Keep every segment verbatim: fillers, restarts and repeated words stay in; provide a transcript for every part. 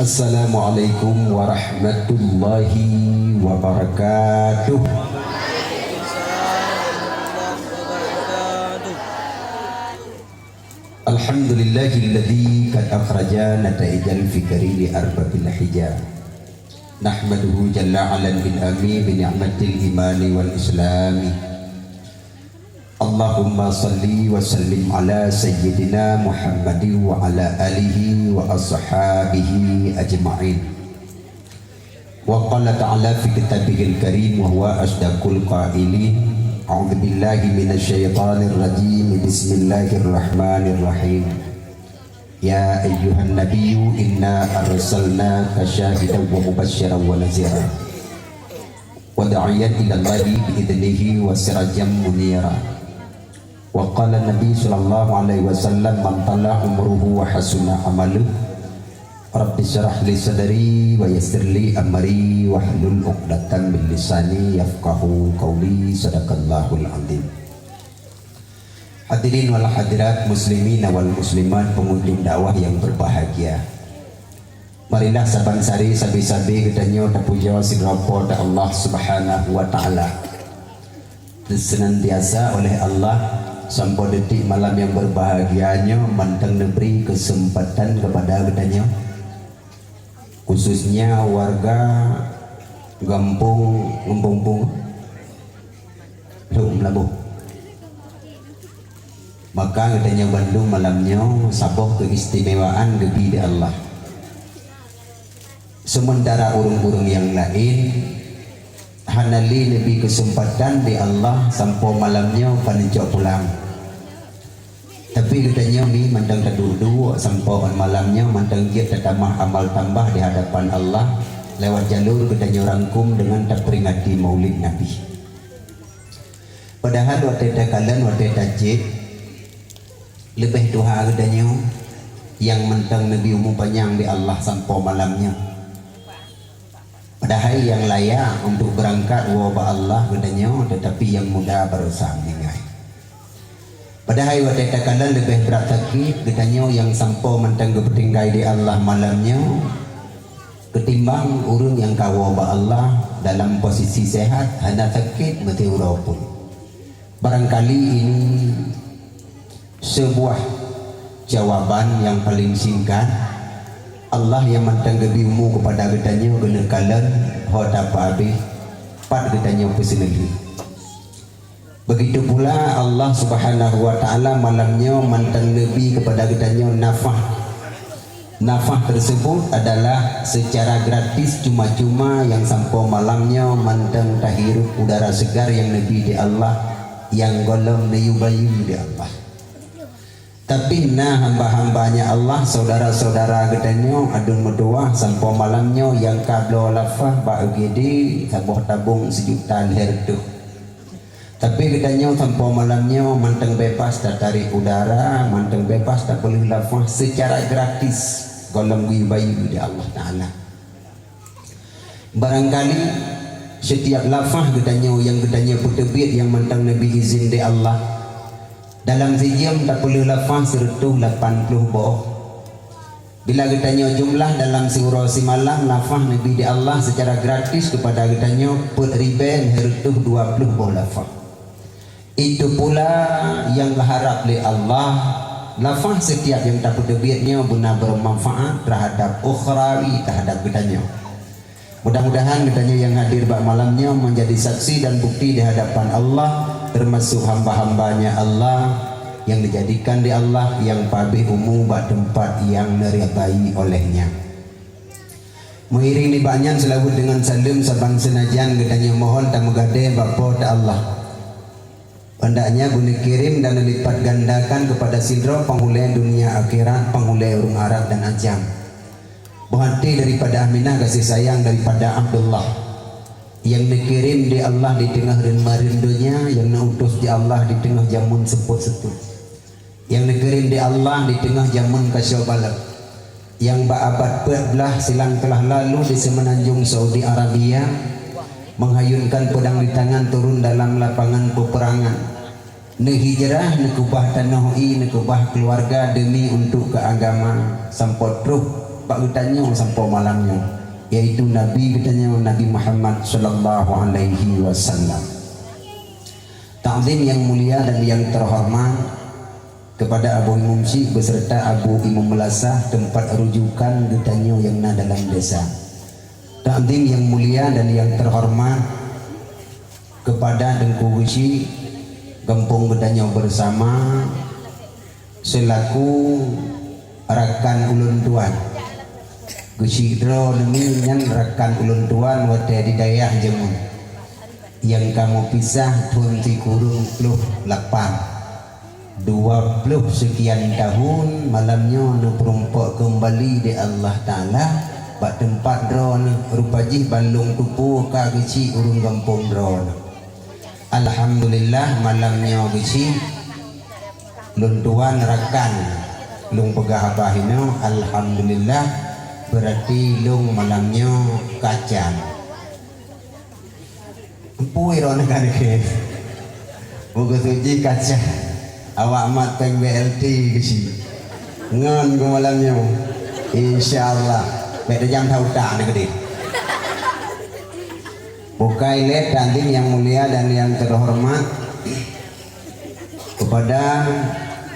Assalamualaikum warahmatullahi wabarakatuh. Alhamdulillahilladzi qad akhraja nataijal fikri li arbabil hija. Nahmaduhu jalla ala bil ami bi ni'matil imani wal islami. Allahumma salli wa sallim ala sayyidina Muhammadin wa ala alihi wa ashabihi ajma'in. Wa qala ta'ala fi kitabihil karim wa huwa asdaqul qailin. A'udzu billahi minasy syaithanir rajim. Bismillahirrahmanirrahim. Ya ayyuhan nabiyyu inna arsalnaka syahidan wa mubasysyiran wa nadhira wa da'iyan ilallahi bi idnihi wa sirajan munira. Wa qala Nabi sallallahu alaihi wasallam, man tala umruhu wa hasuna amaluh, Rabbi syrah li sadri wa yassir li amri wahlul uqdatan min lisani yafqahu qawli. Sadaqallahul azim. Hadirin wal hadirat, muslimin wal muslimat, pengunjung dakwah yang berbahagia. Marilah saban sari sabi-sabi gëtanyo tapuja sirapa da Allah Subhanahu wa Ta'ala. Senantiasa oleh Allah, sampo detik malam yang berbahagianyo, mantang neberi kesempatan kepada gëtanyo, khususnya warga Gampung Ngempungpung, Teluk Melabuh. Maka gëtanyo bandung malamnyo saboh keistimewaan gebi di Allah. Sementara urung-urung yang lain, hana li nebi kesempatan di Allah sampo malamnyo panencok pulang. Tapi gëtanyo mi mantang tadudu sampo malamnyo mantang giat tatamah amal tambah di hadapan Allah lewat jalur gëtanyo rangkum dengan taperingati Maulid Nabi. Padahal watay takalön, watay tacit, lebeh tuha gëtanyo yang mantang nebi umu panyang di Allah sampo malamnyo. Padahal yang layak untuk berangkat wo ba Allah gëtanyo, tetapi yang muda barosa meninggai. Padahal watay takalön lebeh berat sakit gëtanyo yang sampo mantang gepetinggai di Allah malamnyo, ketimbang urung yang kawo ba Allah dalam posisi sehat, hana sakit, mati ura pun. Barangkali ini sebuah jawaban yang paling singkat. Allah yang mantang gebi umu kepada gëtanyo gëna kalön, ho tapa abih, pat gëtanyo pesenelhi. Begitu pula Allah Subhanahu wa Ta'ala malamnyo mantang nebi kepada gëtanyo nafas. Nafas tersebut adalah secara gratis, cuma-cuma, yang sampo malamnyo mantang tahirup udara segar yang nebi di Allah, yang golom neyubayu di Allah. Tapi na hamba-hambanya Allah, saudara-saudara gëtanyo, adun meduah sampo malamnyo yang kablo lafah ba UGD, saboh tabung sejuta lher tuh. Tapi gëtanyo sampo malamnyo mantang bebas tatarik udara, mantang bebas tapelih lafah secara gratis, golom guyubayu di Allah Ta'ala. Barangkali setiap lafah gëtanyo yang gëtanyo petebit yang mantang nebi izin di Allah, dalam sijam tapelih lafah seretuh lapan pluh boh. Bila gëtanyo jumlah dalam siura simalam, lafah nebi di Allah secara gratis kepada gëtanyo pet ribe lher tuh dua pluh boh lafah. Itu pula yang keharap leh Allah, lafah setiap yang tapetebitnyo guna bermanfaat terhadap ukhrawi, terhadap gëtanyo. Mudah-mudahan gëtanyo yang hadir ba malamnyo menjadi saksi dan bukti di hadapan Allah, termasuk hamba-hambanya Allah yang dijadikan di Allah yang pabih umu ba tempat yang neridai olehnya. Mengiring ni ba nyan selawat dengan salam saban senajan gëtanyo mohon tamegade ba Po ta Allah. Hendaknya buni kirim dan lipat gandakan kepada sidro penghule dunia akhirat, penghule urung Arab dan ajam. Buah hati daripada Aminah, kasih sayang daripada Abdullah. Yang nekirim di Allah di tengah rin-, marin dunia, yang neutus di Allah di tengah jamun seput-seput. Yang nekirim di Allah di tengah jamun kasyo balak. yang bak abad empat belas silang telah lalu di Semenanjung Saudi Arabia, menghayunkan pedang di tangan, turun dalam lapangan peperangan. Ne hijrah, ne kubah tanoh i, ne kubah keluarga demi untuk ke agama, sampo truh bak gitanya, sampo malam nyo, yaitu Nabi gitanya, Nabi Muhammad sallallahu alaihi wasallam. Takzim yang mulia dan yang terhormat kepada Abu Imum Syik beserta Abu Imum Melasah, tempat rujukan gitanya yang na dalam desa. Takzim yang mulia dan yang terhormat kepada Tengku Gesi, Gampung Gitanya Bersama, selaku rakan ulun tuan. Gesi dro nemi nyan rakan ulun tuan watay di dayah Jemun. Yang kamu pisah tahun tiga puluh lapan. Dua puluh sekian tahun, malam nyo ne perumpok kembali di Allah Ta'ala, bak tempat dro ne, rupa jih balung tupu ka gesi urung gampung dro ne. Alhamdulillah, malam nyo gesi, lung tuan rakan, lung pegah abah ino, alhamdulillah, berarti lung malam nyo kacan. Empu iro ne kadeke. Buku suci kaca. Awak mat peng B L T gesi. Ngan ku malam nyo. Insyaallah. Bek dejam tau tak ne gede. Bukai le, takzim yang mulia dan yang terhormat kepada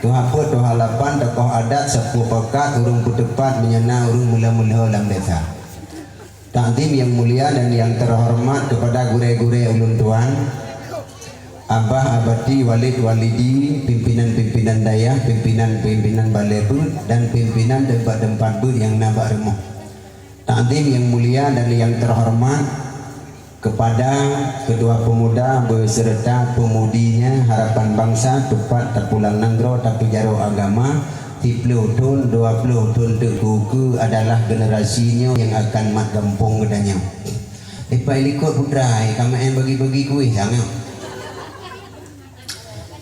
tuha put, tuha lapan, tokoh adat, sepuh pekat, urung petepat, menyana urung mula-mula lam desa. Takzim yang mulia dan yang terhormat kepada guré-guré ulun tuan, abah, abati, walid, walidi, pimpinan-pimpinan dayah, pimpinan-pimpinan balé bud, dan pimpinan tempat-tempat bud yang na bak remoh. Takzim yang mulia dan yang terhormat kepada Ketua Pemuda beserta pemudinya Harapan Bangsa, tepat Tapulang Nanggro, Tapejaro Agama, Sipuluh tun, dua puluh tun tekuku adalah generasinyo yang akan mat gampung gitanya. Ipai likut putra, kama en bagi-bagi kuih sangat.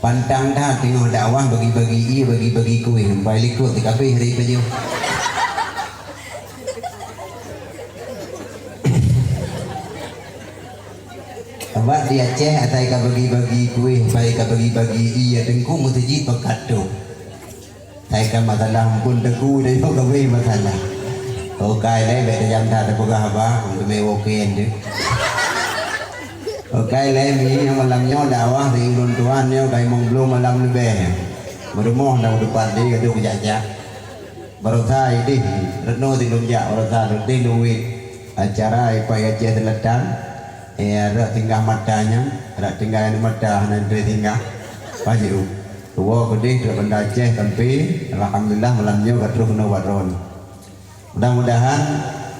Pantang da tingoh dakwah bagi-bagi i, bagi-bagi kuih, ipai likut di kabih hari pajo. Abah di Aceh, atai ka bagi-bagi kuih, pai ka bagi-bagi i, ya tengku mesti ji pekatuk. Atai ka masalah ampun tengku, da yo ka bagi masalah. Okai le, bek dejam ta da pegah abah, untuk me woken de. Okai le, mi malam nyo dakwah di ulun tuan nyo, kai mong belum malam lebih. Meremoh da udah padi, gaduh kejak-kejak. Barosa idih, retno ti lunjak, barosa tu ti luwit. Acara ipai Aceh Selatan, e, rak singgah matanya, rak tinggal anu mata, hanan tu singgah. Pajiu. Tuwo kedih, rak benda Aceh, tampi, alhamdulillah, malam nyo, katruh no wadron. Mudah-mudahan,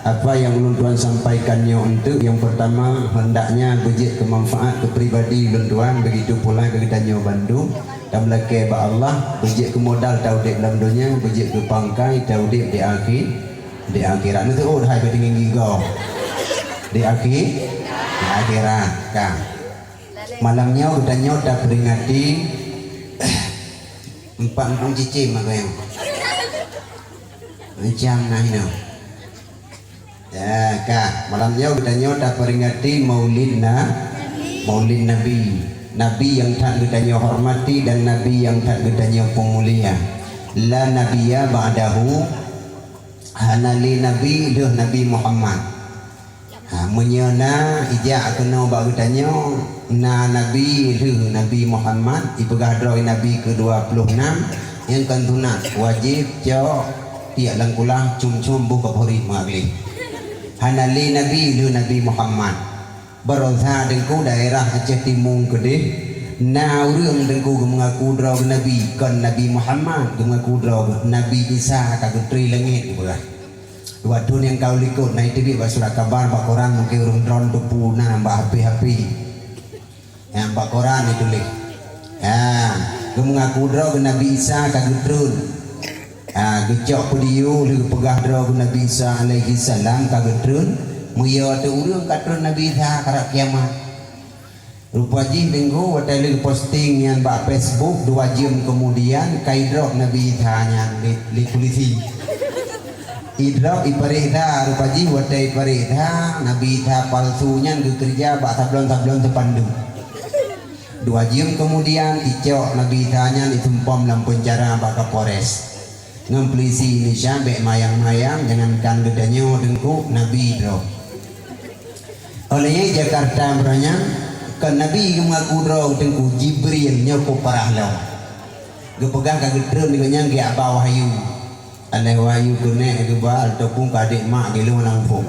apa yang ulun tuan sampaikan nyo untuk yang pertama, hendaknya bejik ke manfaat ke pribadi ulun tuan, begitu pula ke gitanya bandu. Tambah lagi ba Allah, bejik ke modal ta udip lam dunya, bejik ke pangkai ta udip di akhi-, di akhirat. Nanti, oh, dahai ka tinggi gigo. Di akhi-, di akhirat. Ka. Malam nyo gitanya ta peringati empat empung cicim aku yang. Macam nah ino. Ya, ka, malam nyo gitanya ta peringati Maulid Na-, Maulid Nabi. Nabi yang tak gitanya hormati dan Nabi yang tak gitanya pemulia. La nabiyya ba'dahu, hana lé nabi leh Nabi Muhammad. Ha, menyana ijak kena ba gitanya, na nabi leh Nabi Muhammad, ipegah dro i nabi ke dua puluh enam, yang kan sunat, wajib, cok, tiak langkulah, cum-cum, buka puri magli. Hana lé nabi leh Nabi Muhammad. Barosa tengku daerah Aceh Timung kedih, na urang tengku gemengaku dro ge nabi, kan Nabi Muhammad, gemengaku dro ge Nabi Isa ka getri langit ge berah. Dua tun yang kau likut, na itu bi ba surat kabar, ba koran, mungkin urang dron tupu, na ba hapi-hapi. Yang ba koran itu lih. Ha, gemengaku dro ge Nabi Isa ka getrun. Ha, gecok pediu lih pegah dro ge Nabi Isa alaihi salam ka getrun. Muya tu urang ka trun Nabi Isa ka arah kiamat. Rupa jih tengku, watay lih posting nian ba Facebook, dua jam kemudian, kaidrop Nabi Isa nian lih, lih polisi. Idrop ipareksa, rupa jih watay ipareksa, Nabi Isa palsu nyan gêkêrja bak sablon-sablon sepandu. Dua jium kemudian, icok Nabi Isa nyan isumpom lam penjara bak Kapolres. Ngam pelisi Indonesia bek mayang-mayang, jangankan gêtanyo Tengku, Nabi drop. Oleh nyai Jakarta beranyan, kan Nabi gêmengaku drop Tengku, Jibril nyo ko parah lo. Gêpegah ka gêtrun gênyan gêaba wahyu. Aleh wahyu kênek gêbal topung ka adik mak gêlung langpung.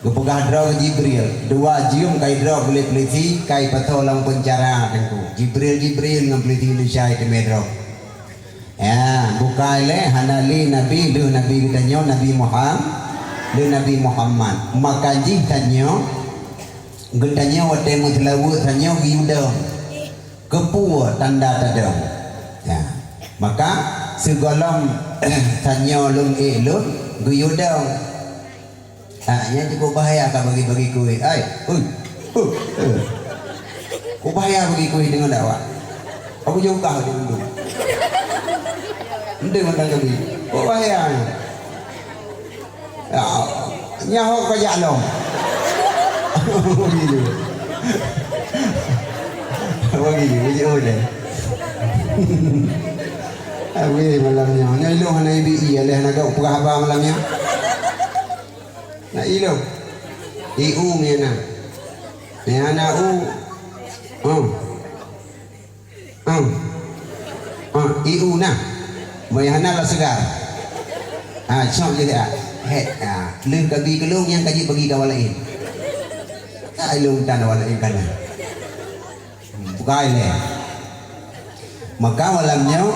Gêpegah drop Jibril, dua jium kay drop oleh pelisi, kay pato lam penjara Tengku. Jibril, Jibril ngam pelisi Indonesia iteme drop. Ya, bukai le, hana le Nabi, le Nabi gêtanyo, Nabi Muham-, le Nabi Muhammad. Maka jih tanyo, gêtanyo watay meselawe tanyo gêyudong. Kepua tanda tadong. Ya. Maka, segolom tanyo lung ilun, gêyudong. Ha, nya cukup bahaya ka bagi-bagi kuih. Ai, ui, uh, uh. Cukup bahaya bagi kuih dengan dakwa. Aku jauh kah di gunung. Ende mandang kami. Cukup bahaya. Ya, nyaho ka jalom. Begitu. Begitu, begitu deh. Abi malamnyo. Nya ilu hana ibi iya leh hana gak pegah ba malamnyo. Na ilo. I u ngena. Ngena u. Hmm. Hmm. Hmm. I u na. Mayahana la segar. Ah, sok je ah. He, ah, leh kabi kelung yang kaji bagi kawan lain. Tak ilung tan kawan lain kana. Bukai le. Maka malamnyo,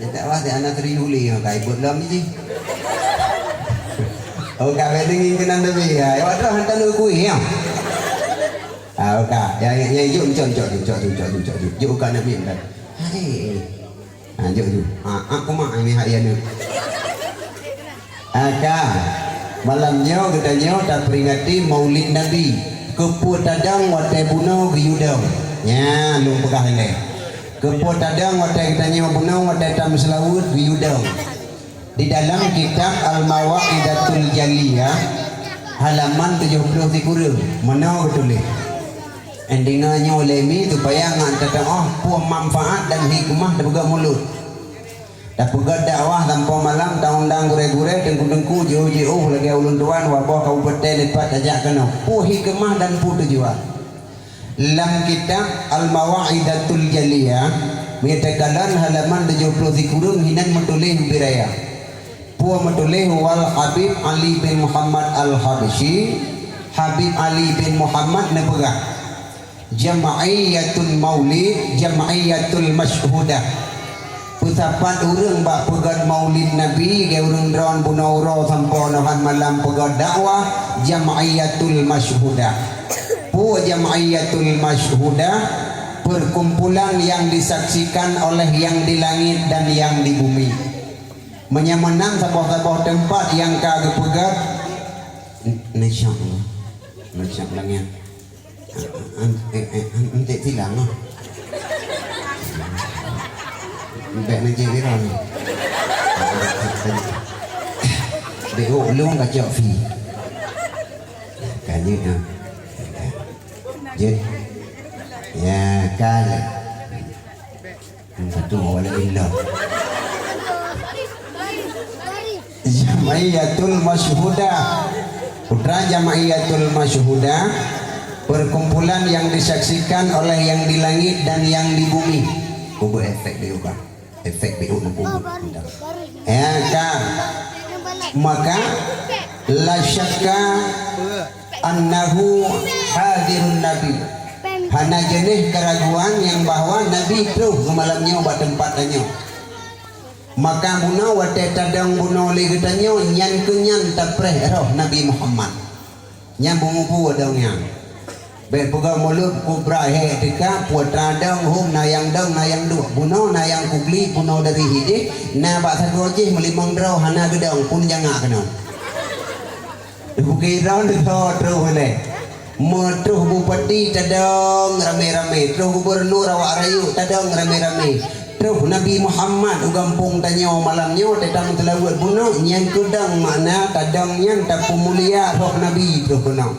nyetak wah, si anak Sri Yuli, maka ibut lam ni. Oh, ka bedengin kenan tapi, ya, ya, waktu hantar lu kuih, ya. Ah, oka. Ya, ya, ya, juk, juk, juk, juk, juk, juk, juk, juk, juk, oka nak minta. Hai. Ha, juk, juk. Ha, aku mah ini hak iya ni. Aka, malamnyo gêtanyo taperingati Maulid Nabi. Kepua tadong watay buno gêyudong. Nya, lung pegah ileh. Kepua tadong watay gêtanyo buno, watay tameselawe gêyudong. Di dalam kitab Al-Mawa'idatul Jaliyah, halaman tujuh puluh sikurung, mano gêtulih. Endinganyo lemi supaya ngak tetaoh pua manfaat dan hikmah tapegad mulud. Tapegad dakwah sampo malam, taundang guré-guré, tengku-tengku, jiu-jiu, lagi ulun tuan, waboh kabupaten lipat ajak kena. Pua hikmah dan pua tujuan. Lam kitab Al-Mawa'idatul Jaliyah, miyatakalan halaman tujuh puluh sikurung hinan matulih ubiraya. Pua matulih wal Habib Ali bin Muhammad Al-Habsyi, Habib Ali bin Muhammad ne pegah. Jam'iyatul Maulid, Jam'iyatul Masyhudah. Pesapat ureng bak pegad Maulid Nabi, gay ureng dron buno uro sampo nohan malam pegad dakwah, Jam'iyatul Masyhudah. Pua Jam'iyatul Masyhudah, perkumpulan yang disaksikan oleh yang di langit dan yang di bumi. Menyamenan saboh-saboh tempat yang ka gepegad. N-, nesyang. Nesyang langit. An-, eh, eh, an-, ente tilang, ah. Bek na je iran. Bek o lung ka jok fi. Kanye, ah. Je. Ya, kanye. Satu wala illa. Jam'iyatul Masyhudah. Putra Jam'iyatul Masyhudah, perkumpulan yang disaksikan oleh yang di langit dan yang di bumi. Bubu efek diubah. Efek biu na bubu. Ya, ka. Maka, la syakka annahu hadirun Nabi. Hana jeneh keraguan yang bahwa Nabi truh ke malamnyo bak tempat tanyo. Maka buno watay tadong buno lagi tanyo, nyan kenyan tapreh roh Nabi Muhammad. Nyan bungu pu dong nyan. Bek pegad mulud kubra he tika, pua tadong hum nayang dong nayang duk. Buno nayang kugli, buno dari hidih, na bak sago jih melimang drau hana gedong pun jangak kena. Bukira ne to truh le. Metruh bupati tadong rame-rame, truh gubernur awak rayu tadong rame-rame. Truh Nabi Muhammad u gampung tanyo malam nyo, tetamu telawet buno, nyan kedang makna tadang nyan tapumulia roh Nabi truh buno.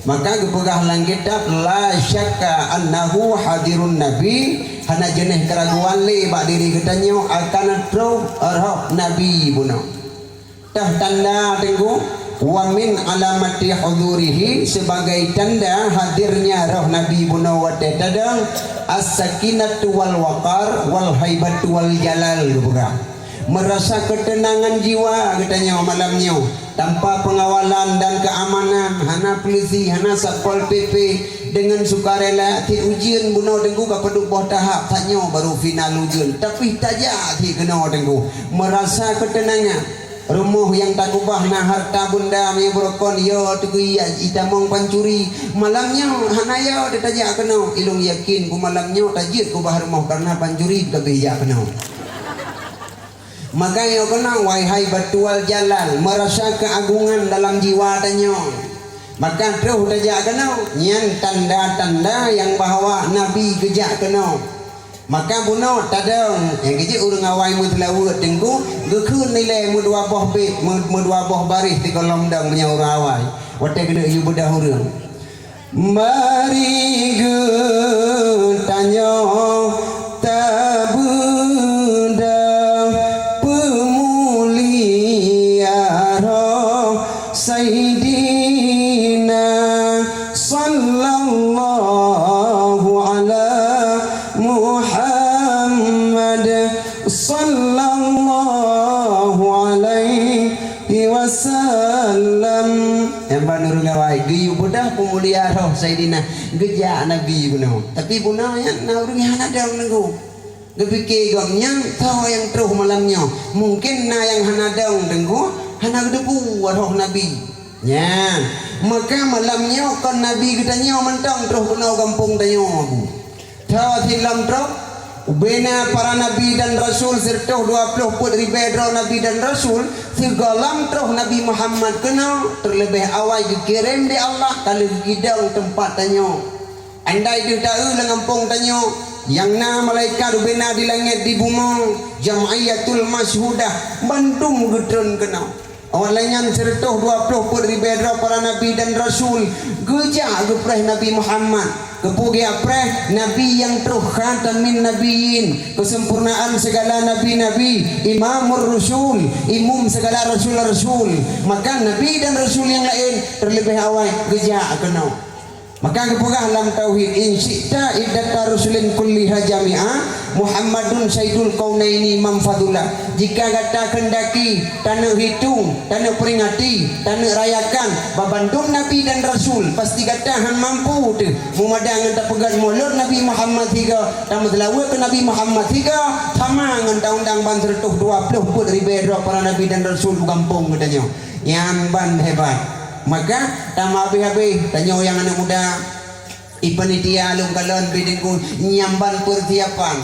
Maka gepegah lang kitab, la syakka annahu hadirun Nabi, hana jeneh keraguan le bak diri getanyo akan truh roh Nabi buno. Tah tanda tengku, wa min alamati hudurihi, sebagai tanda hadirnya roh Nabi buno watay tadang, as-sakinatu wal waqar wal haibatu wal jalal, gepegah. Merasa ketenangan jiwa getanyo malam nyo, tanpa pengawalan dan keamanan, hana polisi, hana satpol P P, dengan sukarela, ti ujian buno tengku kapeduk boh tahap, tanyo baru final ujian, tapi tajak ti keno tengku, merasa ketenangan. Rumoh yang takubah na harta benda mi berokon, yo tengku iya itamong pancuri. Malam nyo hana yo de tajak keno, ilung yakin ku malam nyo tajak kubah rumoh karena pancuri, kabeh jak keno. Maka yo keno, wahai batu wal jalal, merasa keagungan dalam jiwa tanyo. Maka truh tajak keno, nyan tanda-tanda yang bahwa Nabi gejak keno. Maka buno tadang, yang kejik urang awai mutlawe tengku, gekun nilai mudua boh bit, mu-, mudua boh baris ti kolom dang punya urang awai. Watay kena yu bedah urang. Mari getanyo tabedah pemulia roh Sayyidina sallallahu ala Muhammad sallallahu alaihi wasallam. Emban urang awai, geyu bedah pemulia roh Sayyidina, gejak Nabi buno. Tapi buno yan na urang hana dang nengku. Gepikir gom nyan, tau yang truh malam nyo. Mungkin na yang hana dang tengku, hana gedebu roh Nabi. Nyan. Maka malam nyo kon Nabi getanyo mentang truh keno gampung tanyo. Tau silam truh, ubena para nabi dan rasul seratuh dua pluh put ribe dro nabi dan rasul, segalam truh Nabi Muhammad keno, terlebih awai gekirim de Allah, kalo gidang tempat tanyo. Andai ditae lang gampung tanyo, yang na malaikat ubena di langit di bumi, jam'iyatul masyhudah, bandum getrun keno. Awak lenyan seratuh dua pluh put ribe dro para nabi dan rasul, gejak gepreh Nabi Muhammad. Kepu gejak preh, Nabi yang truh khatamin nabiyyin, kesempurnaan segala nabi-nabi, imamur rusul, imum segala rasul-rasul. Maka nabi dan rasul yang lain, terlebih awai, gejak keno. Maka gepegah lam tauhid, in syi'ta iddata rusulin kulliha jami'a, Muhammadun sayyidul kaunaini man fadula. Jika gata kendaki, tanda hitung, tanda peringati, tanda rayakan, ba bandum nabi dan rasul, pasti gata han mampu te, mu madan ngan tapegat maulud Nabi Muhammad tiga, tamat selawat ke Nabi Muhammad tiga, sama ngan taundang ban seratuh dua pluh put ribe dro para nabi dan rasul u gampung getanyo. Nyan ban hebat. Maka, tama abih-abih, tanyo yang anak muda, i panitia lung kalon bidingku, nyamban persiapan,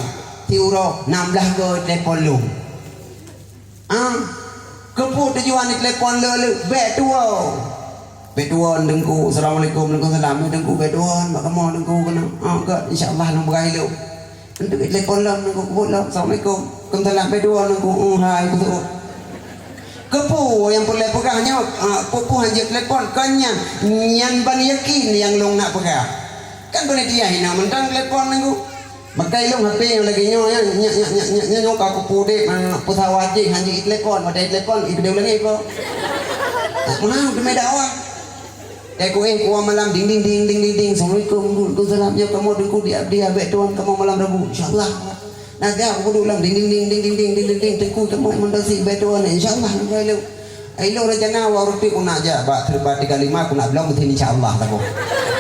ti uro, nam blah ke telepon lung. Ah, kepu tujuan i telepon lung, lung, bek tuo. Bek tuo, dengku, assalamualaikum, dengku, salam, dengku, bek tuo, bak kamo, dengku, kena. Ah, ke, insyaallah, lung begai lung. Ntu telepon lom nengku, kebut lom, assalamualaikum. Kemsalam, bek tuo nengku, mm, hai, kebut. Kepu yang perlu pegah nyo, ah, kepu hanjir telepon, kan nyan, nyan ban yakin yang lung nak pegah. Kan panitia hina mentang telepon nengku. Maka ilung H P lagi nyo, nyo, nyo, ka kepu de, ah, pesawat de, hanjir telepon, wadai telepon, i kedua lagi ko. Ah, mana, demi dakwah. Teko, eh, kua malam, ding, ding, ding, ding, ding, ding. Assalamualaikum, waalaikumsalam. Ya, kamo dengku di, di abek tuan, kamo malam Rabu. Insyaallah. Nah, dia aku kudu ulang, ding, ding, ding, tengku, kamo mandasi abek tuan. Insyaallah, nengku elu. Elu rajana, wa rupi ku nak ja, ba, terba tiga lima, ku nak belum, mesti insyaallah, tako.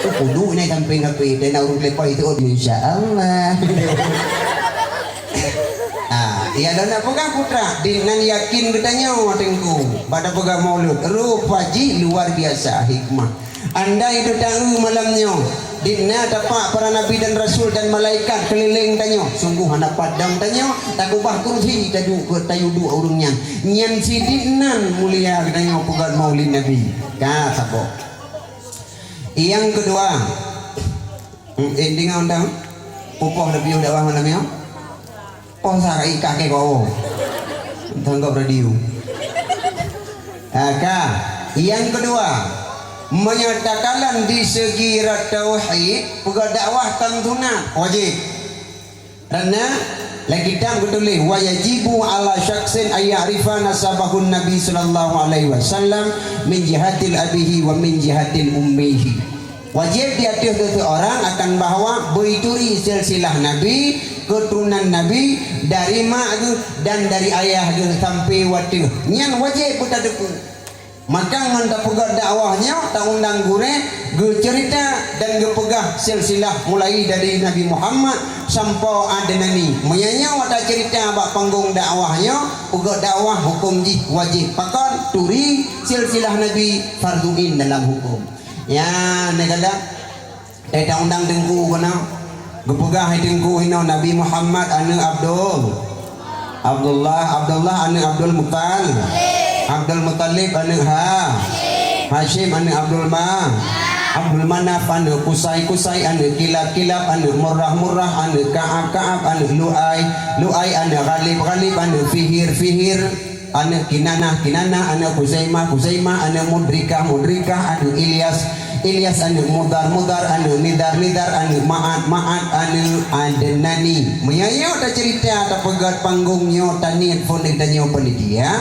Tu kudu, ini samping api, dena urung lepai itu, oh, insyaallah. Ah, iya, dan nak pegang putra, dengan yakin getanyo, tengku, pada pegang maulud. Rupa ji luar biasa hikmah. Andai tu tahu malam nyo, dina tapak para nabi dan rasul dan malaikat keliling tanyo, sungguh anak padang tanyo, takubah kursi taju ke tayu dua urung nyan. Nyan si dinan mulia getanyo pegang maulid Nabi. Ka sabo. Yang kedua, Hmm, ending on dang. Pupoh lebih dakwah malam nyo. Sa kai kake ko. Tanggap radio. Aka, yang kedua, menyatakan di segi tauhid, pegadakwah kan sunat, wajib. Karena lagi tam ketulih, "Wa yajibu ala syaksin ayya'rifa nasabahun Nabi sallallahu alaihi wasallam min jihatil abihi wa min jihatil ummihi." Wajib di atas seseorang akan bahwa beituri silsilah Nabi, keturunan Nabi, dari mak ge dan dari ayah ge sampai watu. Nyan wajib kita deku. Maka ngan ta pegat dakwahnyo, ta undang gure, ge cerita dan ge pegah silsilah mulai dari Nabi Muhammad sampau Adnani. Menyanyo wata cerita bak panggung dakwahnyo, pegat dakwah hukum jih wajib. Pakan turi silsilah Nabi farduin dalam hukum. Ya, ne kala. Teta undang Tengku kena. Gepegah ai Tengku ino Nabi Muhammad ane Abdul. Abdullah, Abdullah ane Abdul Muttal-, Abdul Muttalib ane Ha-, Hashim ane Abdul Ma-, Abdul Manaf ane Kusai, Kusai ane Kilab, Kilab ane Murrah, Murrah ane Ka'ab, Ka'ab ane Lu'ai, Lu'ai ane Ghalib, Ghalib ane Fihir, Fihir ane Kinanah, Kinanah ane Khuzaimah, Khuzaimah ane Mudrikah, Mudrikah ane Ilyas, Ilyas ane Mudar, Mudar ane Nidar, Nidar ane Ma'ad, Ma'ad ane Adnani. Menyanyo ta cerita, ta pegat panggungnyo, ta niat pun tanyo panitia,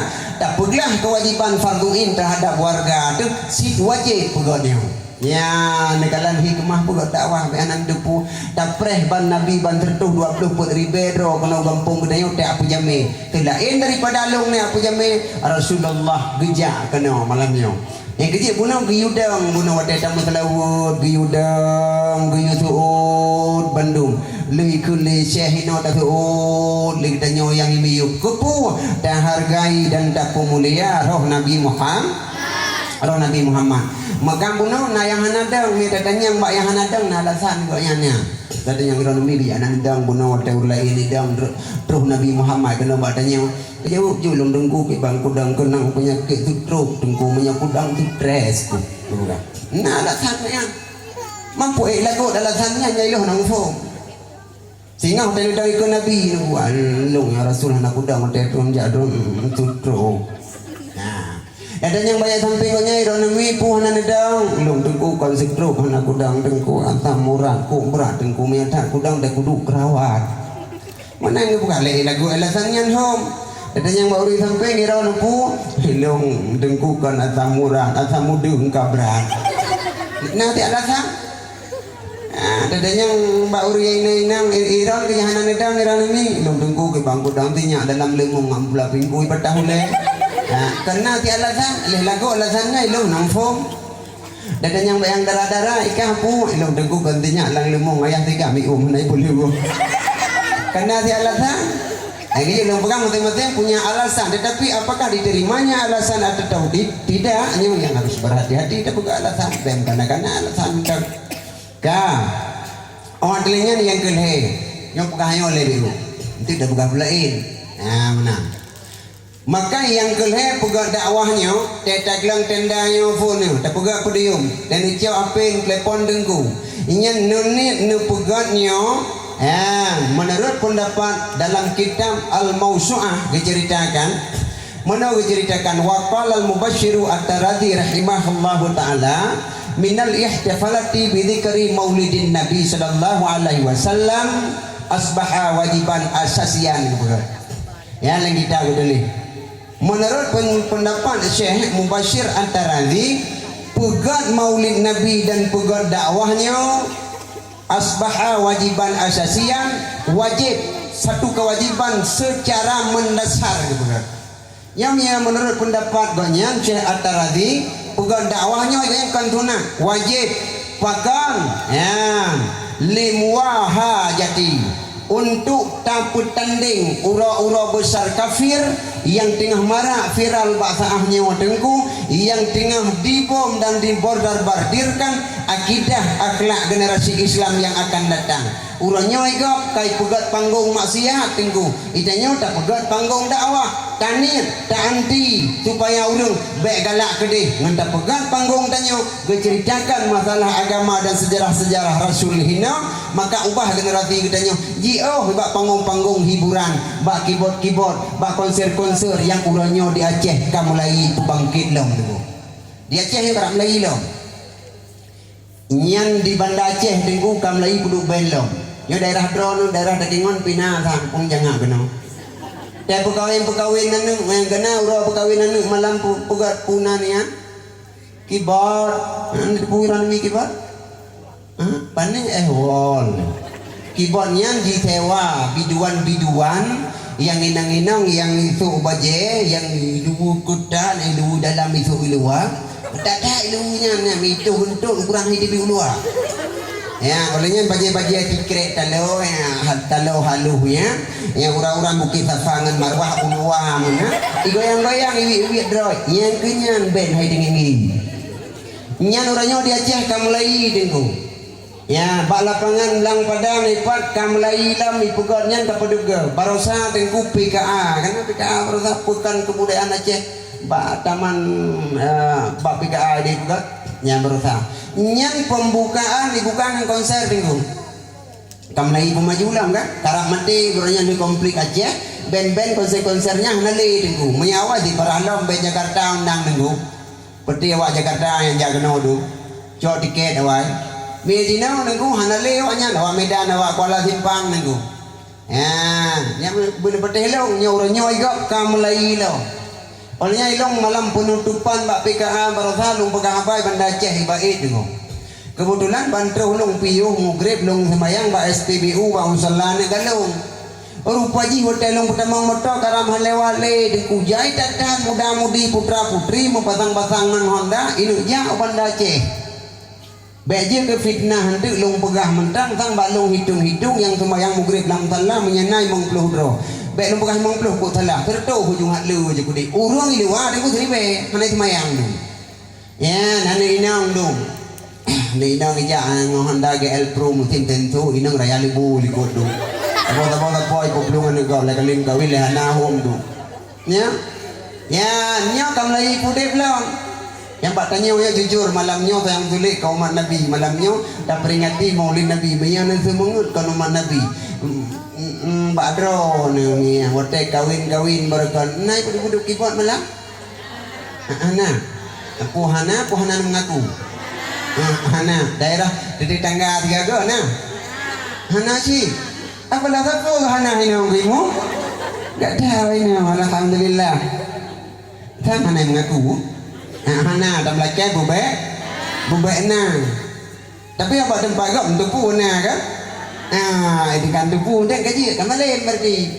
ta peglah kewajiban farduin terhadap warga tu, si wajib pegatnyo. Ya, ne kalan hikmah pegat dakwah be anan depu. Tapreh ban Nabi ban seratuh dua puluh put ribet ro kena gampung kedayo te Apu Jame. Te lain daripada alung ne Apu Jame, Rasulullah gejak kena malamnyo. Yang kejik buno geyu dang, buno watay tamu selawut, geyu dang, geyu suut, bandung. Lei kuli syeh ino ta suut, lei kedayo yang imiyup. Kepu, ta hargai dan ta pumulia roh Nabi Muhammad. Roh Nabi Muhammad. Megang buno, na yang hana dang, mi tatanyang bak yang hana dang, na alasan gok nyanya. Tatanyang roh Nabi, bi hana dang buno, watay urlai ini dang, roh, roh Nabi Muhammad, kena bak tanyang. Jawab ju, "Long Tengku, kek bang kudang kenang penyakit stroke, Tengku, menya kudang stres, ku." Na alasan nya. Mampu, eh, lagu alasan nya, nya iloh nang fo. Singah tadi dang ikut Nabi, nunggu, "Alung ya Rasul, hana kudang, tepun jadung, tutru." Nah. Datang yang banyak samping konyai, ro nemi pu hana nedang, "Alung Tengku, kan stroke, hana kudang Tengku, asam urat ku berat Tengku, menya tak kudang, tak kudu kerawat." Mana ini bukan lagi lagu alasan nyan hom. Datang yang bauri samping, ro nepu, "Alung Tengku, kan asam urat, asam udu engka berat." Nah, ti alasan. Ah, dadanyang bak uri inang-inang, i-, iran ke jahanan edang, iran ini. Ilung Tengku ke bangku dang tinyak dalam lemung ngam pula pingkui patah ulai. Ah, kena ti alasan, leh lagu alasannya ilung nang fom. Dadanyang bak yang dara-dara, ikah pu, ilung Tengku kan tinyak dalam lemung, ayah tiga mi um, nai boleh bu. Kena ti alasan. Ini ilung pegang masing-masing punya alasan, tetapi apakah diterimanya alasan atau ti-, tidak, ini yang harus berhati-hati, kita pegang alasan, dan kadang-kadang alasan untuk Ka. Awak telingan yang kelhe. Yang pegah nyo le biru. Nanti dah pegah pelain. Nah, mana? Maka yang kelhe pegat dakwahnyo, te taglang tendanyo phone, te pegat podium, dan icau apin telepon Tengku. Inyan nunit nu pegatnyo, ya, menurut pendapat dalam kitab Al-Mausu'ah diceritakan, Mano diceritakan, wa qala al-Mubasysyiru At-Tarazi rahimahullahu ta'ala, "Minal ihtifalati bi dzikri maulidin Nabi sallallahu alaihi wasallam asbaha wajiban asasiyan." Ya, lagi kita aku tulis. Menurut pen-, pendapat Syekh Mubasysyiru At-Tarazi, pegat maulid Nabi dan pegat dakwahnyo asbaha wajiban asasiyan, wajib, satu kewajiban secara mendasar, gitu kan. Nyam ya menurut pendapat gonyang Syekh At-Tarazi, pegat dakwahnyo yang kan sunat, wajib, pakan, ya, limuwahajati, untuk tapetanding ura-ura besar kafir yang tengah marak viral bak saahnyo Tengku, yang tengah dibom dan dibombardírkan, Akidah akhlak generasi Islam yang akan datang. Uranyo igop kay pegad panggung maksiat, Tengku. Itanyo tapegad panggung dakwah. Tanit, taanti, supaya urung bek galak kedi. Ngan tapegad panggung tanyo, geceritakan masalah agama dan sejarah-sejarah Rasul hino, maka ubah generasi kitanyo. Ji'oh bak panggung-panggung hiburan, bak keyboard-keyboard, bak konser-konser yang uranyo di Aceh ka mulai pebangkit lom, Tengku. Di Aceh nyo karak mulai lom. Nyan di Banda Aceh, Tengku, ka mulai puduk band lom. Nyo daerah Dron, daerah Takengon, pina sang pung jangak keno. Te pekawin-pekawin anu, yang kena ura pekawin anu malam pu-, pegat puna nian. Keyboard, anu, puiran mi keyboard. Hah? Paning ehwol. Keyboard nian disewa, biduan-biduan, yang inang-inang, yang isuk baje, yang ilu ketan, ilu dalam, isuk iluar. Dadak ilunya, nian itu bentuk ukuran hidup di ulua. Ya, olehnya baje-baje tikrek talo, ya, ha-, talo haluh, ya. Ya, orang-orang Bukit Safa ngan Marwah ulua, ya. Igoyang-goyang, iwit-iwit droy. Yang kenyan band hai dengengin. Nyan uranyo di Aceh ka mulai, Tengku. Ya, bak lapangan Blang Padang ipat ka mulai lom ipegat nyan ka peduk ge. Barosa, Tengku, P K A. Karena P K A barosa Pekan Kebudayaan Aceh. Bak taman, eh, bak P K A di pegat. Nyan barosa. Nyan pembukaan, dibuka ngan konser, Tengku. Ka mulai pemaju lom ka. Karak mati, uranyo di Komplek Aceh. Band-band konser-konsernya hana le, Tengku. Menyawa di parah lom, band Jakarta undang, Tengku. Peti awak Jakarta yang jak keno du. Cok tiket awai. Mi dino, Tengku, hana le awak nyan, awak Medan, awak Kuala Simpang, Tengku. Ya, nyan bena peti long, nyo uranyo igop ka mulai long. Olehnya ilong malam penutupan bak P K A barosa lung pegah abai Banda Aceh iba id, Tengku. Kebetulan bantrok lung piyuh mugrib lung sembayang bak S P B U bak musala ne galung. Rupa ji hotel lung petamang motor karam hale wale, Tengku, jai tatan muda-mudi putra-putri mepasang-pasang ngan Honda, inuk jak Banda Aceh. Bek je ke fitnah ente lung pegah mentang, sang bak lung hitung-hitung yang sembayang mugrib lam musala menyanai limong puluh dro. Bek lung pegah limong puluh kok salah, serto hujung hat le je kudi. Urung ilua, Tengku, seribe, hana sembayang tu. Ya, nane inang dung. Nane inang ijak, ah, ngo Honda G L Pro musim tentu, inang raya libu likut dung. Tabo, tabo, tabo, ipu pelungan nego, lekaling kawin, lehana hom dung. Ya. Ya, nyo kam lai pudip long. Yang bak tanyo ya jujur, malam nyo tayang tulik ka umat Nabi, malam nyo da peringati Maulid Nabi, maya nase mengut ka umat Nabi. Mm, mm, mm, bak dro ne, ni, wate kawin-kawin barokan. Nai pudip-pudip keyboard malam. Hana. Apu hana, apu hana mengaku. Hana. Daerah tetangga tiga go, hana. Hana si. Apalah sapu hana ini unggimu? Gak tahu ini, alhamdulillah. Sang hana mengaku. Hana, tam lakay bubek. Bubek na. Tapi apa tempat gak mentupu na kan? Ah, itu kan tupu, dan kaji, kan malin berarti.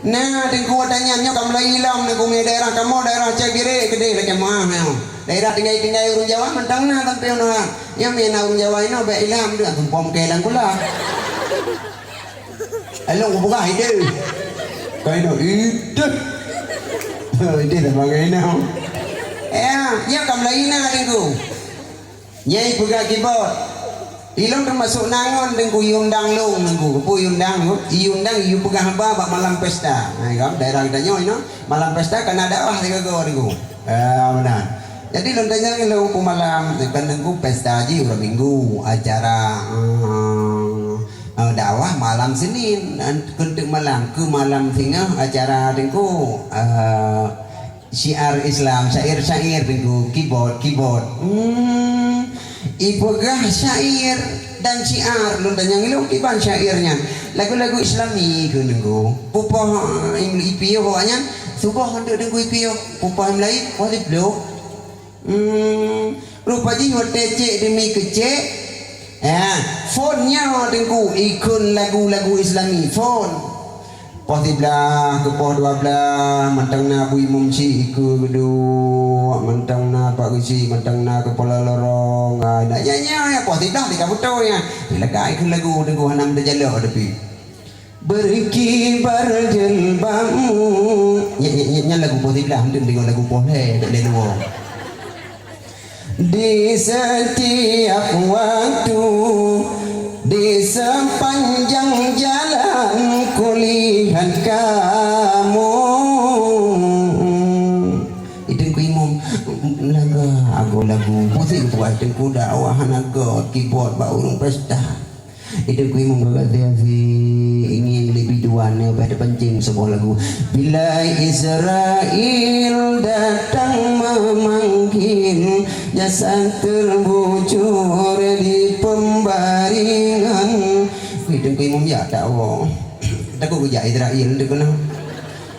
Nah, Tengku, tanya nyo kam lai ilong, Tengku, mi daerah kamu, daerah Cagiri, gede lagi mah, nyo. Daerah tinggai-tinggai urang Jawa, mentang na sampai ono. Nyo mi na urang Jawa ino, bek ilam, dia tumpom kelang kula. Elong buka ide. Kaino ide. Ide sama kaino. Ya, nyo kam lai na, Tengku. Nyai pegah keyboard. Ilong termasuk nangon, Tengku, iundang long, Tengku. Apu iundang long? Iundang, iyu pegah haba bak malam pesta. Nah, ikam daerah kitanyo ino, malam pesta kana dakwah tiga go, Tengku. Ah, benar. Jadi, long tanya long, apu malam, kan, Tengku, pesta ji urang Minggu, acara, eh, eh, dakwah malam Senin, dan kentuk malam, ke malam Singa, acara, Tengku, eh, Syiar Islam, syair-syair, Tengku, keyboard, keyboard. Hmm, ipegah syair dan syiar, long tanya ngilong kiban syairnya. Lagu-lagu Islami ke, Tengku. Pupah, eh, ipiyuh awaknyan, subuh untuk, Tengku, ipiyuh. Pupah mulai, wajib lo. Hmm, Rupa ji hotel cek demi kecek. Ya, phone-nya, Tengku, ikun lagu-lagu Islami, phone. Poh siblah, ke poh dua blah, mantang na bui mumsi iku geduk, mantang na pak gesi, mantang na kepala lorong, ah, na, ya, ya, ya, poh siblah, tiga betul, ya. Legai ikun lagu, Tengku, hanam terjalak, tapi. Berkibar jilbabmu. Nya, nya, nya, nya lagu poh siblah, ente tengok lagu poh le, tak le luo. Di setiap waktu, di sepanjang jalan kulihat kamu. Itengku imum, laga ago lagu, pusing buat itengku dakwah, naga keyboard ba urung pesta. Itengku imum gaga tiasi, ingin lebih duane, pada pancing sebuah lagu. Bila Israel datang memanggil, jasad terbujur di pembaringan. Itengku imum ya tak wo. Takut gejak Israel tu kena.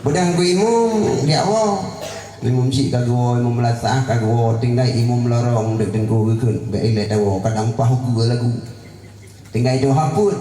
Bedang ku imum, ya wo. Imum sik kago, imum lasah kago, tinggai imum lorong, dek tengku gekut, bek ilet awo, kadang pah uku lagu. Tinggai duha put.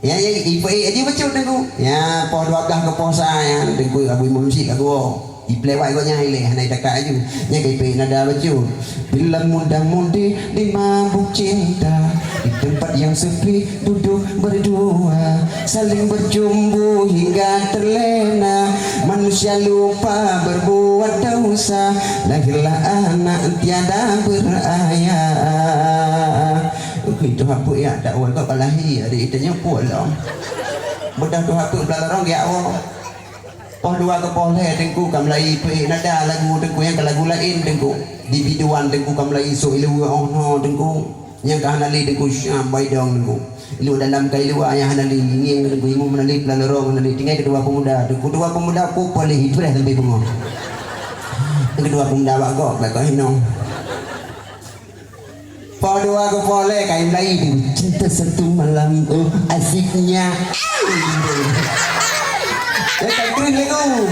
Ya, ya, ipe aja becut tengku. Ya, poh dua belah ke poh sa, ya, tengku abu imum sik kago. Ipe lewat ko nya ile, hanai takak aju. Nya ke ipe nada becut. Bila muda-mudi dimabuk cinta, di tempat yang sepi duduk berdua, saling bercumbu hingga terlena. Manusia lupa berbuat dosa, lahirlah anak tiada berayah. Oke, itu apa ya? Tak awal kok balahi, ada itanya pula. Bedah tu apa belah lorong ya, oh. Poh dua ke poh le tengku, kam lai pe nada lagu tengku, yang ke lagu lain tengku. Di biduan tengku, kam lai so ilu oh no tengku. Yang ke hanali tengku, syam baidong tengku. Ilu dalam ke ilu yang hanali, ini yang tengku, imum hanali, pelalorong hanali, tinggai kedua pemuda tengku, kedua pemuda ku pale hidreh sampai bunga. Kedua pemuda bagok, bagok hino. Poh dua ke poh le, kain lai tu. Cinta satu malam, oh, asiknya. Eh, tak keren lagu.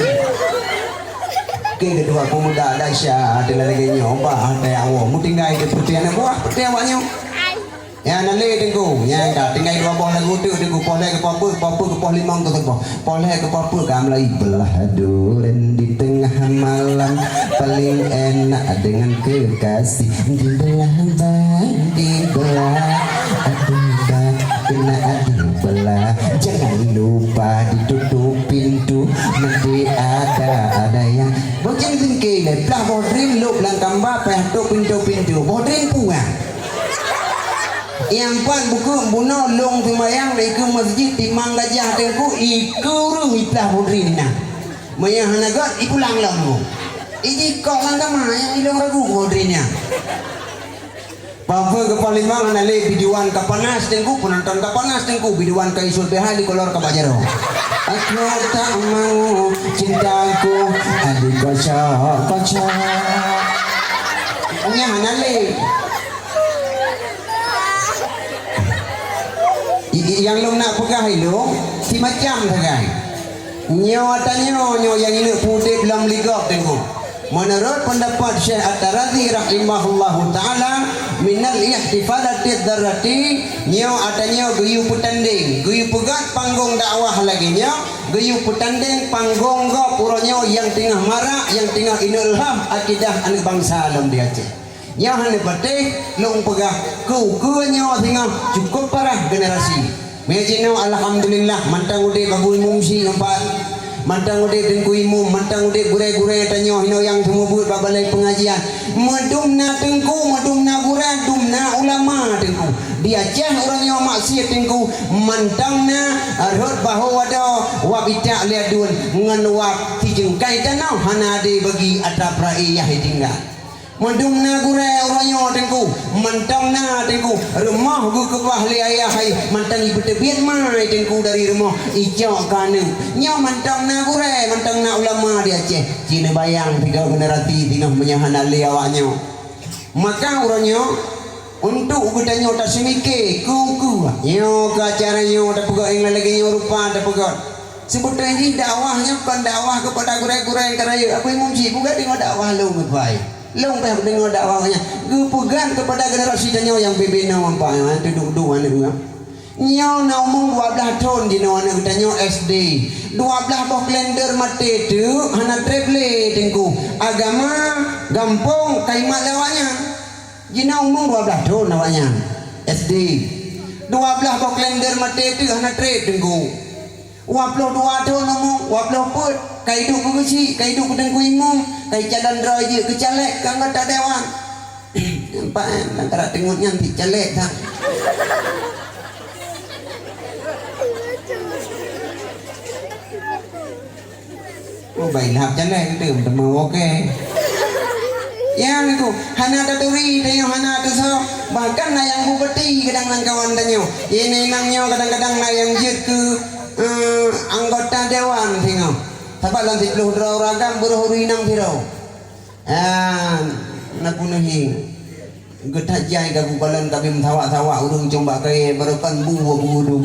Oke, kedua pemuda dahsyat, ada lagi nyoba, ada yang awak. Mu tinggal itu putih anak buah, putih awaknya. Ya, nali tengku. Ya, tinggal dua buah lagu tu, tengku. Poh le ke poh pe, poh pe ke poh limang tu, tengku. Poh le ke poh pe, kam lai. Belah duren di tengah malam, paling enak dengan kekasih. Dibelah bang, dibelah, aduh bang, kena aduh belah. Jangan lupa ditutup pintu, nanti ada, ada yang. Boceng singke le, belah bodrin, luk langkamba, peh tu pintu-pintu. Bodrin puang. Yang pan buku buno long semayang, iku masjid timang gajah tengku, iku rung iplah bodrin na. Maya hanagat, ipulang lam mo. Iji kok lang kama, yang ilong ragu bodrin na. Papa ke poh limang, hanali biduan kapanas tengku, penonton kapanas tengku, biduan ka isul behali kolor kabajaro. Aku tak mau cintaku, adik kocok, kocok. Nya hanali. I, i, yang lung nak pegah ilung, si macam sagai. Nyo atanyo, nyo yang ini putih belum ligok tengku. Menurut pendapat Syekh At-Tarazi rahimahullahu ta'ala, minal ihtifalati dzarrati, nyo atanyo geyu petanding, geyu pegat panggung dakwah lagi nyo, geyu petanding panggung gop uronyo yang tengah marak, yang tengah inulham akidah anak bangsa lom di Aceh. Nyo hane pateh, lung pegah, ku, ku nyo singa cukup parah generasi. Mejino, alhamdulillah, mantang udip babu imum si ngempat. Mantang udip tengku imum, mantang udip gure-gure tanyo hino yang semubut babalai pengajian. Medum na tengku, medum na gure, dum na ulama tengku. Di Aceh orang nyo maksiat tengku, mantang na arhut bahu wado, wap itak liadun, ngan wap tijengkai tano, hana ade bagi atap rai yah tinggal. Medum na gure uronyo tengku, mantang na tengku, remoh gu kebah li ayah ai, mantang ibu tebiat mai tengku dari remoh, ijok kanu. Nyo mantang na gure, mantang na ulama di Aceh. Cina bayang tiga generasi tingah menyahan ali awaknyo. Maka uronyo, untuk gu tanyo tasimike, ku, ku. Nyo ka caranyo, tapegak ing lagi nyo rupa, tapegak. Sebetulnya ini dakwahnya bukan dakwah kepada gure-gure yang karayu. Aku imum si, bukan dengar dakwah lu ngepai. Lung peh dengar dakwah nya. Gepegat kepada generasi tanyo yang bebena mampai, ha, tu duk-duk anak gua. Nyo na umung dua belah taun dino anak tanyo S D. Dua belah boh kalender mate tu, hana trep le tengku. Agama, gampong, kaimat le awaknya. Jino umung dua belah taun awaknya. S D. Dua belah boh kalender mate tu, hana trep tengku. Dua puluh dua taun umung, dua puluh put, ka idup ke gesi, ka idup ke tengku imum, ka icalon droji ke caleg, ka anggota dewan. Pak, eh, nang karak tengok nyan ti calek tak. Oh, baik lah, calek itu, temen oke. Ya, niku, hana taturi, tanyo hana tuso. Bahkan na yang bupati kadang nang kawan tanyo. Ini nang nyo kadang-kadang na yang jut ke, eh, anggota dewan, tanyo. Sabab lan sipluh drau ragam, buruh uri nang sirau. Ah, napunuhi. Getajai kaku kalan kami msawak-sawak urung cumbak kaye, barukan bu, bu, bu.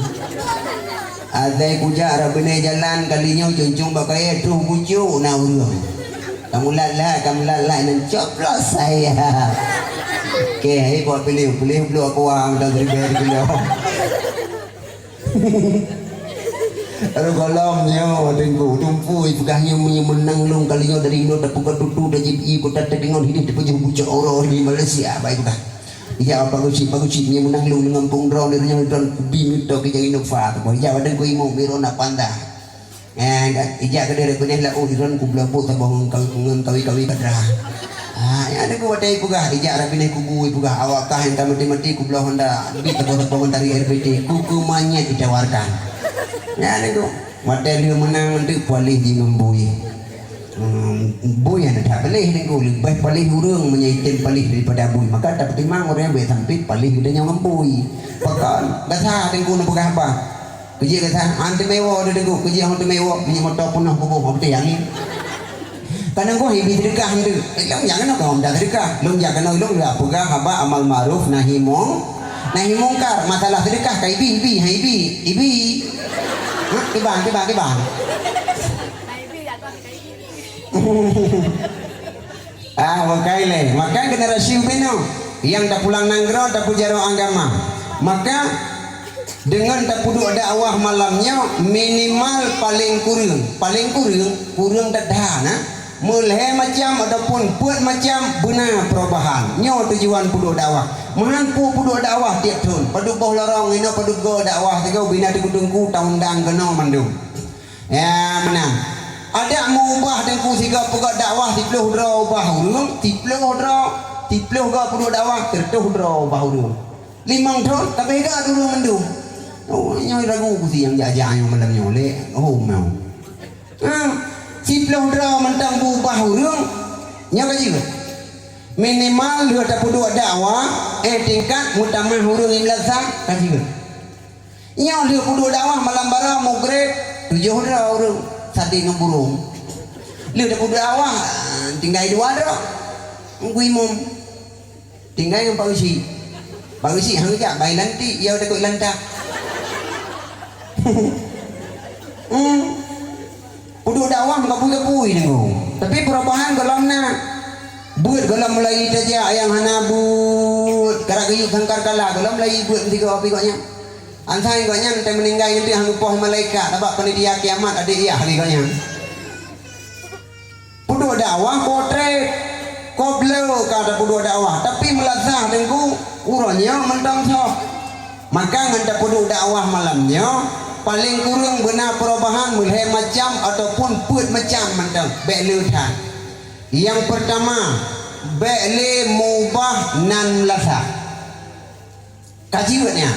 Adai kujak rabine jalan kalinyo cuncung bak kaye, tuh bucuk na urung. Kamu lat-lat, kamu lat-lat, nan coplos saya. Oke, hai, buat pilih, pilih, belum aku ang, dan ribet, belum. Aru golom nyo, tengku, tumpu, ipegah nyo menye menang lung, kalinyo dari ino, tapuka tutu, tajip i, kota tadingon hidih, tapujuh bucuk oro, di Malaysia, baik pegah. Ijak apa gusi, bagusi, menye menang lung, dengan pung drone, dari nyo, drone, kubi, mito, kejang ino, fa, tengku, ijak, tengku, imo, miro, na panda. Eh, ijak, kede, rebeneh, la, oh, iron, kubla, bu, tabong, ngan, kawi, kawi, badra. Ah, ya, ada ku watai pegah, ijak rabineh ku gui pegah, awak kah yang tamati-mati ku belah honda, bi tebong-tebong dari R B T, ku, ku manyet ditawarkan. Ya, niku, watai liu menang nanti palih di ngembui. Hmm, bui yang dak palih niku, lebih palih urung menyaitin palih daripada bui. Maka tak pertimang orang yang baik sampit palih kita nyong ngembui. Pakan, gasa niku na pegah apa. Kejik kata, "Ante mewo," ada dengku. Kejik ante mewo, minyak motor punah bubuh, apa tu yang ni? Kadang gua ibi sedekah ante. Eh, long jangan kau minta sedekah. Long jangan long dah pegah haba amal ma'ruf nahi mung-, nahi mungkar. Masalah sedekah ka ibi, ibi, ha, ibi, ibi. Ha, kibang, kibang, kibang. Ah, makai le. Maka generasi ubeno yang tapulang nanggrow, tapujaro agama. Maka dengan tapuduk dakwah malamnyo minimal paling kurung, paling kurung, kurung tadhana, mulhe macam ataupun put macam bena perubahan. Nyo tujuan puduk dakwah. Mahan pu puduk dakwah tiap tahun. Paduk boh lorong ino paduk go dakwah tiga bina tiku tungku taundang keno mandung. Ya, mana? Ada mengubah dengku siga pegak dakwah sipluh dro ubah urung, sipluh dro, sipluh ga puduk dakwah, seratuh dro ubah urung. Limang tahun, tapi ga urung mendung. Oh, nyo ragu ku si yang jajak nyo malam nyo le. Oh, mau. Ha, sipluh dro mentang bu ubah urung, nyo kaji. Minimal dua tapuduk dakwah, eh, tingkat mutamah urung imlasa, kaji. Nyo leu puduk dakwah malam bara mugrib, tujuh dro urung, sadi ngeburung. Leu da puduk dakwah, tinggai dua dro. Ngku imum. Tinggai ngku Pak Usi. Pak Usi hang jak bai lanti, iya udah kok lantak. Hmm. Puduk dakwah mengkapui-kapui nengku. Tapi perubahan golom na. Buat golom mulai tajak yang hana buat. Karak geyuk sangkar kala golom mulai buat mesti kau api koknya. Ansai koknya nanti meninggai nanti hang upoh malaikat. Tabak panitia kiamat adik iya hari koknya. Puduk dakwah kotre. Koblo kata puduk dakwah. Tapi melasah nengku uronyo mentang sok. Maka ngan tapuduk dakwah malamnyo, paling kurung bena perubahan mulhe macam ataupun put macam mantang, bek le than. Yang pertama, bek le mengubah nan melasah. Kaji wetnya.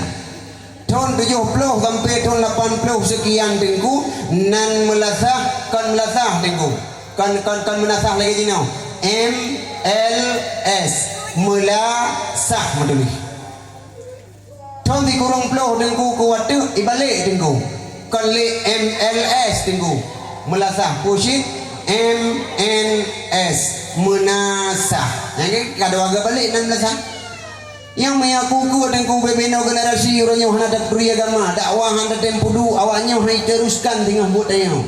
Tahun tujuh puluh sampai tahun lapan puluh sekian dengku, nan melasah, kan melasah dengku. Kan, kan, kan melasah lagi jino. M L S. Melasah matulih. Tahun tikurung puluh dengku ke watu, ibalik dengku. Kali M L S dengku. Melasah pusit M N S. Menasah. Yang ke, kada waga balik nan melasah. Yang mengaku ku dengku bebeno generasi uronyo hana dapuri agama. Dakwah hana tempudu, awaknyo hai teruskan tingah buat ayo.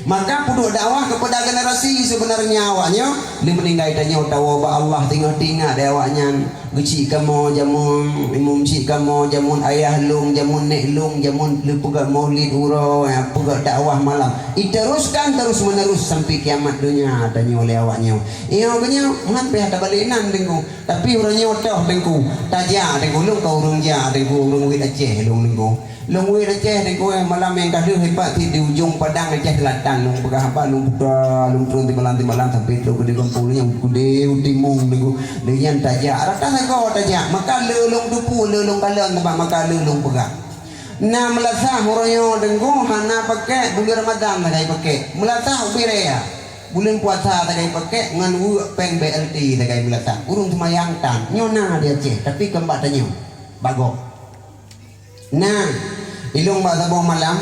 Maka puduk dakwah kepada generasi sebenarnya awaknyo, ni meninggai tanyo tawa ba Allah tingah-tingah de awaknyan. Gecik kamo jamun, imum cik kamo jamun, ayah lung, jamun nek lung, jamun le pegak maulid uro, ya, pegak dakwah malam. Iteruskan terus menerus sampai kiamat dunia, tanyo oleh awaknyo. Iyo, kenyo, man peh ada balik nan dengku. Tapi uronyo toh dengku. Tajak dengku, lung ka urung jak dengku, urung wit Aceh lung dengku. Lung wit Aceh dengku, eh, malam yang kaduh hebat ti di ujung padang Aceh Selatan. Lung pegah ba, lung puta, lung turun timbalan-timbalan sampe tlo gede gempulnya, gede utimung dengku. Dengan tajak, rata sako tajak. Maka lelung tupu, lelung kalan, tempat maka lelung pegah. Na melasah uronyo dengku, hana pake, bulan Ramadan tagai pake. Melasah ubire ya. Bulan puasa tagai pake, ngan wuk peng B L T tagai melasah. Urung semayang tan, nyo na di Aceh, tapi kembat tanyo. Bagok. Nah, ilung ba saboh malam,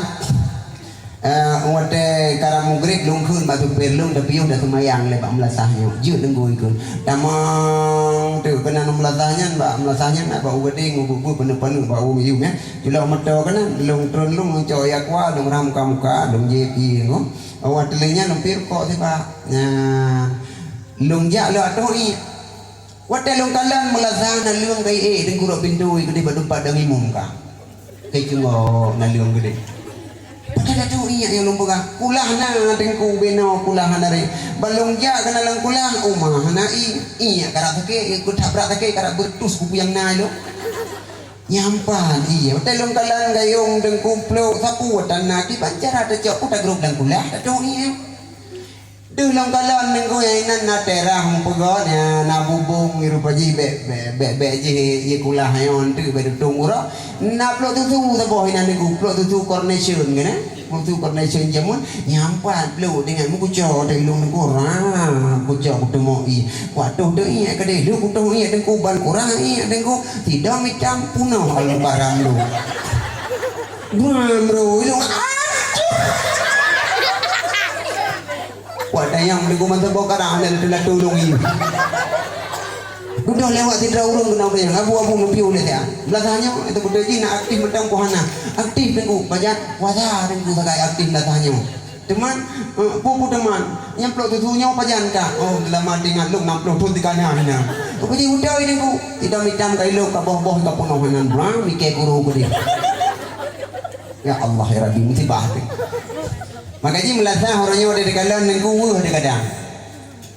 eh, wate karap mugrib lung keun ba supir lung, tapi yuh da semayang le ba melasahnyo. Jut dengku ikun. Tamang tu kena nu melasahnyan, ba melasahnyan, ba ugading, ubu-ubu, penu-penu, ba uyu, ya. Jula meto kena, lung turun lung, lung cok ya kua, lung ram muka-muka, lung jepi, lung. Awak telinyan, lung pirkok sipa. Nah, lung jak, lung atuh i. Wate lung kalan melasah nalung kai e, dengku rok pintu, i kedi ba dumpat dang imum ka. Kai cungo nalung kedi. Pata datu inya yang lung pegah. Kulah na dengku beno kulah na re. Ba lung jak kena lang kulah, uma na i, inya karak sake, i kutak berak sake, karak bertus kuku yang na lo. Nyampan, iya. Wate lung kalan gayung dengku pluk, sapu watan na ki bancara tecok puta grup lang kulah, datu inya. Duh, lung kalan dengku ya inan na terah mung pegot ya, na bubung iru paji be, be, be, be ji, ji kulah ya, antu be dutung ura. Na plok tutu saboh inan dengku, plok tutu carnation kena. Plok tutu carnation jamun, nyampan plok dengan mukuco de ilung dengku, ra, kuco kutemok i. Kuatuh de i, kede lu kutuh i dengku, ban kurang i dengku. Tidak micam punah alam barang lu. Bram, bro, ilung, aduh. Wah, dayang, dengku mantap bau karang, ada latu-latu dong ini. Udah lewat sidra urung kena dayang, abu-abu mepiu le dia. Melasahnyo, itu betul ji, na aktif mentang pohana. Aktif dengku, bajat, wasa dengku sagai aktif melasahnyo. Teman, eh, pupu teman, nyamplok tutunyo pajan ka. Oh, lama dengan luk enam puluh tahun tiga nya hina. Udah udah dengku, tidak mitam kai luk, ka boh-boh, ka punoh hanan, bang, mike kuru ku dia. Ya Allah, ya Rabbi, musibah tu. Maka ji melasah uronyo de kalan dengku, weh de kadang.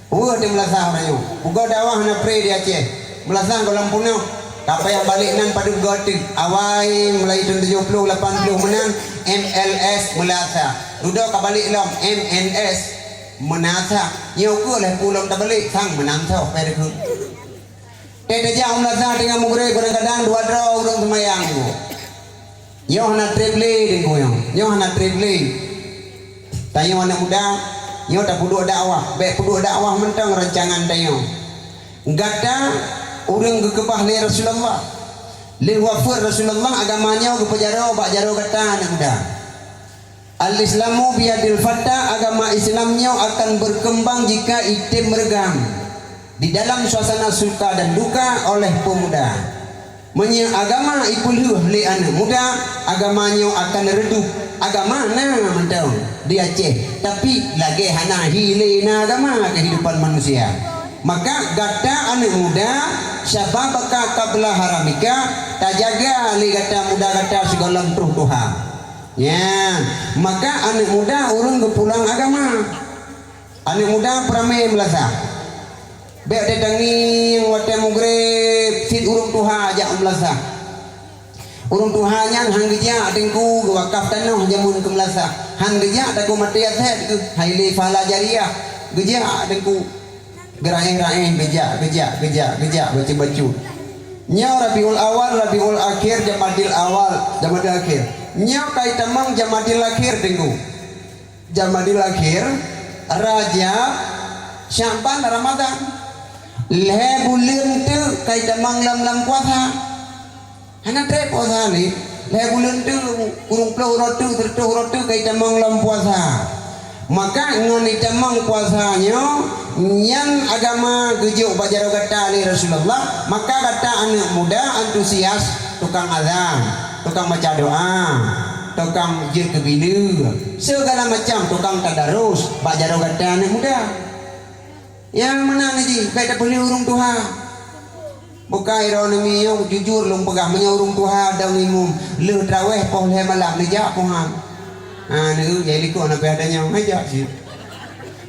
Weh de melasah uronyo. Uga dakwah na pre di Aceh. Melasah ko lam punoh. Kapayah balik nan padu gote. Awai mulai tahun tujuh puluh, lapan puluh menan, M L S melasah. Dudo ka balik lom, M N S menasah. Nyoko leh pulom tabalik, sang menansoh pe deku. Te dejak melasah dengan mugrib, kadang-kadang dua dro urung semayang dengku. Nyo hana triple dengku nyo. Nyo hana triple. Tanyo anak muda, nyo ta puduk dakwah. Bek puduk dakwah mentang rancangan tanyo. Gata urung gekebah le Rasulullah. Le wafat Rasulullah, agamanyo gepejaro, bak jaro gata anak muda. Al-Islamu biyadil fata, agama Islamnyo akan berkembang jika item meregang di dalam suasana suka dan duka oleh pemuda. Menya agama ipelheh le anak muda, agamanyo akan redup. Agama na mentang di Aceh, tapi lagi hana hile na agama kehidupan manusia. Maka gata anak muda, syababaka qabla haramika, tajaga le gata muda gata segalam truh tuha. Ya, maka anak muda urung gepulang agama. Anak muda perame melasah. Bek de danging wate mugrib, sit urung tuha jak melasah. Urung tuha nyan han gejak dengku gewakaf tanoh jamun ke melasah. Han gejak taku mati aset ke, hai le pahala jariah. Gejak dengku. Geraeh-raeh, gejak, gejak, gejak, gejak, bacu-bacu. Nyo Rabiul Awal, Rabiul Akhir, Jamadil Awal, Jamadil Akhir. Nyo kai tamang Jamadil Akhir dengku. Jamadil Akhir, Rajab, Sya'ban, Ramadan. Lhe bulen tu kai tamang lam-lam puasa. Hana trep puasa ni, lhe bulen tu, urung pluh rotu, seratuh rotu, kai tamang lam puasa. Maka ngan itamang puasanyo, nyan agama gejuk bak jaro gata le Rasulullah, maka gata anak muda antusias, tukang azan, tukang baca doa, tukang jit kebina, segala macam tukang tadarus, bak jaro gata anak muda. Yang mana ni ji, bek tapelih urung tuha. Bukai ro nami yo, jujur lung pegah, menya urung tuha dang imum, leh traweh poh leh malam, leh jak pohan. Ha, ne, ya liko na peh adanyo, ngajak si.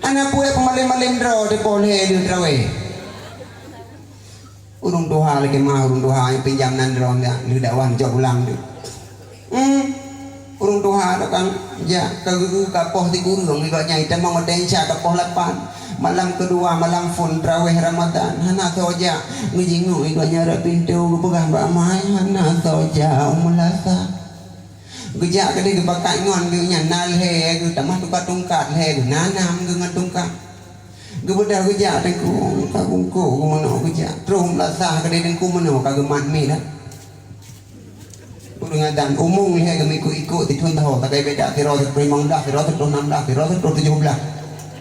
Ana pue pemalim-malim dro, de poh leh leh traweh. Urung tuha lagi mah, urung tuha yang pinjam nan dro, ya, leh dakwan jok ulang tu. Hmm, urung tuha. Haro kang ja, ka gegu ka poh tiga urung, iga nya ita mang otensa ka poh lapan. Malam kedua, malam fun, traweh Ramadan. Hana soja, ngejingu iga nya ra pintu, gepegah ba mai, hana soja, umulasa. Gejak kedi gepakat ngon, ge nya nal he, ge tamah tungkat-tungkat he, ge nanam ge ngan tungkat. Ge bedah gejak tengku, ka bungku, ge meno gejak. Terus umulasa kedi tengku meno, ka gemat mi dah. Urung adan, umung lihai kami ikut-ikut, titun taho, takai beda, tiro titun limang belah, tiro titun enam belah, tiro titun tujuh belah.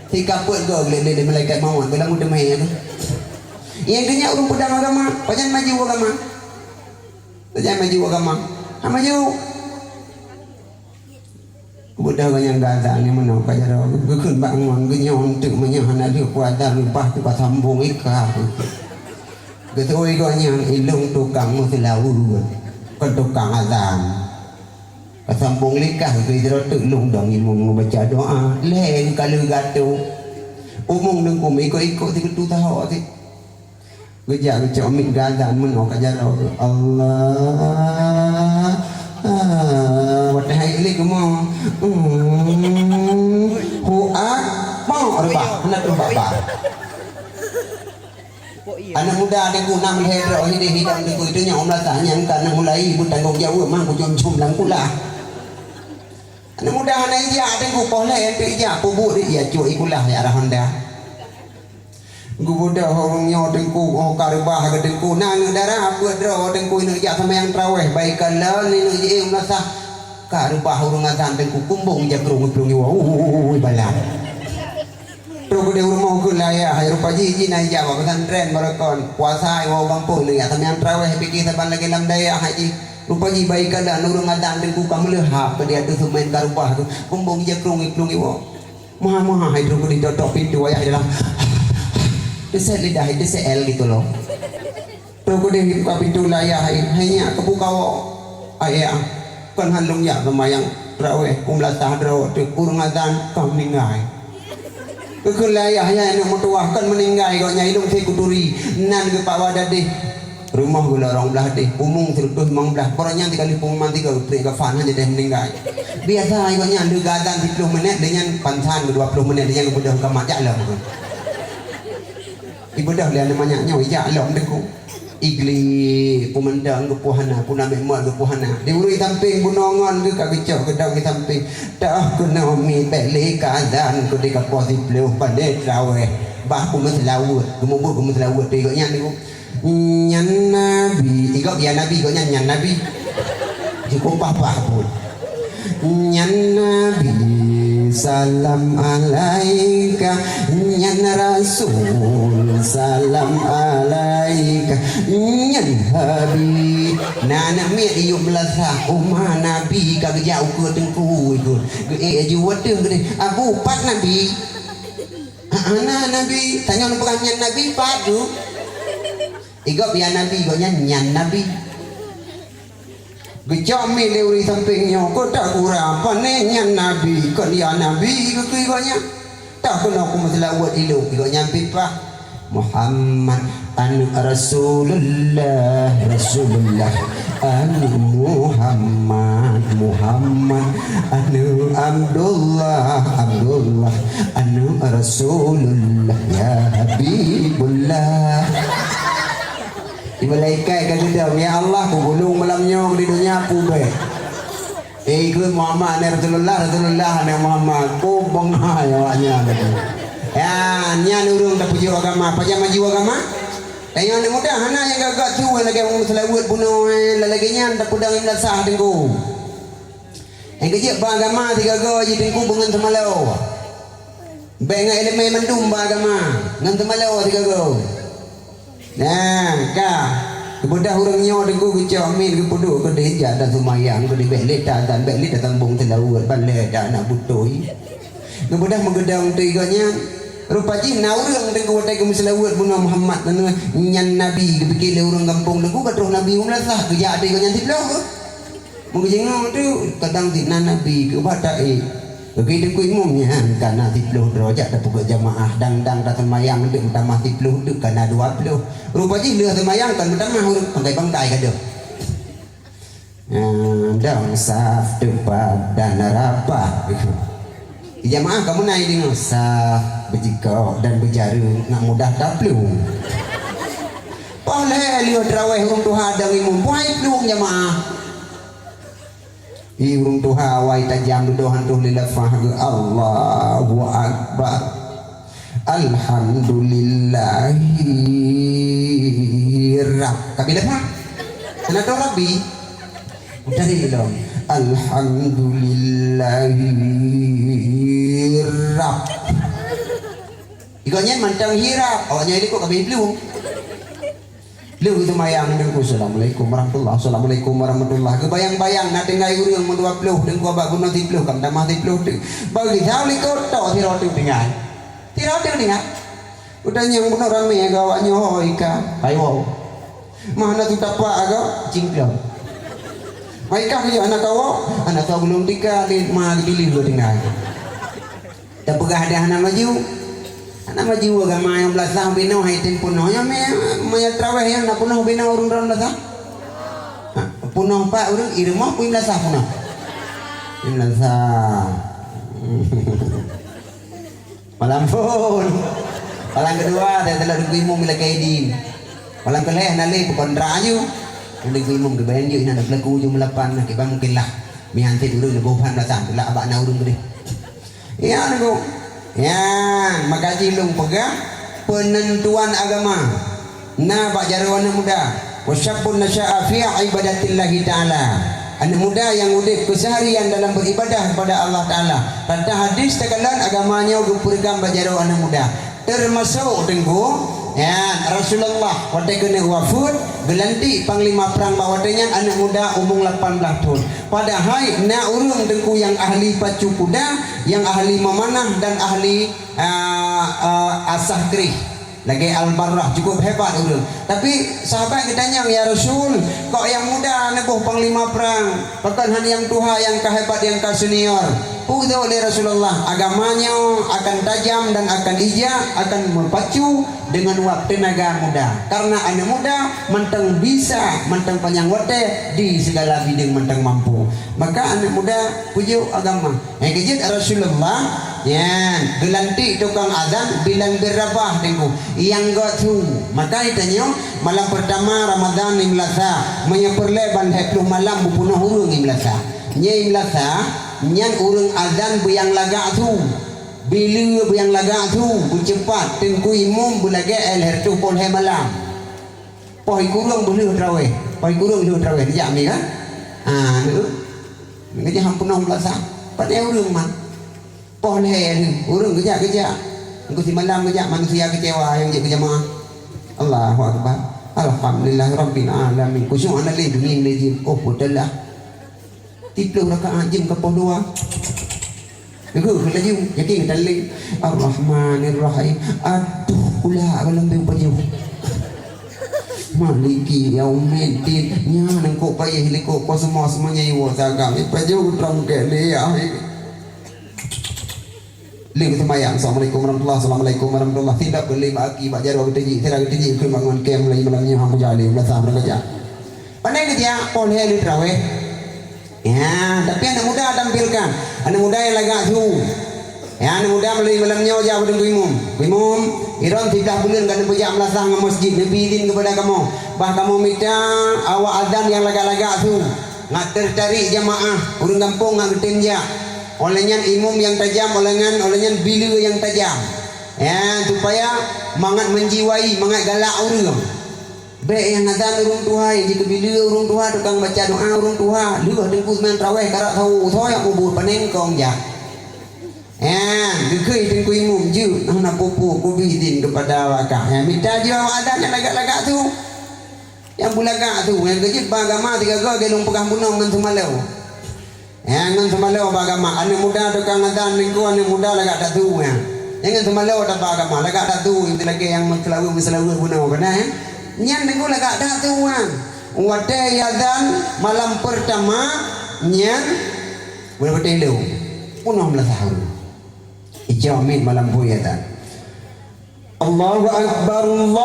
Tika pet go, lele, lele, malaikat maut, bela muda mai aku. Yang kenya urung pedang agama, pajan maju agama. Pajan maju agama. Ha, maju. Kebudah ganyang gaza ni mano kajaro, gekun bangun, genyon, tuk menyahan, ada kuadar, lupa, tu kasambung, ikah. Getoi ganyang ilung tukang muselawu, ke tukang azan. Kasambung likah, ke idro tu lung dong imum baca doa. Leng kalu gatu. Umung nengku miko-iko ti ketu taho ti. Gejak gecok mik gadan meno kajaro. Allah. Ah, watahai lik mo. Hmm. Hu ak. Pok rebah. Hana tu baba. Anak muda ada guna melihat roh ini hidang di kuitunya umlah tanya engka anak mulai ibu tanggung jawab mang kujum jum langkula. Anak muda hana ija ada ku poh le ente ija pubu di ija cuak ikulah ya arah Honda. Gubuda horong nyo tengku oh karubah ke tengku nang dara apa dro tengku ina ija sama yang traweh baik kala ni ina ija umlah sah karubah horong azan tengku kumbung jakrung plung iwa ui balam. Truk di urmo ke layah, hai rupa ji, ji nai jawa pesantren barakon. Puasa, iwa gampung ni, ya, sambian traweh, piki saban lagi lam dayah, hai ji. Rupa ji, baik kada, nurung adan, dengku kamu lehap, ke dia tu sumen karubah tu. Kumbung jakrung, iplung, iwa. Maha, maha, hai truk di totok pintu, wayah di dalam. Deset lidah, deset el gitu loh. Toko deh ibuka pintu layah ai, hanya kebuka wo. Ai ya, kan halung ya kemayang traweh, umlah sah draw tu urung azan kam ninggai. Keke layah ya ina metuah kan meninggai ko nyai lung si kuturi, nan ke pawa dadih. Rumah gula orang belah deh, umung serutus mang belah, poronya tiga lipung man tiga upri ke fan hanya deh meninggai. Biasa ai ko nyan deh gadan sepuluh menit, dengan pansan dua puluh menit, dengan kebudah kamat jak lah. Ibadah lian manyak nyo ijak lom dengku. Igli pumendang ke puhana, puname muat ke puhana. Di urui samping bunongon ke kagecok gedang di samping. Tah kena mi beli kadan ke di kapo sipluh pandai traweh. Bah kume selawut, gemubuk kume selawut. Igok nyan dengku. Nyan Nabi, igok ya Nabi, igok nyan, nyan Nabi. Cukup pah-pah pun. Nyan Nabi, salam alaika. Nyan Rasul, salam alaika. Nyan Habib. Nana mi iyu belasah uma Nabi kagejak ukur tengku iku. Eh, aju waduh gede. Abu pat Nabi. Ana Nabi, tanyo numpang nyan Nabi pat tu. Igop ya Nabi, igop nyan, nyan Nabi. Gecok mi le uri samping nyo, ko tak kurang, pane nyan Nabi, ko dia Nabi, ko tu igop nyan. Tak kena ku masalah wot ilu, igop nyan pipah. Muhammad, anu Rasulullah, Rasulullah, anu Muhammad, Muhammad, anu Abdullah, Abdullah, anu Rasulullah, ya Habibullah. Di malaikat kagedang, ya Allah, ku gulung malam nyo di dunya ku be. Eh, ikut Muhammad, ane Rasulullah, Rasulullah, ane Muhammad. Ku bengai awaknya, kata. Ya, nyan urung tak puji agama, paja maju agama. Tanya anak muda, hana yang gagak tu, lagi orang selawat bunuh, eh, lagi nyan tak pudang yang lasah tengku. Yang kejap ba agama, tiga go, ji tengku bengan semalo. Baik ngan elemen mendum ba agama, ngan temalo tiga go. Nah, ka. Kebudah urang nyo dengku gecok amin ke puduk ke deh jak dan semayang ke deh bek leta dan bek leta tambung selawat bale dak nak butoi. Kebudah megedang tu iganya. Rupa ji na urang dengku watai ke meselawat bunuh Muhammad nanu nyan Nabi ke pikir le urang kampung dengku ka terus Nabi umlasah ke jak tu iganya siploh ke. Mengejengau tu kadang ti nan Nabi ke ubat da'i. Bagi dengku imum nyan kana siploh derajat da pegek jamaah dang-dang da semayang tu metamah siploh tu kana dua ploh. Rupa ji leh semayang kan metamah urut bangkai-bangkai kada. Eh, dang saf, tepad dan rapat. Jamaah kamu nai dengan saf, bejikok dan bejarum, nak mudah taplung. Pah lé liu traweh urung tuha dang imum, buhay plung jamaah. I urung tuha wai tajam dudohan tuh lilafah ge Allahu Akbar. Alhamdulillahi Rabb. Kabilafah. Ana to Rabbi. Udah di dong. Alhamdulillahi Rabb. Iganya mantang hirap. Awaknya ini kok kami belum. Lu itu mayang dengku, "Assalamualaikum warahmatullah, assalamualaikum warahmatullah." Kebayang-bayang, na tinggai urung mendua puluh, dengku abak guna tiga puluh, kam tamah tiga puluh tu. Bagi tahu likot, tok siro tu tinggai. Siro tu tinggai. Udah nyang benar rame aga awaknya, "Hoi ka, hai wow." Mana tu tapak aga, cingklong. Hai ka, kerja anak awak, anak tahu belum tiga, di mah dipilih dua tinggai. Tapegah dah anak maju. Anak maju agama yang belasah binoh, hai tin punoh. Ya, me-, maya traweh yang nak punoh binoh urung ron belasah. Ha, punoh pak urung, irmoh pun belasah punoh. Belasah. Malam pun. Palang kedua, saya telah dengku imum bila kaidin. Palang keleh, nali, bukan raju. Dengku imum, kebayang ju, ina nak pelaku ujung melapan, nak kibang mungkin lah. Mihan tit urung, lebuhan belasah, telah abak na urung gede. Iya, niku. Iya, makaji lung pegah penentuan agama. Na bak jaro anak muda. Wa syabbun nasya'a fi ibadatillahi ta'ala. Anak muda yang udip keseharian dalam beribadah kepada Allah Ta'ala. Kata hadis tekalan agamanya gepergam bak jaro anak muda. Termasuk dengku, ya, Rasulullah, watay kena wafat, gelanti panglima perang bak watay nyan anak muda umung lapan belas tahun. Padahai na urung dengku yang ahli pacu kuda, yang ahli memanah dan ahli, ah, ah, asah kerih. Lagi Al-Barrah, cukup hebat urung. Tapi sahabat katanya, "Ya Rasul, kok yang muda nebuh panglima perang, bahkan hanya yang tuha yang kahebat, yang kasenior?" Puduk oleh Rasulullah, agamanya akan tajam dan akan ijak, akan mepacu dengan wak tenaga muda. Karena anak muda mantang bisa, mantang panyang watay di segala bidang mantang mampu. Maka anak muda pujuk agama. Yang kejut Rasulullah, yan, gelanti tukang azan bilang berabah dengku. Yang gatu. Maka itanyo, malam pertama Ramadan imlasa, menyeperleban dua puluh malam bupunoh urung imlasa. Nya imlasa, nyan urung azan buyang lagak tu. Bila buyang lagak tu, bucepat, tengku imum bulagak el hertu polhe malam. Poh ikurung bulih traweh, poh ikurung bulih traweh, dijak mi kan? Ah, tu. Ngejak hampunoh belasa. Patne urung man. Poh leher, urung kejak-kejak. Engko si malam kejak manusia kecewa yang jek kejamaah. Allahu Akbar. Alhamdulillah Rabbil Alamin. Kusyuk ana le dingin le jim. Oh, betul lah. Tiga rakaat jim ke poh dua. Degu ke laju, yakin ke taling. Ar-Rahmanir Rahim. Aduh, pula kalau ambil baju. Maliki yaumiddin. Nya nengko payah liko ko semua semuanya iwo sagang. Ni baju terang ke ni ya. Ling sembahyang. Assalamualaikum warahmatullah. Assalamualaikum warahmatullah. Tidak boleh bagi bak jaro keteji. Tidak keteji ke bangun kem lagi malam ni hang jali. Belasah berkeja. Pandai kerja, boleh ni terawih. Ya, tapi anak muda tampilkan. Anak muda yang lagak su. Ya, anak muda melalui malam nyo ja badeng ku imum. Ku imum, iron tiga bulan kada bejak melasah ngan masjid. Nabi izin kepada kamu. Bah kamu mita awak azan yang lagak-lagak su. Ngat tertarik jamaah, urang kampung ngat getem ja. Oleh nyan imum yang tajam, oleh ngan, oleh nyan bila yang tajam. Ya, supaya mangat menjiwai, mangat galak urang. Bek yang azan urung tuha, yang jika bila urung tuha, tukang baca doa urung tuha, leuh dengku semayang terawih, karak tau, tau yang kubur, panengkong ja. Ya, dengkei dengku imum, je, nah, na pupu, ku bi izin kepada wakak. Ya, mita je awak azan yang lagak-lagak tu. Yang bulagak tu, yang kejut ba agama, tiga ga, gelung pegah bunong ngan sumalau. Ya, ngan semalau ba agama. Anak muda tukang azan nengko, anak muda lagak tatu, ya. Jangan semalau tak ba agama, lagak tatu, itu lagi yang meselawe, meselawe guna, guna, ya. Nyan nengko lagak tatu, ya. Watay azan malam pertama, nyan, boleh betul lu. Punah melasah. Ijau mit malam pun azan. Allahu Akbar, Allahu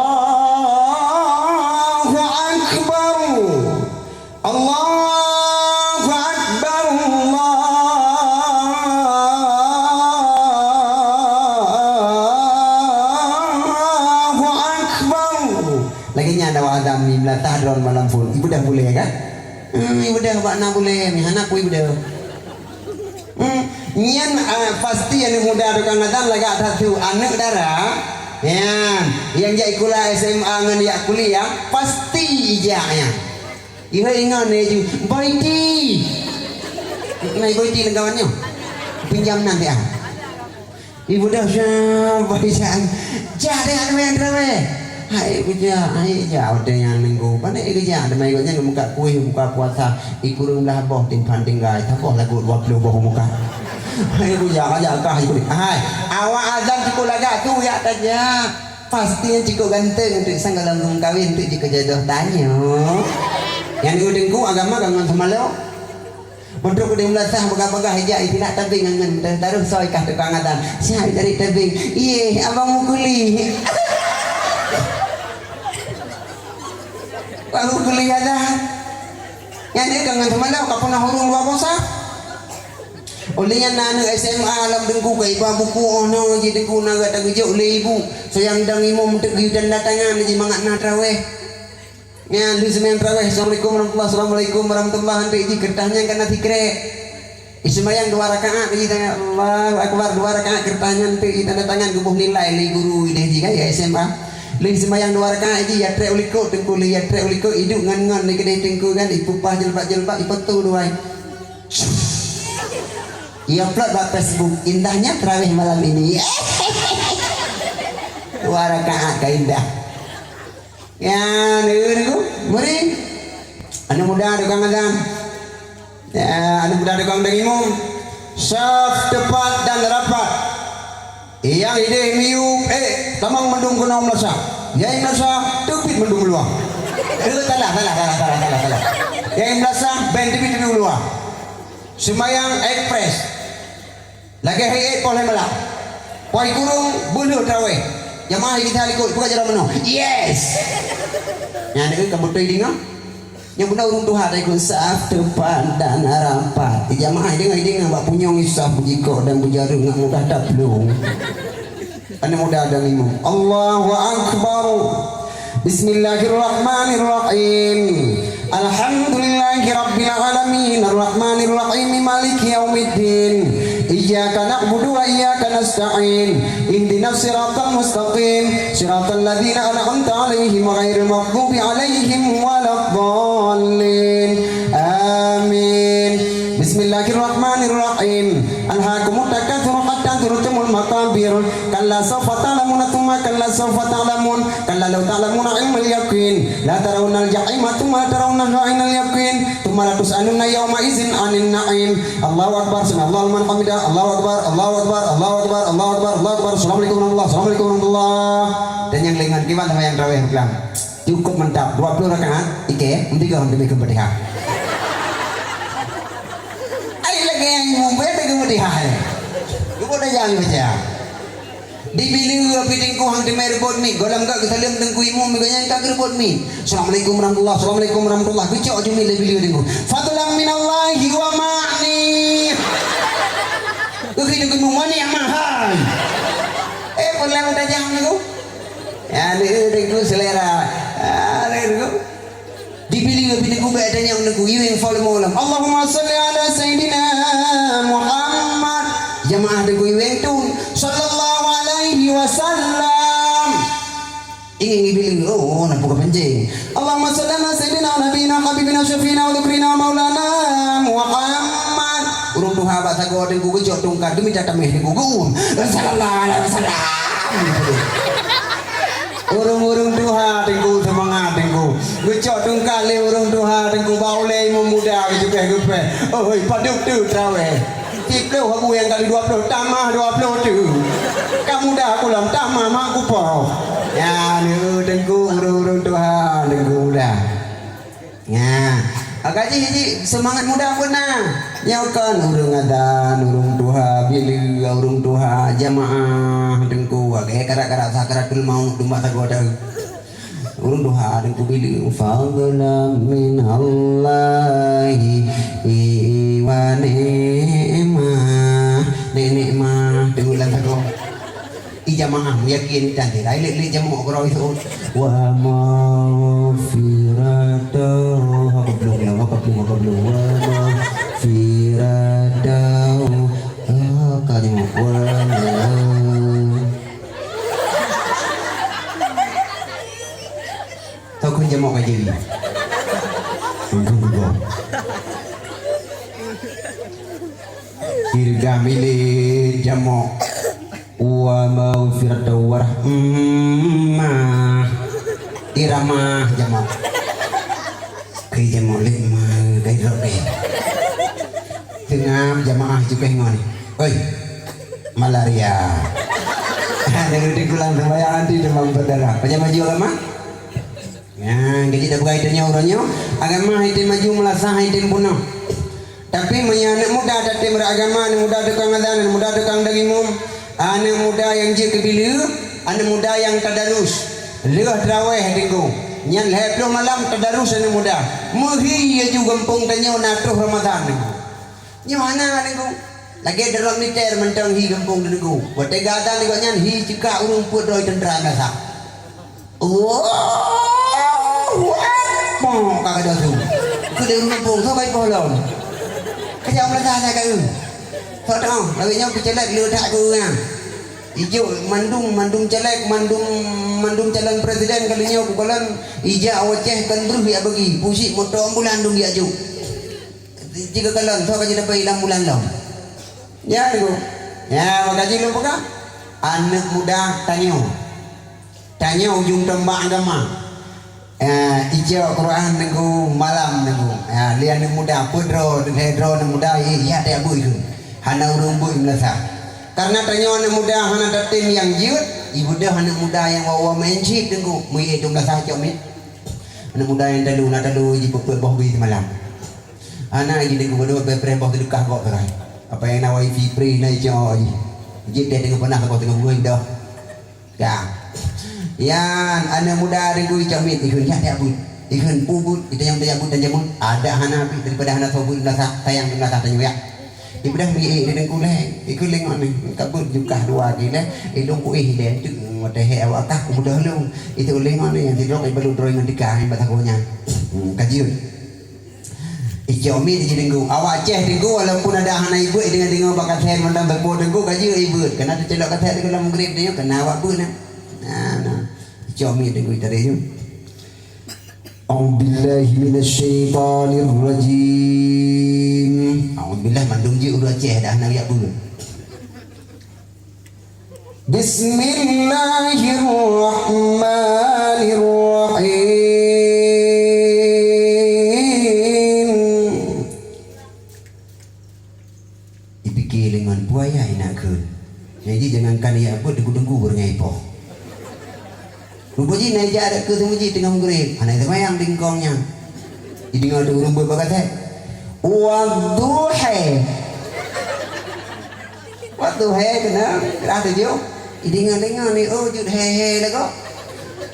Akbar. Allah Inya da wa adan mi melatah dron malam pun. Ibu dah bule ka? Hmm, ibu dah bana bule, mi hana ku ibu dah. Hmm, nyan, ah, pasti anuk muda tukang adan lagak tatu, anuk dara. Yan, yang jak ikula S M A ngan jak kuliah, pasti ijak ya. Iwe ingan ne ju, Boiti. Nai Boiti lengkawannya. Pinjam nan dia. Ibu dah siap, Boiti siap. Jak deh anu yang terawih. Hai, ku jak, hai, jak, udah yang nengku. Panek ku jak, demai ku jak, buka kuih, buka puasa. Ikurung lah boh, timpan tinggai. Tak boh lagu dua puluh boh muka. Hai, ku jak, jak kah, ibu. Hai, awak azan cukup lagak tu, ya, tak jak. Pasti yang cukup ganteng untuk sanggalam kawin untuk jika jodoh tanyo. Yang dengku agama kangen sama lo. Untuk deng melasah bagah-bagah ijak iti nak tabing angen taruh soi kah tukang adan. Siap cari tabing. Iye, abang mukuli. Abang mukuli adan. Yang dia kangen sama lo, kapan hurung dua bosa. Oleh yan nanu S M A alam dengku ka iba buku ono ji dengku naga tak gejok oleh ibu. Soyang dang imum tak geyudan datangan ji mangat na terawih. Nya, lu semayang terawih. Assalamualaikum warahmatullah, assalamualaikum warahmatullah. Ante ji kertasnya kana tikre. Isemayang dua rakaat ji tanda Allahu Akbar, dua rakaat kertasnya ante ji tanda tangan gubuh nilai oleh guru ideh ji ka ya S M A. Lu semayang dua rakaat ji ya trek uliko tengku, lu ya trek uliko iduk ngan-ngan ni kedai tengku kan, ipupah jelbak-jelbak, ipetu duai. Ia upload ba Facebook, indahnya terawih malam ini. Dua rakaat ka indah. Ya, nengku, muri. Anuk muda tukang adan. Ya, anuk muda tukang dang imum. Saf tepat dan rapat. Yang ideh miup, eh, tamang mendung kena melasa. Yang melasa, tepit mendung keluar. Eh, salah, salah, salah, salah, salah, salah. Yang melasa, ben tepit, tepit keluar. Semayang ekspres. Lagi hai, eh, poleh melak. Poi kurung, bulu terawih. Jamaah kita likut, buka jalan meno. Yes. Yang ada kamu tuh idinga. Yang benar urung tuha tadi ku saf tepat dan rapat. Di jamaah idinga, idinga, bak punyong isaf bujiko dan bujaru ngak mudah taplung. Anuk muda dang imum. Allahu Akbar. Bismillahirrahmanirrahim. Alhamdulillahi rabbil alamin. Arrahmanirrahim. Maliki yaumiddin. Iyyaka na'budu wa iyyaka nasta'in. Ihdinas siratal mustaqim. Siratal ladzina an'amta 'alaihim ghairil maghdubi 'alaihim waladdallin. Amin. Bismillahirrahmanirrahim. Alhaakumut takatsur hatta zurtumul maqabir. Kalla sawfa ta'lamuna tsumma kalla sawfa ta'lamun. Kalla law ta'lamuna 'ilmal yaqin. Latarawunnal jahima tsumma latarawunnaha 'ainal yaqin. Tsumma latus'alunna yawma idzin 'anin na'im. Allahu Akbar, sami'allahu liman hamidah. Allahu Akbar, Allahu Akbar, Allahu Akbar, Allahu Akbar, Allahu Akbar. Assalamualaikum warahmatullah, assalamualaikum warahmatullah. Dan yang lengan kiwan sama yang terawih bilang. Cukup mantap, dua puluh rakaat, ike, mending kau ambil ikut Fatihah. Ai lagi yang imum, bebe ikut Fatihah, ya. Ikut aja, ikut aja. Di bilu api tengku hang temai rebot mi, golam gak kesalam tengku imum, mi ganyang tak rebot mi. Assalamualaikum warahmatullah, assalamualaikum warahmatullah. Kecok aja mi le bilu tengku. Fadlan minallahi wa ma'ni. Kaki tengku imum, mani yang mahal. Eh, pernah udah jangan aku. Ya, ni, ni, ku selera. Ah, ni, ku. Dipilih lebih ni ku, beda yang ni ku, iwing fal maulam. Allahumma salli ala Sayyidina Muhammad. Jamaah ni ku, iwing tun. Sallallahu alaihi wasallam. Ingin ibilih, oh, oh, nampu kepencing. Allahumma salli ala Sayyidina Nabiyina Habibina Syafi'ina wa Dhukrina Maulana Muhammad. Urung tuha bak sago dengku gejok tungka demi tatameh dengku geun. Sallallahu alaihi wasallam. Urung-urung tuha dengku semangat dengku. Gejok tungka le urung tuha dengku baule memuda gejepeh gepeh. Oi, paduk tu terawih. Tiga puluh abu yang kali dua puluh, tambah dua puluh tu. Kamu dah kulam tambah mak kupo. Ya, ni dengku, urung-urung tuha, dengku dah. Ya. Agak ji, ji, semangat muda pun nah. Nyakan urung adan, urung tuha, bilu, urung tuha, jamaah, dengku, agak karak-karak sakaratul maut, dumba sagoda. Urung tuha dengku bilu, fadlan minallahi wa ni'mah. Ni'mah, dengku lan sago. Ijamaah, muyakin tante. Lai lek, lek jamoh karo isu. Wa maghfiratan. Haka belum, ya, haka belum, haka belum. Wa maghfiratan. Ah, haka jamoh. Wa ma-, Takun jamoh kajili. Tunggu dulu. Irga milik jamoh. Wa maghfiratan warahmah. Iramah jamoh. Kay jamoh lek ma, kay roke. Tengam jamaah juga ngoni. Oi. Malaria. Ada udah pulang sembahyang nanti demam berdarah. Pajama jiwa kama? Ya, jadi dah buka itanya uranyo. Agama itin maju, melasah itin punah. Tapi maya anak muda, tatim ra agama, anak muda tukang adan, anak muda tukang dagimum, anak muda yang jik bila, anak muda yang tadarus. Leh tarawih dengku. Nyan leh puluh malam tadarus anak muda. Mehi ya ju gampung tanyo natruh Ramadan. Nyo ana dengku. Lagi dalam niter mentang hi gampung dengku. Wate gadan dengku nyan hi cika urung put roi tentera nasa. Allahu Akbar. Kaka dosu. Ku de rumah pung, so kai polom. Kaya mula sa sa kau. So tong, lagi nyau kecelak lu tak ku ya. Ijo mandung, mandung celak, mandung, mandung calon presiden kali nyau ku kalan ija awaceh kendruh ya bagi. Pusik motor ambulan dung ya ju. Tiga kalan, so kaji dapat ilang bulan lo. Ya, dengku. Ya, makaji lu peka. Anak muda tanyo. Tanyo ujung tombak agama. Eh, ijo Quran dengku malam dengku. Ya, li anak muda, pedro, pedro anak muda, i, iya, tak bui ku. Hana urung bui melasa. Karena tanyo anak muda, hana tatim yang jiut, ibu dah anak muda yang wawa main chip dengku. Mui itu melasa cok mit. Anak muda yang talu, na talu, ibu pepet boh bui semalam. Ana iji dengku berdua bepreh boh tedekah kok terai. Apa yang nawai si preh na ijo aji. Iji deh dengku pernah kok tengah bulan dah. Ya. Yan, anak muda dengku icamit, ikun ya tiabut. Ikun pubut, kita yang tiabut dan jamun. Ada hana api daripada hana sobut nasa, sayang nasa tanyo ya. Ibu dah mi dengku leh, ikun lengon ni. Kabut jukah dua gila. Idung ku ih deh, tu, ngotehe awak kah, ku mudah lu. Itu lengon ni, yang tidok, ibu lu droy ngantika, yang batakonya. Hmm, kajiun. Ijo mi di dengku. Awak Aceh dengku, walaupun ada hana ibut, dengan-dengan bakasen, mandang bepo dengku, kaji ibut. Kena tecelok kaset dengku dalam grip dengku, kena awak but, nah. Nah, nah. Ijo mi dengku, tadi ju. A'udzubillahi minasyaitonirrajim. A'udzubillah, mandung ji ulu Aceh, dah hana ibut. Bismillahirrahmanirrahim. Ipikir lengon buaya inakun. Jadi jangankan iya abut dengku-dengku bernyai poh. Rupa ji nai ja ada ke temu ji tengah menggerik. Anak itu mayang dengkongnya. Jadi ngau tu urung buat bakat, eh. Wadduha. Waktu he kena, kerah tujuh. Idinga-dinga ni, oh, jut he he lagu.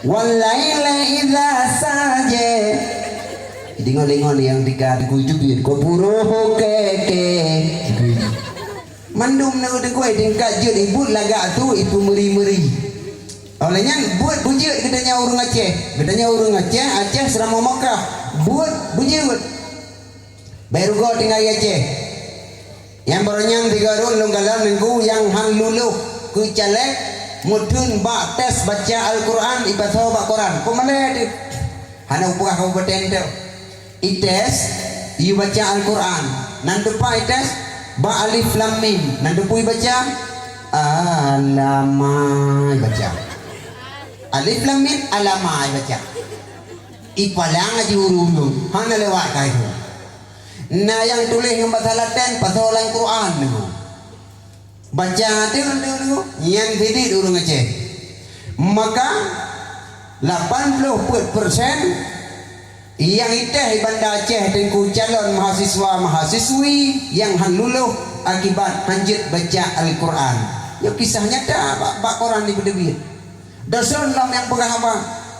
Wal laili idza saja. Idinga-dinga ni yang tiga di kujuh bin, ko buruh keke. Mandum na udah kue tingkat jut ibut lagak tu, ipu meri-meri. Olehnya, buat bujut kita nya urung Aceh. Kita nya urung Aceh, Aceh serama Makkah. Buat bujut. Baru ko tinggal Aceh. Yang baronyan tiga run lunggalan minggu yang han luluh ke caleg mudhun ba tes baca Al-Quran ipaso ba Quran. Ko male di. Hana upah kabupaten tu. Ites, iyu baca Al-Quran. Nan tupa ites, ba alif lam mim. Nan tupu ibaca, alama ibaca. Alif lam mim, alama ibaca. Ipalang aji uru-uru. Hana lewat kaitu. Na yang tulih ngam bahasa Latin, pasolan Quran niku. Baca tu, tu, tu, yang sidi urung Aceh. Maka, lapan puluh persen yang iteh di Banda Aceh tengku calon mahasiswa, mahasiswi yang han luluh akibat hanjut baca Al-Quran. Yo kisah nyata, ba, ba koran ni berdebit. Dosun lam yang pegah haba.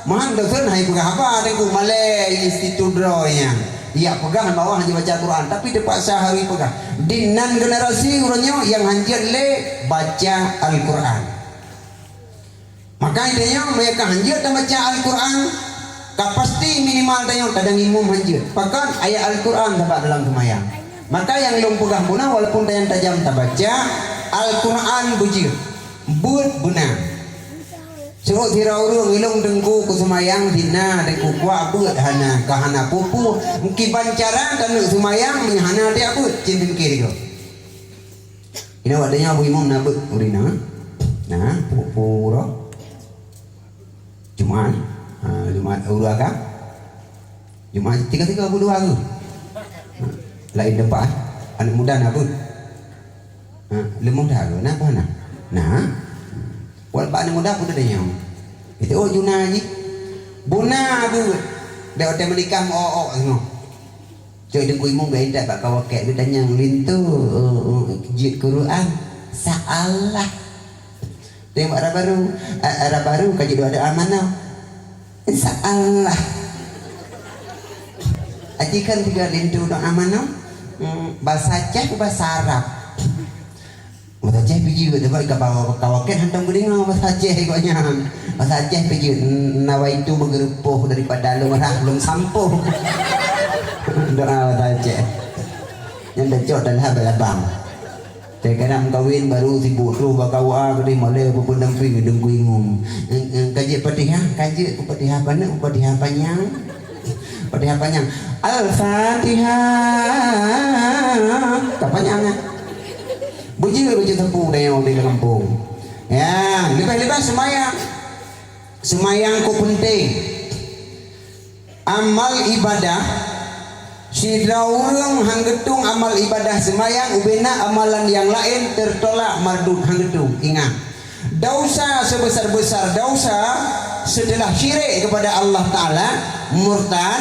Mahan dosun hai pegah haba, dengku male institut dro yang. Iya pegah bawah aja baca Quran, tapi terpaksa harus pegah. Di nan generasi urangnya yang hanjut le baca Al-Quran. Maka itayang, maka hanjut tabaca Al-Qur'an, kapasti minimal tayang tadang imum hanjut. Pakan ayat Al-Qur'an tabak dalam sumayang. Maka yang lung pegah buna, walaupun tayang tajam tabaca, Al-Qur'an bujut. But buna. Suuk sira urung ilung dengku ku sumayang sina, dengku kuak but hana, kahana pupu, mkiban cara tanu sumayang, mihana dia but, cin dengki digo. Ina wak tanya Abu Imam nabut urina. Nah, pupu ro. Jumat. Ha, Jumat uru aga. Jumat tiga tiga puluh dua tu. Ha, lain depan. Anak muda nabut. Ha, lemuh dah tu. Napa na? Nah. Wal ba anak muda pun ada nyau. Itu oh juna ji. Buna tu. Dah hotel menikah oh oh semua. Coy dengku imum ga indak bak kawaket, ga tanyang lintu, eh, eh, jit Quran. Saalah. Tembak ara baru, eh, ara baru, kaji doa-doa mano. Saalah. Ajikan tiga lintu doa mano. Hmm, bahasa Aceh, bahasa Arab. Bahasa Aceh pijut, dapat ka bawa kawaken hantam gudinga bahasa Aceh ikutnya. Bahasa Aceh pijut, nawaitu menggerupuh daripada lung rah lung sampuh. Doa bahasa Aceh. Yang decok dalam labang. Terkadang kawin baru sibuk terus bakawa, kedih malay, apa pun damping, dengku imum. Kaji Fatihah, kaji ku Fatihah, panek ku Fatihah panyang. Padahal panyang. Al-Fatihah. Kapanyangan. Bujil, bujil tepung dayong di kampung. Ya, lebih-lebih semayang. Semayang ko penting. Amal ibadah. Sira urung hanggetung amal ibadah semayang, ubena amalan yang lain tertolak, mardud, hanggetung. Ingat. Dausa sebesar-besar dausa setelah syirik kepada Allah Ta'ala, murtad,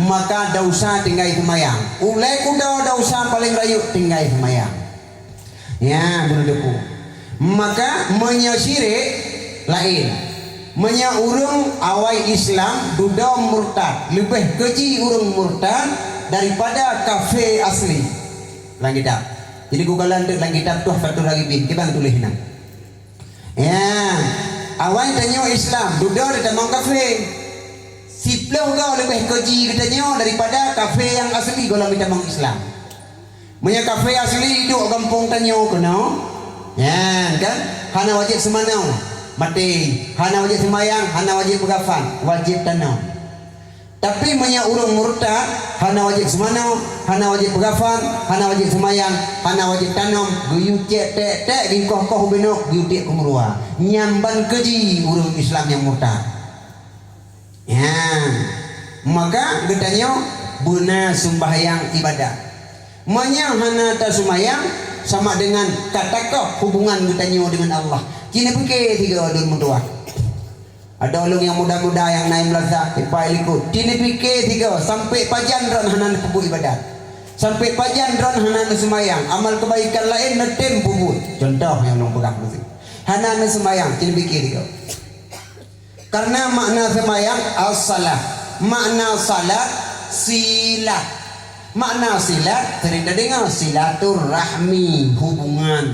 maka dausa tinggai semayang. Ulai kuda dausa paling rayuk tinggai semayang. Ya, guna depu. Maka menya syirik lain. Menya urung awai Islam duda murtad, lebih keji urung murtad daripada kafe asli. Lang kitab. Jadi gugalan lang kitab tuh satu lagi bin, kita tulis nang. Ya, awai tanyo Islam, duda di tamang kafe. Siploh ga lebih keji di tanyo daripada kafe yang asli golam di tamang Islam. Menya kafe asli iduk gampung tanyo kena. Ya, kan? Hana wajib semana. Mati. Hana wajib semayang, hana wajib begafan, wajib tanam. Tapi menya urung murtad, hana wajib semana, hana wajib begafan, hana wajib semayang, hana wajib tanam, geyutik tek-tek, gingkoh-koh binok, geyutik kumrua. Nyamban keji urung Islam yang murtad. Ya. Maka getanyo bena sembahyang ibadat. Menya hana ta sembahyang, sama dengan katakoh hubungan getanyo dengan Allah. Cine pikir tiga dun mentua. Ada ulung yang muda-muda yang naik melasa, ipai likut. Cine pikir tiga, sampai pajan ron hana ne pebut ibadat. Sampai pajan ron hana ne sembahyang. Amal kebaikan lain ne tem pebut. Contoh yang ulung pegang mesti. Hana ne sembahyang, cine pikir tiga. Karena makna sembahyang as-salah. Makna salat, silat. Makna silat, sering ta dengar, silaturrahmi, hubungan.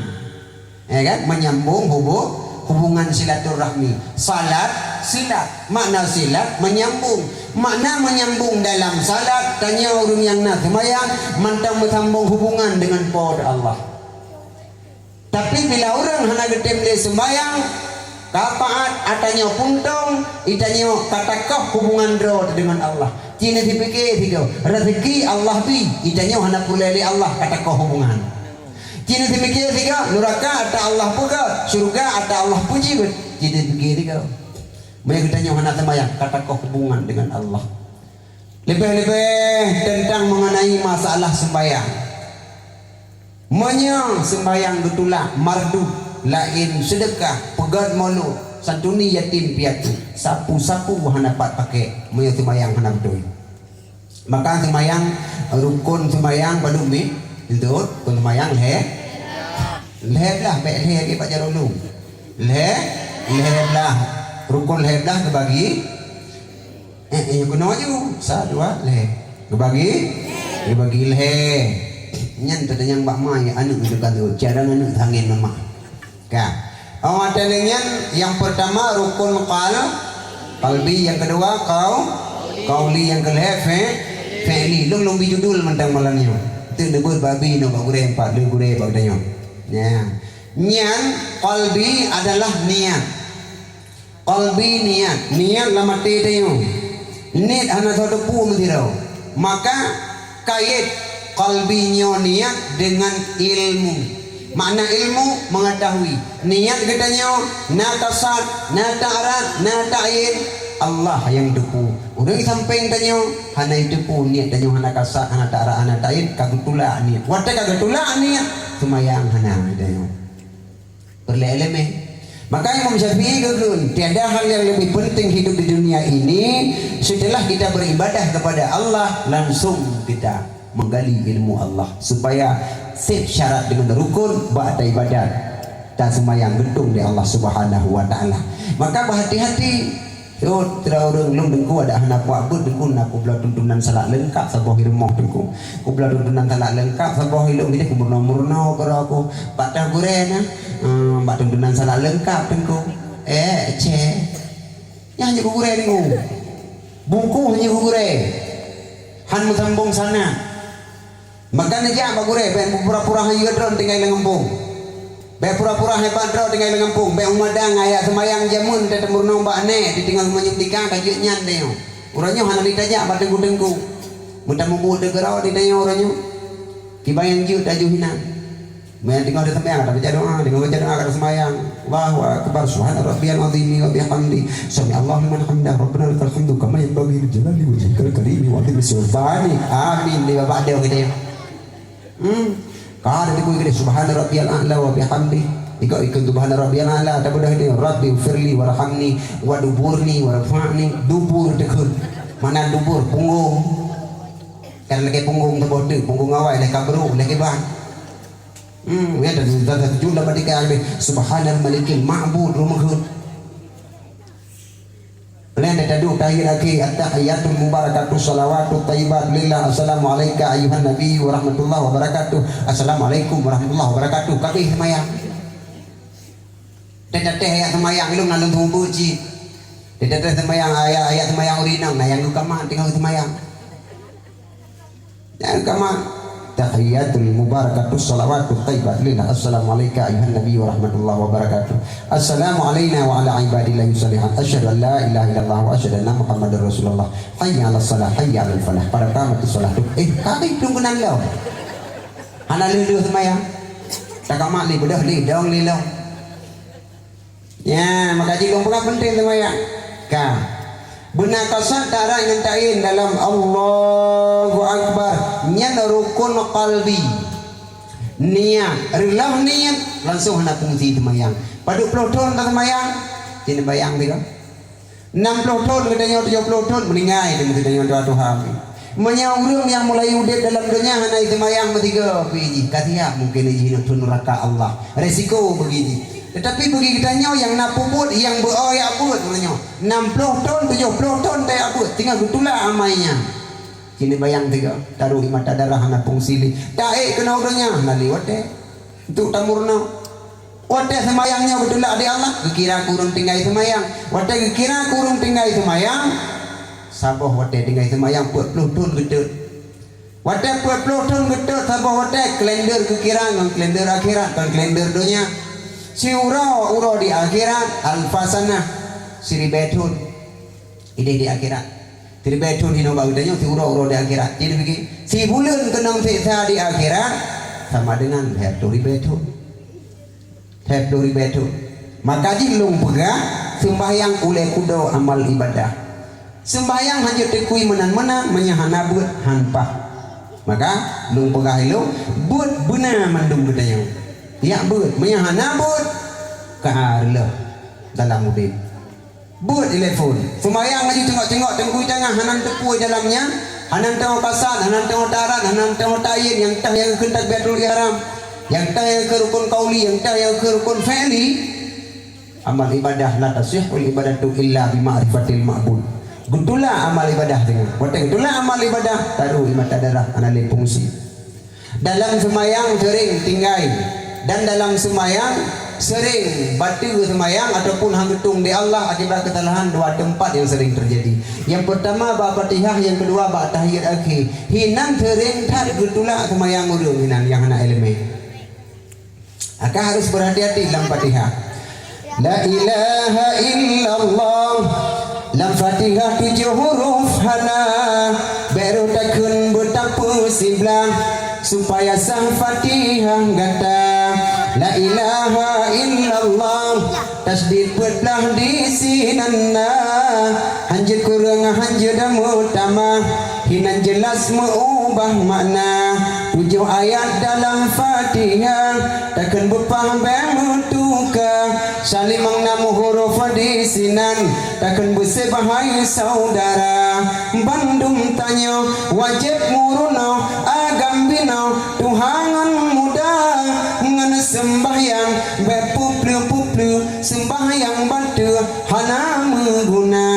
Ya kan? Menyambung hubu-, hubungan silaturrahmi. Salat, silat. Makna silat, menyambung. Makna menyambung dalam salat, tanya urung yang na sembahyang, mantang mesambung hubungan dengan po Allah. Tapi bila urung hana getem le sembahyang, kapaat atanyo puntung, itanyo katakoh hubungan dro dengan Allah. Cine sipikir tiga, rezeki Allah bi, itanyo hana pulai le Allah, katakoh hubungan. Cine sipikir tiga, neraka ata Allah pegat, surga ata Allah puji bet. Cine sipikir tiga. Menya itanyo hana sembahyang, katakoh hubungan dengan Allah. Lebih-lebih tentang mengenai masalah sembahyang. Menya sembahyang getulak, mardud, lain sedekah, pegat molu, santuni yatim piatu, sapu-sapu hana pat pake, menya sembahyang hana betul. Maka sembahyang, rukun sembahyang padu mi, itu, rukun sembahyang lehe, lehe belah, baik lehe lagi Pak Jarulu. Lehe, lehe belah, rukun lehe belah kebagi, Eh, eh, kena ju. Sa, dua, lehe. Gebagi? Gebagi lehe. Nyan tetanyang bak mai, anu itu kan tu. Cara anu tangin mama. Ka. Aw, ada lenyan, yang pertama rukun qal-, qalbi, yang kedua qau-, qauli, yang kelima fi-, fi'li. Lung, lung bi judul mentang malam ini. Itu nebut babi no, ba guré empat, lu guré ba guré. Ya. Nyan, qalbi adalah niat. Qalbi niat, niat la mati tayo. Niat hana soto pu mentiro. Maka kait qalbi nyo niat dengan ilmu. Makna ilmu, mengetahui. Niat kita nyo, na kasat, na ta'arat, na ta'yin, Allah yang tepu. Orang samping tayo, hana tepu niat tayo, hana kasat, hana ta'arat, hana ta'yin, kagetulak niat. Wate kagetulak niat, semayang hana tayo. Perlé elemen. Maka Imam Syafi'i kekun, tiada hal yang lebih penting hidup di dunia ini setelah kita beribadah kepada Allah, langsung kita menggali ilmu Allah supaya sip syarat dengan rukun, ba ta ibadat, ta semayang, getung di Allah Subhanahu wa Ta'ala. Maka berhati-hati. Yo, tira orang lung dengku ada hana puak but dengku, na ku bela tuntunan salak lengkap saboh irmoh dengku. Ku bela tuntunan salak lengkap saboh ilung, jadi ku murno-murno kero aku. Patah guré na, hmm, ba tuntunan salak lengkap dengku. Eh, cé. Nyah nyi ku guré dengku. Bungkuh nyi ku guré. Han mesambung sana. Maka nejak ba guré, bek pura-pura haya dron tinggai lengempung. Bek pura-pura hebat dron tinggai lengempung. Bek umadang aya semayang jamun, te temurnong ba ne, di tinggal menyuntikan, kajut nyan de nyo. Uranyo hana ditajak ba tengku-tengku. Muta mubut de gerau di tanyo uranyo. Kibayang jut taju hinan. Maya tinggal de semayang, ada baca doa, tinggal baca doa, kada semayang. Allahu Akbar, subhana rabbiyal azimi wa bihamdi. Sami Allahu liman hamidah, rabbana lakal hamdu, kama yanbaghi li jalali wajhikal karimi wa azimi sultanik. Amin. Di babak de kita. Hmm. Kada tiku ikade subhana rabbiyal a'la wa bihamdi. Iko ikun subhana rabbiyal a'la, tapi dah ini, rabbi firli warhamni, wa duburni, warfa'ni, dubur tekun. Mana dubur? Punggung. Kan lagi punggung tebote, punggung awai, lagi kabru, lagi ban. Hmm, ya, dan, dan, dan, jumlah badika, subhanal malikil ma'bud, rumahun. Lende tadu tahiyat aki, at-tahiyatul mubarakatuh salawatut tayyibat lillah, assalamu alaika ayyuhan nabi wa rahmatullahi wa barakatuh, assalamu alaikum wa rahmatullahi wa barakatuh. Kabih semayang. Tetateh ayat semayang, ilung nalung sumbu ci. Tetateh semayang, ayat, ayat semayang urinang, na yang kaman, tinggal semayang. Yang kama, tahiyatul mubarakatus salawatut tayyibat lillah. Assalamu alaika ayyuhan nabi wa rahmatullahi wa barakatuh. Assalamu alaina wa ala ibadillahi salihan. Asyhadu an la ilaha illallah wa asyhadu anna Muhammadar Rasulullah. Hayya 'alas salah, hayya 'alal falah. Qad qamatis salah. Eh, kami tunggu nan lo. Hana lulu semayang. Takama li bedah li dong li lo. Ya, maka jilung pengap penting semayang. Ka. Bena kasat ta'arat ngan ta'yin dalam Allahu Akbar. Nyan rukun qalbi. Niat. Rilah niat, langsung hana pungsi semayang. Padu pluh thun ta semayang. Cine bayang biro. Nam pluh thun, kita nyo tujuh pluh thun, meninggai, kita nyo tuha tuha. Menya urung yang mulai udip dalam dunia, hana semayang metiga, piji. Kasihan mungkin iji nak thun neraka Allah. Resiko begini. Tetapi bagi kita nyo yang na puput, yang beayak put, nyo. Nam pluh thun, tujuh pluh thun, tayak put. Tinggal getulak amainya. Cine bayang tiga. Taruh di mata darah, hana pungsi li. Taik kena udahnya, hana liwat deh. Untuk tamurna. Wate semayang nyo getulak di Allah, gekira kurung tinggai semayang. Wate gekira kurung tinggai semayang, saboh wate tinggai semayang put pluh thun getut. Wate put pluh thun getut, saboh wate kalender gekira ngan kalender akhirat, ngan kalender dunia. Si ura, ura di akhirat, alfa sanah, siribe thun. Idih di akhirat. Siribe thun hino ba kita nyo, si ura, ura di akhirat. Jadi bagi, si bulan kenang siksa di akhirat, sama dengan satu ribe thun. Satu ribe thun. Maka jilung pegah, sembahyang uleh kuda amal ibadah. Sembahyang hajut tekui menan-menan, menya hana but, han pah. Maka, lung pegah ilung, but bena mandum kita nyo. Ya but, menya hana but, ka arlah dalam udip. But ilefon. Sembahyang aja tengok-tengok tengku tengah, hanan tepu dalamnya, hanan tengok kasat, hanan tengok tarat, hanan tengok ta'yin, yang tah yang ke takbiratul ihram, yang tah yang ke rukun qauli, yang tah yang ke rukun fi'li. Amal ibadah la tasihhul ibadatu illa bi ma'rifatil ma'bud. Getulak amal ibadah tengku. Wate getulak amal ibadah, taruh di mata darah, hana lipungsi. Dalam semayang sering tinggai. Dan dalam semayang Sering batal semayang ataupun hangtung di Allah akibat kesalahan dua tempat yang sering terjadi. Yang pertama ba Fatihah, yang kedua ba tahiyat akhir. Hinan sering tat getulak semayang urung hinan yang hana elemen. Maka harus berhati-hati lam Fatihah. La ilaha illallah. Lam Fatihah tujuh huruf hana, beru takun betapa siblah, supaya sah Fatihah gata. La ilaha illallah, tasdid put blah di sinan na, hanjut kurung hanjut damu tamah, hinan jelas meubah makna. Tujuh ayat dalam Fatihah, takun bepah beng metuka, salimang namu huruf di sinan, takun besebah hai saudara. Bandum tanyo wajib murno, agam bino, tuhangan muda, ngan sembahyang bepuplu-puplu, sembahyang batu hana meguna.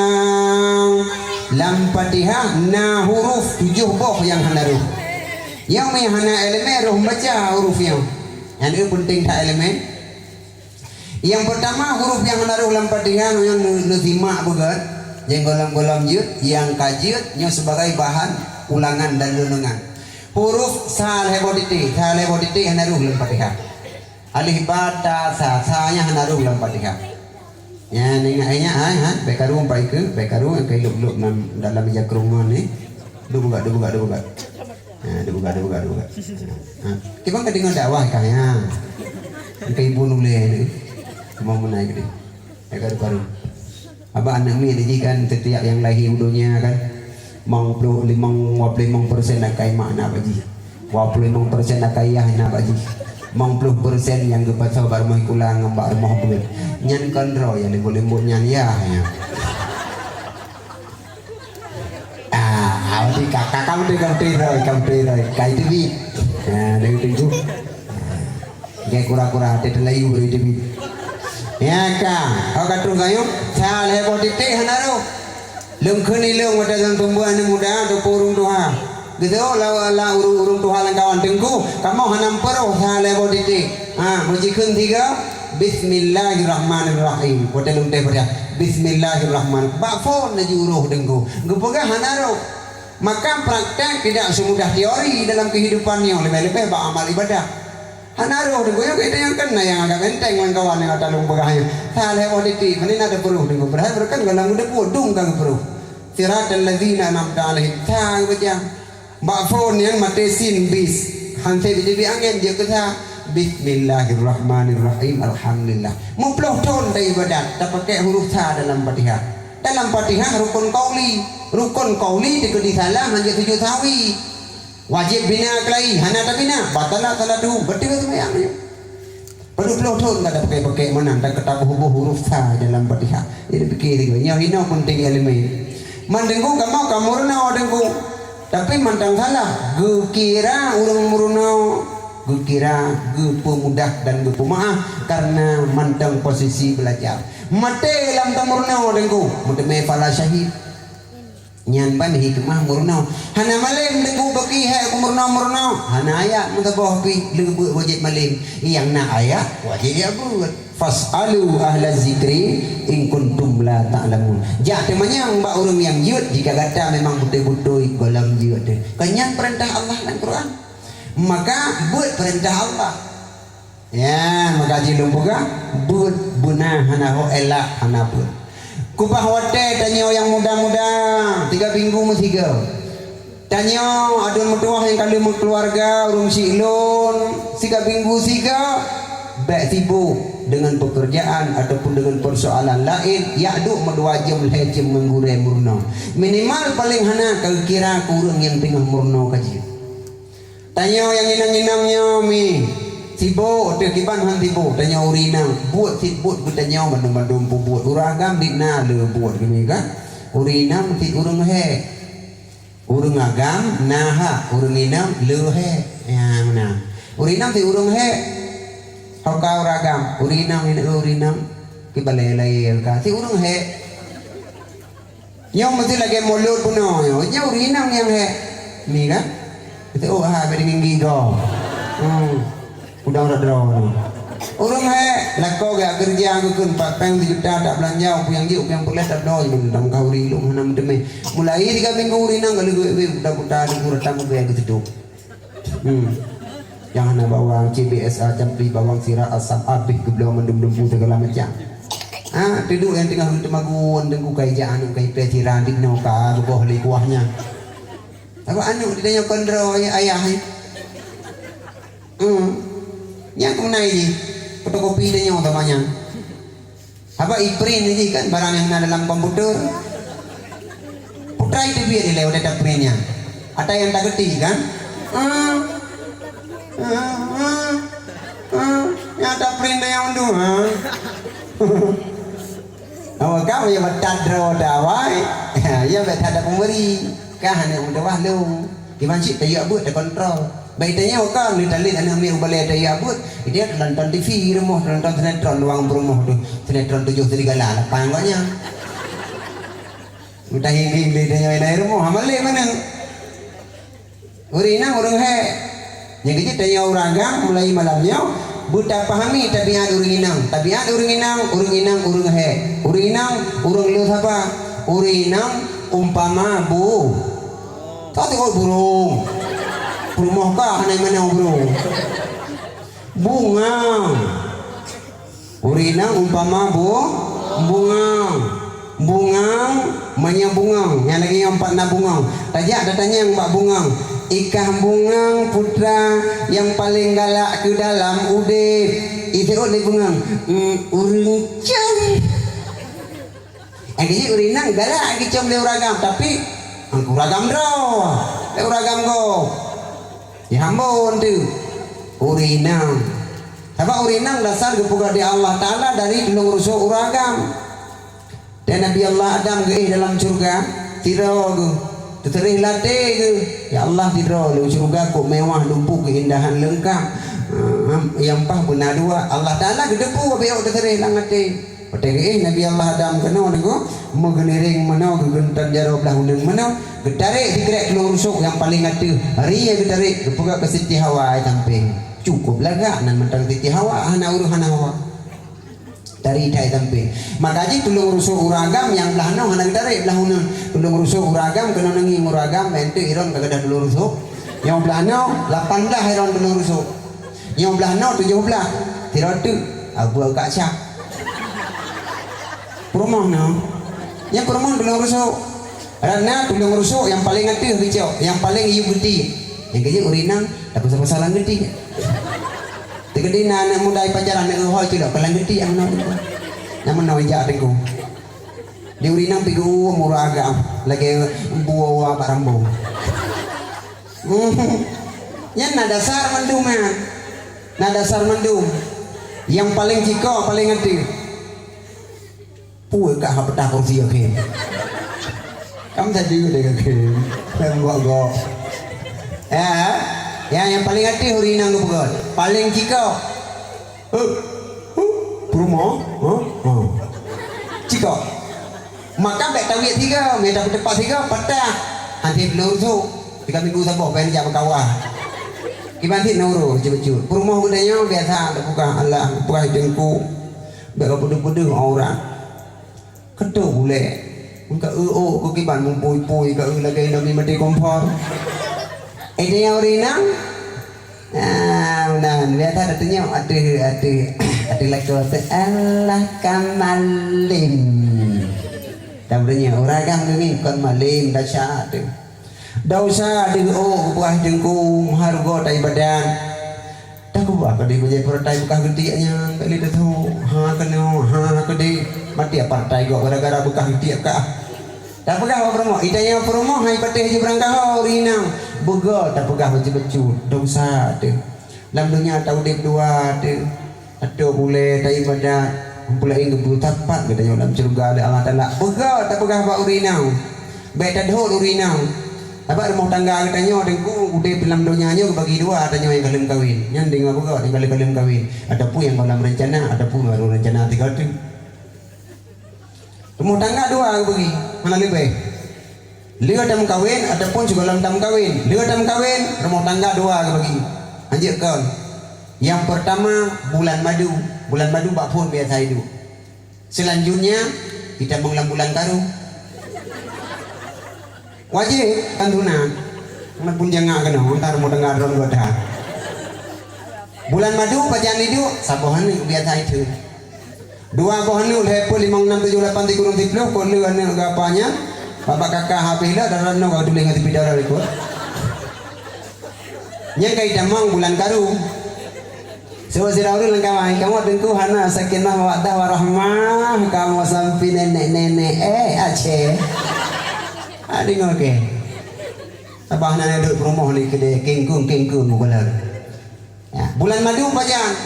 Lam Fatihah na huruf tujuh boh yang hana ruh. Yang mi hana elemen ruh baca huruf yang. Yang ini penting tak elemen. Yang pertama, huruf yang hana ruh lam Fatihah, yang ne, ne simak begat. Yang golam-golam jut, yang kajut, nyo sebagai bahan ulangan dan renungan. Huruf sa lehebo titik, sa lehebo titik hana ruh lam Fatihah. Alif ba ta sa, sa nya hana ruh lam Fatihah. Nya, ne ngak nya, ha, ha, bekaru empat ika, bekaru, engkai luk-luk dalam, dalam jakrung ne. Duk bugak, duk bugak, duk bugak. Ha, duk bugak, duk bugak, duk bugak. Ha. Kibang ka dengan dakwah kaya. Engkai ibu nule ne. Kemau menai gede. Bekaru-karu. Aba anak mi diji kan, setiap yang lahir udunya kan. Mang puluh limang, dua puluh limang persen akai mak anak baji. Dua puluh limang persen akai ayah anak baji. Mang puluh persen yang gepasau barumah kulang ngambak rumah bulan. Nyan kan ro ya limbo-limbo nyan ya, ya. Ah, awak di kakak kamu deh, kamu deh, kamu deh, kamu deh. Kai tibi. Nah, deh, deh, deh. Gaya kura-kura, hati telayu beri tibi. Ya, ka. Awak katung kayu. Sa lehebo titik hana ruh. Lengkeni leng wata sang tumbuh anak muda, tu urung tuha. Gitu, lawa la urung, urung tuha langkawan tengku. Kamu hana mperuh sa lehebo titik. Ha, mujikun tiga. Bismillahirrahmanirrahim. Wata lung teh pada. Bismillahirrahmanirrahim. Ba phone na juruh tengku. Gepegah hana ruh. Maka praktek tidak semudah teori dalam kehidupannya. Lebih-lebih ba amal ibadah. Hana ruh dengku, yang kita yang kena yang agak enteng langkawan yang ada lung pegahnya. Sa lehebo titik, mani nada peruh dengku. Padahal berkan galang udah podung ka peruh. Siratal ladzina an'amta alaihim. Sa baca. Ba phone yang mate sin bis. Hansip tibi angin je ke sa. Bismillahirrahmanirrahim. Alhamdulillah. Muploh ton da ibadat. Tapake huruf sa dalam Fatihah. Dalam Fatihah rukun qauli. Rukun qauli dikedi salah hanya tujuh sawi. Wajib bina kelai, hana tabina, batalat salatuhu, batal sembahyangnya. Paduploh ton kada pake-pake mana, nda ketabuh-buh huruf sa dalam Fatihah. Jadi pikir juga, nyo hino penting elemen. Man dengku kamu, kamu murno dengku. Tapi mantang salah, gekira urung murno, gekira gepemudah dan gepemaaf karena mantang posisi belajar. Mate lam ta murno dengku, mate me pala syahid. Nyan ban hikmah murno. Hana malem dengku beki hek ku murno-murno. Hana ayat mutaboh pi lebut wajib malem. Yang na ayat wajib ya but. Fas'alu ahla zikri in kuntum la ta'lamun. Jak temanyang ba urung yang jut jika gata memang betul-betul golam jut. Kenyan perintah Allah dalam Quran. Maka but perintah Allah. Ya, maka ji lung pegah, but bena hana ho elak hana but. Kubah wate tanyo yang muda-muda, tiga minggu mesiga. Tanyo adun metuah yang kalu keluarga, urung si lun, tiga minggu siga, bek sibuk dengan pekerjaan ataupun dengan persoalan lain, yak duk medua jam, lehai jam menggure murno. Minimal paling hana kira-kira kurang yang tengah murno kaji. Tanyo yang inang-inangnyo mi, sibuk, te kiban han sibuk, tanyo uri inang, but sit but, but tanyo bandum-bandum pu but, urang agam di na le but kami ka, uri inang sit urang he, urang agam na ha, urang inang le he, ya mana, uri inang sit urang he, hau ka urang agam, uri inang, ina uri inang, ki balai-lai ka, sit urang he. Nyo mesti lagi mulut puno nyo. Nyo uri inang yang he. Ni kan? Itu oh ha beri nginggi go. Hmm. Udang rodro. Urung hek, lako gak kerja, gak kên pat peng sejuta tak belanja, upu yang jik, upu yang pulih tak blo, jik mendam kau uri lung, hanam deme. Mulai tiga minggu uri nang, kali gak wé, buta-buta, di kuratan, gak wé, gak seduk. Hmm. Yang hana bawang, C B S A, campli bawang, sira, asam, abih, gak blo, mendum-dum, segala macam. Ah, tuduk yang tengah uri temagun, tengku kai ja, anu kai pe, sira, di no ka, gak boh, li kuahnya. Apa anu, di tanya kondro, ya, ayah, ya. Hmm. Nya ku nai ji. Fotokopi de nyo tamanya. Apa i-print ji kan barang yang ada dalam komputer. Putra itu biar di lewat ada printnya. Ada yang tak ngerti kan? Hmm. Hmm. Hmm. Hmm. Nya ada print de yang undu. Hmm. Awa kau ya batadro dawai. Ya batadro pemeri. Kah ne udah wah lu. Iban si tayu abut ta kontrol. Bai tanya kan ni talit anak mi ubale tayu abut. Dia nonton T V remoh, nonton sinetron doang remoh tu. Sinetron tujuh serigala lapan agaknya. Udah hinggi dia tanya ina remoh, amal le mana? Urung inang, urung hek. Nya kejit tanya urung agam, mulai malamnyo, buta pahami tabiat urung inang. Tabiat urung inang, urung inang, urung hek. Urung inang, urung lu sapa? Urung inang umpama bu-, tadi kok burung. Perumoh kah, anai mana burung? Bungang. Urung inang umpama bu-, bungang. Bungang, manya bungang. Yang lagi yang empat na bungang. Tajak datanya yang bak bungang. Ikah bungang putra yang paling galak ke dalam udip. Itu oleh bungang. Mm, urung cem. Agi urung inang galak agi cem le urung agam, tapi urung agam dro, le urung agam go. Ya hambun tu. Urung inang. Sabab urung inang dasar gepegak di Allah Taala dari tulung rusuk urung agam. Dan Nabi Allah Adam ge dalam surga, tiro ge. Teterih late ge. Ya Allah, tiro le surga ko mewah, dumpu keindahan lengkap. Ah, yang pah bena dua. Allah Taala gedepu beok teterih langate. Pate ge, eh, Nabi Allah Adam keno niku, megeniring meno, gegentan jaro belah uneng meno, getarik dikerek tulung rusuk yang paling ateh. Hari ya getarik, gepegak ke Siti Hawa ai samping. Cukup lagak nan mentang Siti Hawa, hana uruh hana Hawa. Tarik ai samping. Maka ji tulung rusuk urung agam yang belah no hana getarik belah uneng. Tulung rusuk urung agam keno nenging urung agam, ente iron kagak ada tulung rusuk. Yang belah no, lapan belah iron tulung rusuk. Yang belah no, tujuh belah. Tiro tu, abu agak syak. Perumoh no. Yang perumoh tulung rusuk. Karena tulung rusuk yang paling ateh kecok, yang paling iup geti. Yang kecok urung inang, tak pasal-pasal lang geti. Tegedi na anak muda i pacaran, anak hoi cilok, palang geti yang no. Yang meno ijak tengku. Di urung inang pigu umur agam, lagi buawa barambung. Yan na dasar mandum, ya. Na dasar mandum. Yang paling cikok, paling ateh. Pue kah petah kursi, oke. Kam tadi udah, oke. Yang gok-gok. Ya, ya, yang paling ateh urung inang gepegak. Paling cikok. Eh, huh, perumoh, huh, huh. Cikok. Maka bek tawit tiga, meda petepat tiga, patah. Anti belur tu. Tiga minggu saboh, ben jam kawah. Iban ti nuru, jujur. Perumoh gedenyo biasa, tak pegah Allah, pegah jengku. Bek ka pedu-pedu orang. Ketuk ulek. Engka e o ko kiban mumpui-pui ka e lagi Indomie mati kompor. Ede yang urung inang. Ah, unan, biasa datanya, aduh, aduh, aduh, lagu tu, alah, kamalim. Dah berenya, urung agam ni, kon malim, dah syak tu. Dah usah, aduh, oh, buah jengku, harga tai badan. Taku ba kedi bejai partai bekah getiaknya, kali tu. Ha, kena, ha, kedi. Mati partai gua gara-gara bekah getiak kah. Tak pegah ba perumoh. Itanya perumoh, hai patih ji berangkah, oh, urung inang. Bega, tak pegah baca-baca. Dosa tu. Lam dunya tak udip dua tu. Atau boleh, tak ibadat. Pula ingin bertapat, katanya, lam surga oleh Allah Taala. Bega, tak pegah ba urung inang. Bek tadhur urung inang. Sabab rumah tangga getanyo, tengku, udip lam donyanyo bagi dua, tanyo yang kalem kawin. Yang dengar bega, yang kalem, kalem kawin. Ataupun yang dalam rencana, ataupun baru rencana tiga tu. Rumah tangga dua bagi. Mana lebih? Lea tam kawin, ataupun sudah lam tam kawin. Lea tam kawin, rumah tangga dua bagi. Anjir kon. Yang pertama, bulan madu. Bulan madu bapun biasa idup. Selanjutnya, kita menglam bulan karu. Wajib, kan tunan. Anak pun jangak kena, ntar mau dengar ron goda. Bulan madu, pajan idup, saboh anak biasa itu. Dua boh anu, lepe limang enam tujuh lapan tiga enam sepuluh, kole anu gapanya, bapak kakak habis lah, darat no kau tulis ngan tipi darat ikut. Nya kai tamang bulan karu. So, sira uru lengkap, kamu tengku hana sakinah mawaddah warahmah, kamu sampi nenek-nenek, eh, Aceh. Ading oke. Abah nane duk perumoh ni kede kingkung-kingkung bukalar. Ya, bulan madu pajan.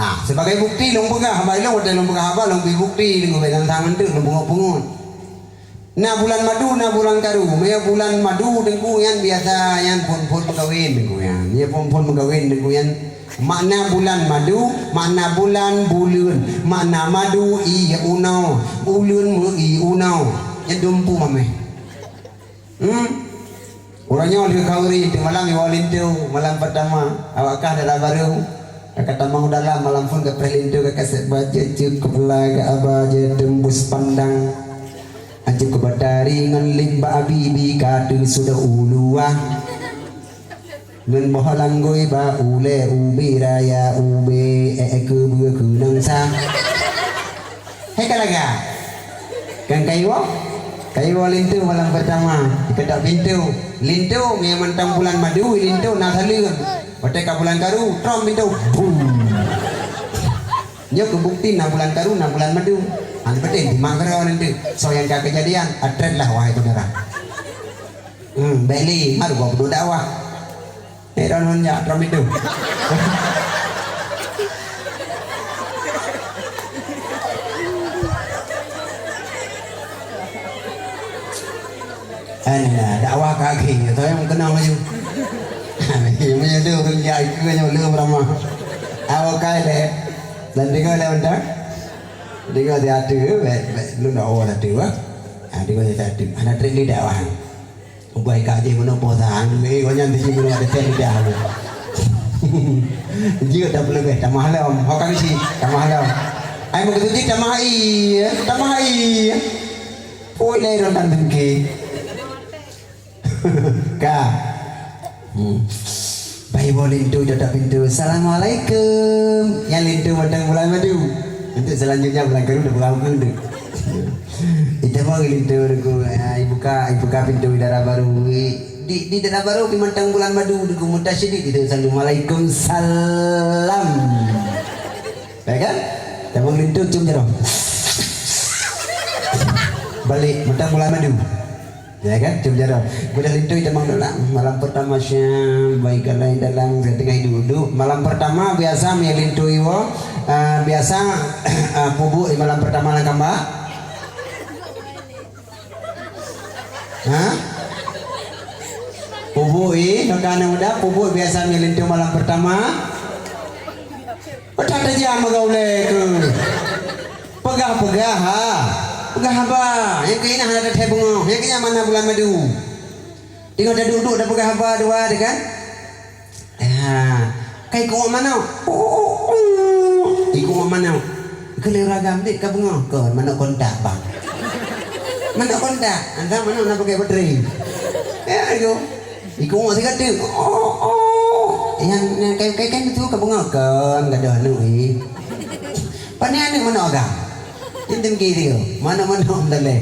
Ah, sebagai bukti, long pegah, abah long, long pegah, abah long bi bukti, long bi tantang entuk, long pungut-pungut. Na bulan madu, na bulan karu, maya bulan madu, tengku yan biasa, yan pun-pun mengkawin, tengku yan. Ya pun-pun mengkawin, tengku yan. Makna bulan madu, makna bulan, bulun, makna madu, i unau, bulun, i unau. Yan dumpu mameh. Hmm? Urangnya oleh kauri, ti malam iwa lintu, malam pertama, awak kah dara baru, kaka tamang udalam, malam pun kaka lintu, kaka sek baja, cukup lah, kaka abaja, tembus pandang. Anjuk ke batari, ngan limba abibi, katu sudah uluah. Ngan baha langgoi ba ule ube raya ube, eh, eh, ke bua ke nangsa. Hei kalaga. Kan kaiwo? Kaiwo lintu malam pertama. Ketok pintu. Lintu, maya mantang bulan madu, lintu, na salun. Wateka bulan karu, trom pintu. Bum. Nyo ke bukti na bulan karu, na bulan madu. An betin, di mangkara nanti. So yang kejadian, atret lah, wahai saudara. Hmm, beli, maru gua budu dakwah. Eh, ron hon ya, ron itu. Ana, dakwah kaki, atau yang kenal maju. Yang maju tu, orang jai ke, yang lu berama. Awak kai le. Dan tiga le, bentar. Tiga di atu, be, be, lu nak awak atu, ah. Ah, tiga di atu. Ana trik di dakwah. Ubai kaji mano posang, eh, konyang di sini ada tenda. Jika tak perlu ke, tamah lom. Hokang si, tamah lom. Ai, mau ketuji tamah i, tamah i. Poi lai ron tan tengki. Ka. Hmm. Bai bo lintu, jota pintu. Assalamualaikum. Yang lintu matang bulan madu. Untuk selanjutnya bulan karu udah berlaku tu. Ita mau lintu dengku, ah, ibuka, ibuka pintu dara baru. Di, di dara baru pi mantang bulan madu dengku, muta sidi di, assalamualaikum salam. Ya kan? Ita mau lintu cium jero. Balik mantang bulan madu. Ya kan? Cium jero. Udah lintu ita mau dalam. Malam pertama siang, baik kalau dalam, setengah duduk. Malam pertama biasa mi lintu iwo, ah, biasa, ah, pubu i malam pertama lang kamba. Ha? Pubu i, maka anak muda, pubu biasa mi lintu malam pertama. Peta taja magaule ke. Pegah-pegah, ha. Pegah haba. Yang kena ada teh bengong. Yang kena mana bulan madu. Tinggal dah duduk, dah pegah haba dua, dah kan? Ya. Kai kuat mana? Oh, oh, oh. Iku kuat mana? Kele ragam dik ka bengong. Ke mana kontak, bang? Mana kontak? Anda mana nak pakai baterai? Ya, iku. Iku ngok sikat tu. Oh, oh. Yang, yang kai, kai, kai tu ka bengok kan, kada anu, eh. Pane anu mana agak? Intim kiri, mana, mana, mana, mana.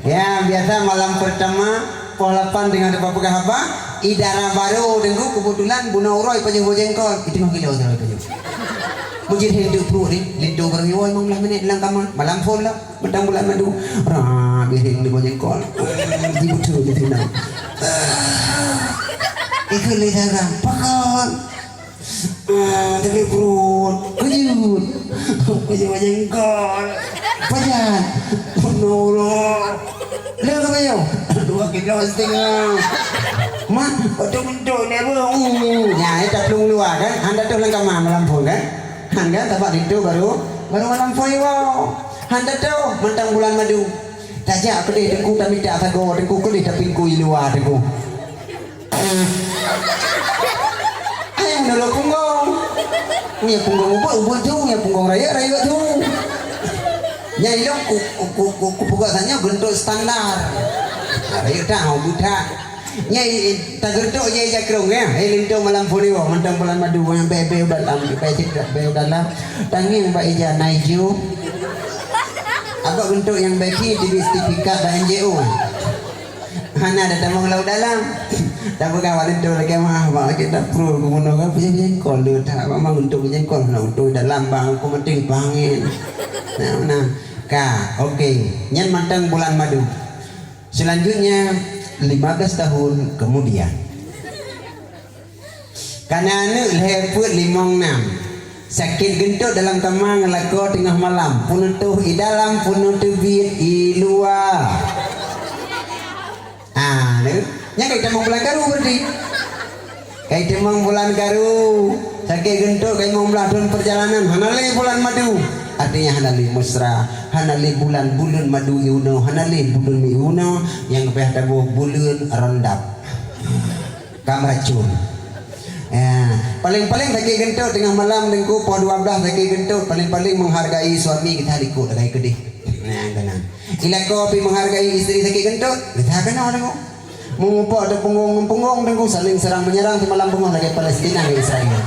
Ya, biasa malam pertama, poh lapan dengan depa pegah haba, i dara baru dengku kebetulan buno uroi pajuh bojengkol. Itu mah gila uroi pajuh. Mujir hendu pru ni, lintu baru iwo, lima belas menit dalam kamar. Malam phone lah. Matang bulan madu. Rap, iring di bojengkol. Di bucu di tina. Ikut le dagang. Pakan. Ah, tapi perut. Kejut. Kejut bojengkol. Pajan. Menurut. Leo ke bayo? Dua kilo setengah. Mak, betul-betul ni apa? Uh. Ya, itu belum keluar kan? Anda tu lengkap mah melampau kan? Han kan, tapak ditu baru, baru malam poi wau. Han tatu, mantang bulan madu. Tajak pedih dengku, tamita sago dengku, kedih tapingku ilua dengku. Ay, Nolo punggong. Nya punggong ubut, ubut tu, nya punggong rayek, rayek tu. Nya ilok ku, ku, ku, ku, ku pugak sanya bentuk standar. Rayek dah, ubut dah. Nya i, i, tagertok ija, ija kerong ya. Eh, linto malam puri wa, mantang bulan madu, yang bebe udah lam, bebe udah lam. Tanging ba ija naiju. Abak bentuk yang beki di sertifikat ba N J O. Hana da tamang laut dalam. Tamang kawan itu lagi mah, mah kita pro gubernur kan punya jengkol tu tak, mama untuk jengkol, na untuk dalam bang, aku mati pangin. Nah, nah. Ka, oke. Nyan mantang bulan madu. Selanjutnya, lima belas tahun kemudian. Kananu lheput limong nam. Sakit gentut dalam kamar, ngelako tengah malam. Punu tuh i dalam, punu tebit i luar. Ah, ne. Nya kai temong bulan karu berarti. Kai temong bulan karu. Sakit gentut, kai mong belah tahun perjalanan. Hana le bulan madu. Artinya hana le mesra. Hana le bulan, bulun madu i uno. Hana le bulun i uno. Yang kepeh tabuh bulun rendap. Kam racun. Ya, paling-paling sakit gentut tengah malam, Tengku, poh dua belas sakit gentut, paling-paling menghargai suami kita dikut, dagai kedih. Nah, kena. Ilako api menghargai istri sakit gentut, kita kena, Tengku. Mengupok tu punggung-punggung, Tengku, saling serang menyerang, semalam bengong lagi Palestina ngan Israel.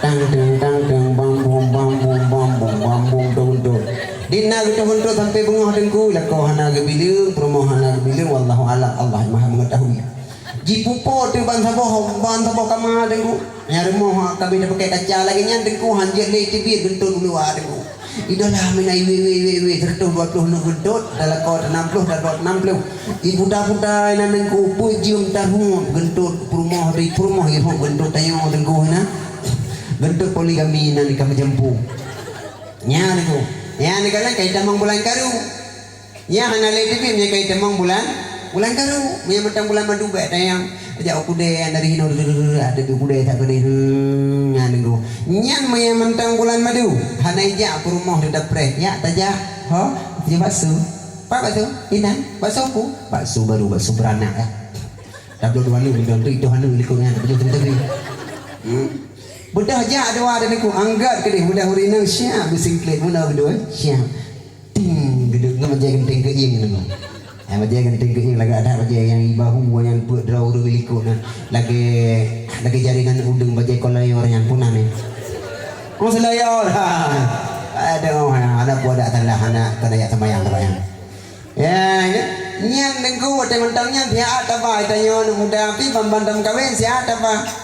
Tang, tang, tang, tang, bam, bum, bam, bum, bam, bum, bam, bum, tung, tung. Dina gitu gentut sampai bengong, Tengku, ilako hana gebilung, perumoh hana gebilung, wallahu alam, Allah yang Maha Mengetahui. Jipupo tu ban saboh, ban saboh kama, Tengku. Nya rumoh kami da pakai kaca lagi nyan, Tengku, hanjit le tebit gentut ulu, ah, Tengku. Idolah menai we, we, we, we, seratus dua puluh nu gentut, da lako enam puluh, da lako enam puluh. Iputa-puta ina, Tengku, pejium taruh gentut, perumoh di, perumoh iruh gentut tayo, Tengku, ina. Gentut poligami ina ni kami jempu. Nya, Tengku. Nya, ni kalang kai temong bulan karu. Nya hana le tebit, nya kai temong bulan, bulan karu, nya mantang bulan madu bek tayang. Aja ukude dari hino, ada di ukude tak kene, hmm, nya nenggo. Nyan maya mantang bulan madu, hana ija perumoh di dapre, ya, taja, ho, punya bakso. Pak bakso, inang, bakso ku, bakso baru, bakso beranak, ya. Tablo dua nu, bintang tu, itu hanu, liku nya, tak punya tentang ni. Hmm. Bedah aja dua ada niku, anggat ke dia, bedah urina, siap, bisingklit, muna berdua, siap. Ting, geduk, ngan bajai genting keing nengok. Eh, bajai genting keing lagak ada bajai yang ibahu, yang put draw uru milikuk na. Lagi, lagi jaringan udung bajai kolayor yang punah ni. Oh, selayor. Aduh, anak buah dak salah, anak kena yak semayang, semayang. Ya, ya. Nyan nengku, ada mentang nyan, siat apa, itanyo anak muda, pi bambantam kawin, siat apa.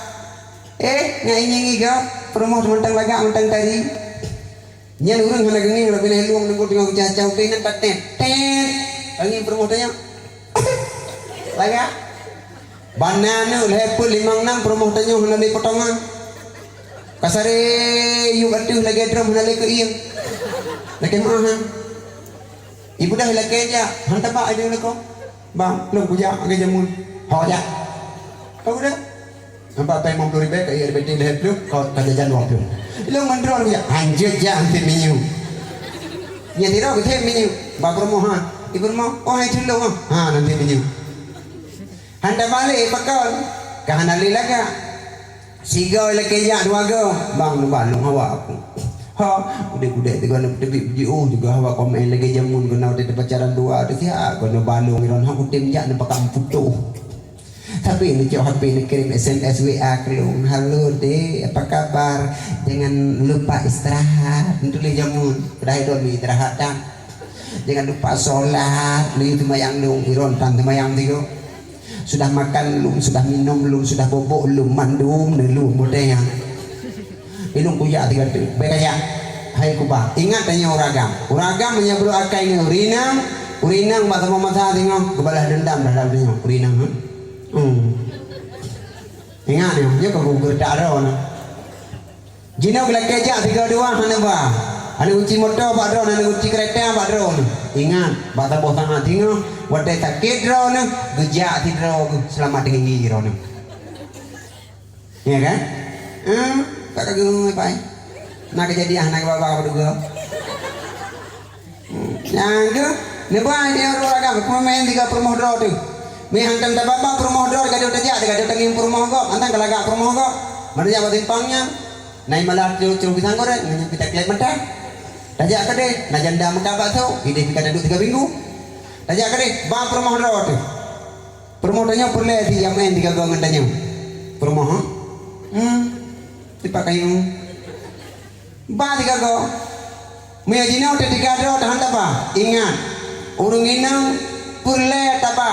Eh, ngai inying iga, perumoh mentang lagak, mentang tari. Nyan urang hana genging, rabi na helung, nengku tengah ucah-ucah, utai nan patet. Tet. Angin perumoh tanya. Lagak. Bana nu, leheput limang nam, perumoh tanya, hana le potongan. Kasari, yu katuh, lagi drum, hana le keing. Lagi maha. Ibu dah lagi aja, hantam ba aja leko. Bang, lung kuya, agi jamun. Ho aja. Kau dah. Nampak apa yang mau beli bek, iya beti lehep lu, kau kajajan wak lu. Lu mandro lu ya, anjir ja nanti minyu. Nya tiro kete minyu, ba promo ha. Ibu mo, oh hai chulu ha. Ha, nanti minyu. Handa balik pakon, kahana li laga. Siga lagi ja dua ga, bang lu balung hawa aku. Ha, udah-udah tiga nak tebi video juga hawa komen lagi jamun kena udah pacaran dua, udah siap kena balung iron ha utim ja nak pakam putuh. Tapi ni cok H P ni kirim S M S W A kelung. Halo dek, apa kabar? Jangan lupa istirahat. Ntu le jamun. Padahal don ni istirahat kan. Jangan lupa sholat. Lu itu mayang dong. Iron tan mayang tigo. Sudah makan lum, sudah minum lum, sudah bobok lum, mandum ne lum, boteng. Ilung kuya tiga tu. Baik aja. Hai kuba. Ingat tanya uragam. Uragam menyebelum akai ni urinang. Urinang masa masa tengok. Kebalas dendam dah dalam tengok. Urinang. Hmm. Hmm. Ingat ni. Dia ke gugur tak ada ni. Jino gelake jak tiga dua hana ba. Hana uci motor ba drone, hana uci kereta ba drone. Ingat. Bata bosan hati ngo. Watai sakit drone. Gejak ti drone. Selamat tinggi drone. Ya kan? Hmm, tak kagum apa eh? Nak kejadian nak baba berdua. Hmm, yang tu, ne ba dia ro laga, pemain tiga promoh dro tu. Mi hantam tababa promoh dro, gado tajak, gado tanging promoh gop, antang kalaga promoh gop. Mana jaba timpangnya, nai malah tiru-tiru pisang goreng, nai pita klep mata. Tajak kade, na janda maka bakso, ide pika dadu tiga minggu. Tajak kade, ba perumahan rawat tu. Perumahan tanyo perle ti yamen tiga go ngan tanyo. Perumahan, ha? Hmm, tipak kayu. Ba tiga go. Maya jinau te tiga do tahan tapa. Ingat. Urung inang perle tapa.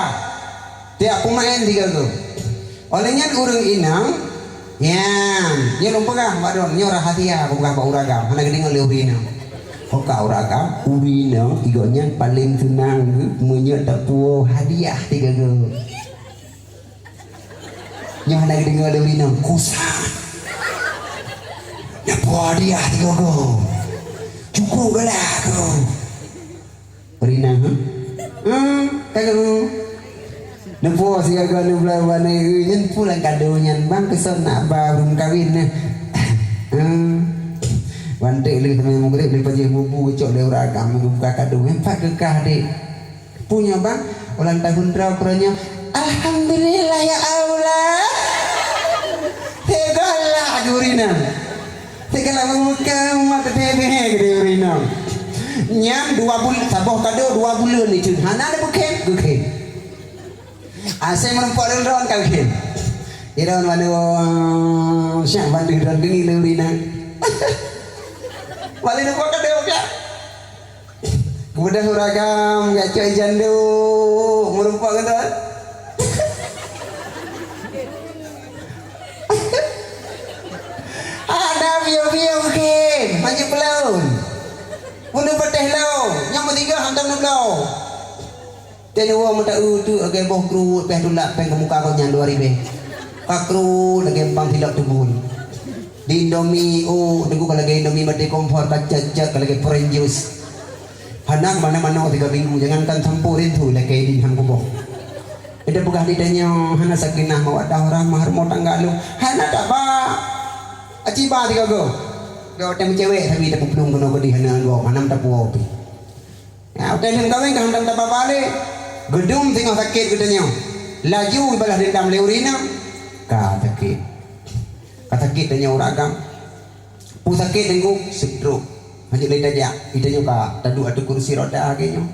Tiak pumaen tiga go. Oleh nyan urung inang. Yan. Nyo lumpa kah, Pak Don. Nyo rahasia. Aku kah Pak Uragam. Mana gede ngeliu urung inang. Oka Uragam. Urung inang. Igo nyan paling senang. Menyo tapuo hadiah tiga go. Nyo hana dengar dari nang kusa. Napa dia tiga go? Cukup galak ko. Rinang, ha? Hmm, kagak. Napa si gaga nu bela bana nyen pulang kado nyan bang kesan nak ba belum kawin ne. Hmm. Wantik le temen mugrib le pajih bubu cok le uragam buka kado. Empat kekah dik. Punyo bang, ulang tahun rok ronyo. Alhamdulillah ya Allah. Tegalah gurina. Tegalah membuka mata tebeh gede gurina. Nyam dua bul-, saboh kado dua bulan itu. Hana ada bukan, bukan. Asal merempak ron-ron kawin. Iron mana, siap bandu ron dengin gurina. Balik dua kado ya. Kemudian uragam, gacok jando, merempak ngetan. Ada bio-bio ke, maju pelaun. Bunuh peteh lau, nyamuk tiga hantam enam lau. Tenu wa mata utu, age boh krut, peh tulak, peh kemuka kau nyan dua ribu. Kakrut, age empang tilak tubun. Di Indomie, oh, nunggu kalau lagi Indomie mati kompor, kacacak, kalau lagi orange juice. Hanak mana-mana tiga minggu, jangankan sampurin tu, lagi di ham kuboh. Ida pegah ditanyo, hana sakinah mawaddah warahmah rumah tangga lu. Hana tak ba, aci ba tiga go. Gak ada cewek, tapi tak puplung kena kedi hana go, mana tak puopi. Ya, utai lim kawin ka hantam tapa balik. Gedung tengah sakit katanya. Laju ibalah dendam leurina. Ka sakit. Ka sakit tanya uragam. Pu sakit tengku stroke. Hanya le tajak. Itanyo ka taduk atu kursi roda agenyo.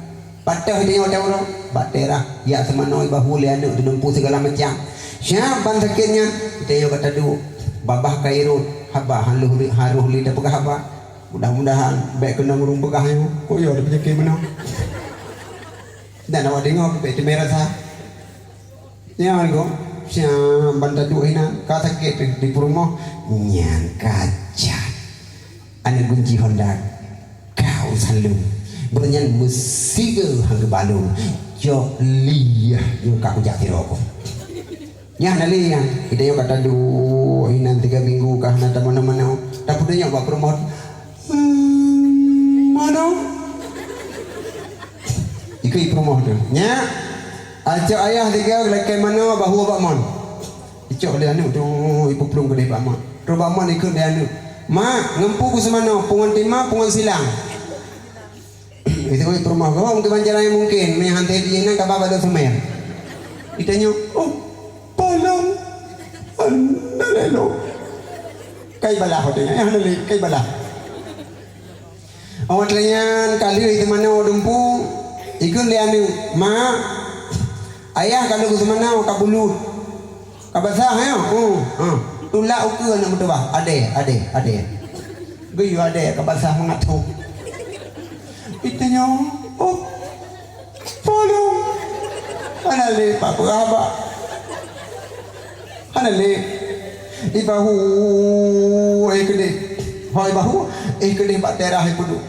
Patah itanyo tawro. Baterah. Ya semano ibahu le anu tu nempu segala macam. Siap ban sakitnya. Itanyo ka taduk. Babah kairut. Haba haluh li haruh li da pegah haba. Mudah-mudahan, bek kena ngurung pegah nyo. Kok iyo ada penyakit mana? Dan awak dengar, bek itu merasa. Ya, ko, siap ban taduk hina, ka sakit tu, di perumoh, nyan kaca. Anak gunci Honda, kau salung. Bernyan musiga hang balung. Jok liyah, nyo ka kujak tiroko. Nya, nali, nya. Ida yo kata du, inan tiga minggu kah, na tamana-mana. Tapu du nya ba promote. Hmm, mana? Iku i promote tu. Nya. Acok ayah tiga, lakay mana, bahu ba mon. Icok le anu tu, ipu plung gede ba mon. Ro ba mon ikut le anu. Ma, ngempu ku semana, pungan tima, pungan silang. Itu kami perumah gawang ke banjaran mungkin, menya hantai di ina kaba bado semer. Itanyo, oh, polong, andalelo. Kai balah katanya, eh, andale, kai balah. Awak tanya, kali itu mana dumpu, ikut le anu, ma, ayah kalau ke semana, kabulut. Kabasah, ya? Hmm, hmm. Tulak uku anak muda, bah. Ade, ade, ade. Guyu ade, kabasah mangatu. Itanyo, oh. Polong. Anale, papa, apa? Anale. Ibahu, eh, kede. Hoi, bahu, eh, kede, pak terah, eh, kudu.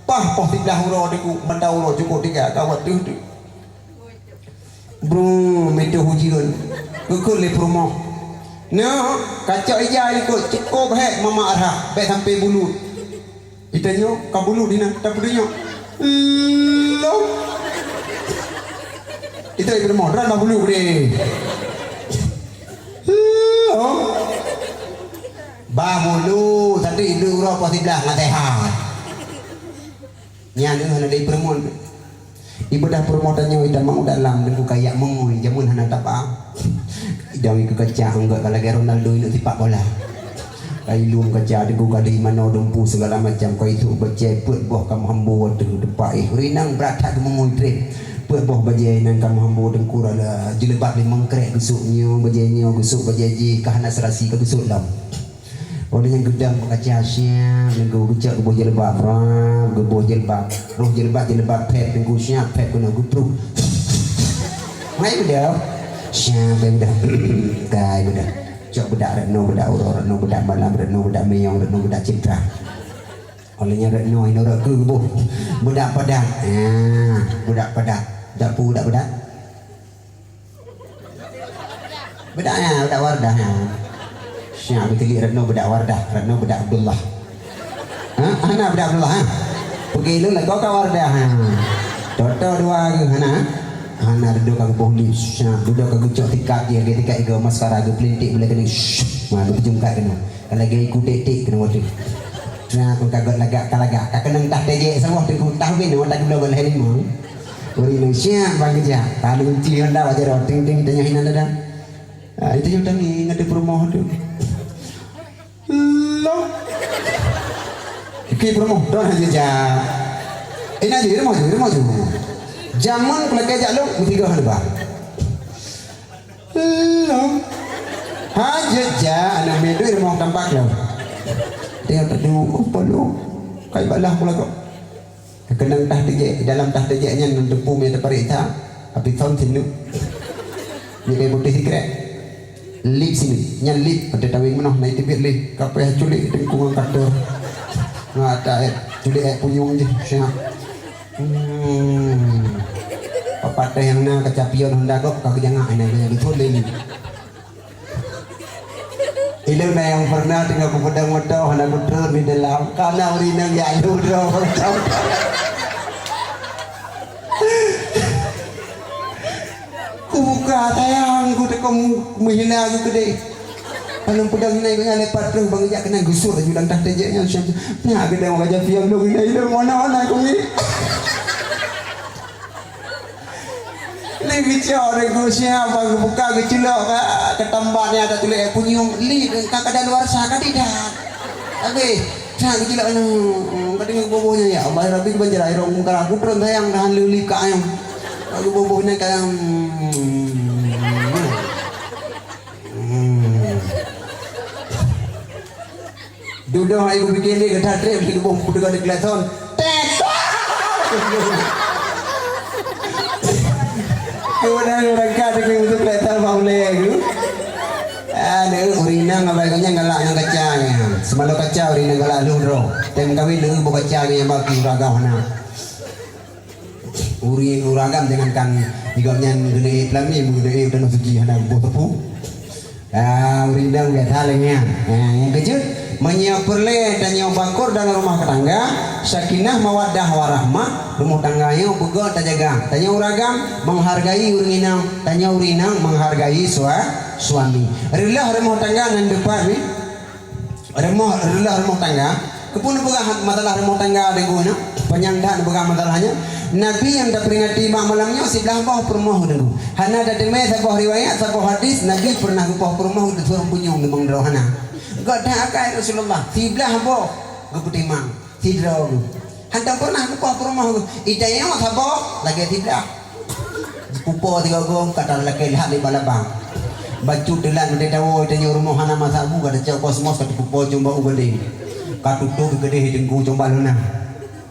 Pah, pah, tiga huro, diku, mata huro, cukup tiga, kawat tu, tu. Bro, meto hujian. Kekul le promo. Nah, kaca ija liko cekop he mama arha, bek sampai bulu. Itanyo, ka bulu dina, tapi dinyo. Lo. Itu ibu promo, ran ba bulu gede. Lo. Ba bulu, tadi ibu ura pasti belah nggak sehat. Nya anu hana dai peremon. Ibadah permotanyo ita mau dalam, nunggu kayak mengui, jamun hana tapa. Idang iku kaca, enggak kalau kayak Ronaldo, inuk sepak bola. Kailung kaca degu kali mano dumpu segala macam, kaitu bajai pet boh kam hambo tu depak, eh, rinang beratak gemengui tren. Pet boh bajai nang kam hambo dengkur ala jilbab limang krek gesuk nyo, bajai nyo gesuk, bajai ji kahana serasi ka gesuk lam. Oleh yang gedang pengaca siap, nengku gecak geboh jilbab, rap, geboh jilbab. Roh jilbab, jilbab pep, nengku siap, pep kena gepruk. Mai beda. Siap, mai beda. Kai beda. Cok bedak retno, bedak uro retno, bedak malam retno, bedak meyong retno, bedak citra. Olehnya retno, ino rek ke geboh. Bedak padat. Ya, bedak padat. Bedak pu, bedak padat. Bedak ya, bedak Wardah ya. Siap betilik retno bedak Wardah, retno bedak Abdullah. Ha? Hana bedak Abdullah, ha? Pegi lu lego ka Wardah, ha. Toto dua ge, hana? Hana, duduk ka geboh lip, siap, duduk ka gecok tikat je, ge tikat iga maskara, ge pelintik, bela kena, shh, ma, ge pejungkat kena. Kalau ge ikut tik-tik kena waduh. Siap, kagot lagak, kalagak. Kakenang tah tejek, sawah tu ku tah bin, wadah gula bela limau. Uri nang siap bang kerja. Kalau kunci Honda wajar ting ting tanya hinan dada. Ah, itu yang tang ingat di perumahan tu. Lo. Ki perumahan tu aja ja. Ini aja rumah ju, rumah ju. Jaman kalau kerja lo mesti gak hal bah. Lo. Haja ja anak medu rumah tampak lo. Dia tedu apa lo? Kai balah pula kok. Kakenang tah tejek, dalam tah tejek nyan nang tepu me teparik ta, api taun sinu. Ni kai putih sikrek. Lip sinu, nyan lip, ada tawing menoh, nai tibit lip, kapeh culik, tengkungan katur. Ngata, eh, culik, eh, punyung je, siap. Hmm. Papatah yang na kecapion Honda kok, kagak jangak, ini, ini, ini, ini. Ilung na yang pernah tinggal ku pedang motor, hana ku turun di dalam. Karena uri nang ya lu do. Ku buka tayang, ku tekong menghina ku kede. Kalau pedang ini ku nyale patruh bang jak kena gusur aja ulang tah tejeknya siap. Nya kede mau kaca piang dong ini ilung mana mana ku ni. Li bicak orang ku siap, bang buka gecilok ka, ketambahan ada tulis, eh, punyung, li, ka kada luar sah ka tidak. Tapi, sa gecilok anu, hmm, kadang bobohnya, ya Allah, Rabbi, banjir air, orang kara, aku turun sayang, tahan lili ka ayam. Aku bobohnya kayak, hmm, hmm. Dudoh ai ku pikir ni, kata trip, di lubung putu kali kelason. Tek! Kemudian orang kata ke untuk kelason, mau lagi. Ada uri nang, apa ikannya, galak nang kaca ni. Semalu kaca uri nang galak lu dro. Tem kawin lu bu kaca ni, yang bagi uragam na. Uri uragam jangankan iga nyan gede pelami, gede tanah suci hana boh tepu. Ah, uri dang biasa lengan. Nah, yang kejut, menye perle tanyo bakur dalam rumah tangga, sakinah mawaddah warahmah, rumah tangganyo bego tajaga. Tanyo uragam menghargai uri inang, tanyo uri inang menghargai sua-, suami. Rilah rumah tangga ngan depat ni. Remoh, relah remoh tangga. Kepun pegah masalah remoh tangga dengku na. Panyang dak pegah masalahnyo. Nabi yang taperingati mak malamnyo siblah boh perumoh dengku. Hana tatemai saboh riwayat, saboh hadis, Nabi pernah gepoh perumoh dengku punyung demang dro hana. Gak dak akai Rasulullah. Siblah boh gepetimang. Sidro. Hantam pernah gepoh perumoh. Itayo saboh lagi siblah. Pupo tiga gong, kata laki lihat di balabang. Bacu telan mede tawo, itanyo rumoh hana masabu, kata cak kosmos, kata pupo cumba ugede. Katutup gede dengku cumba luna.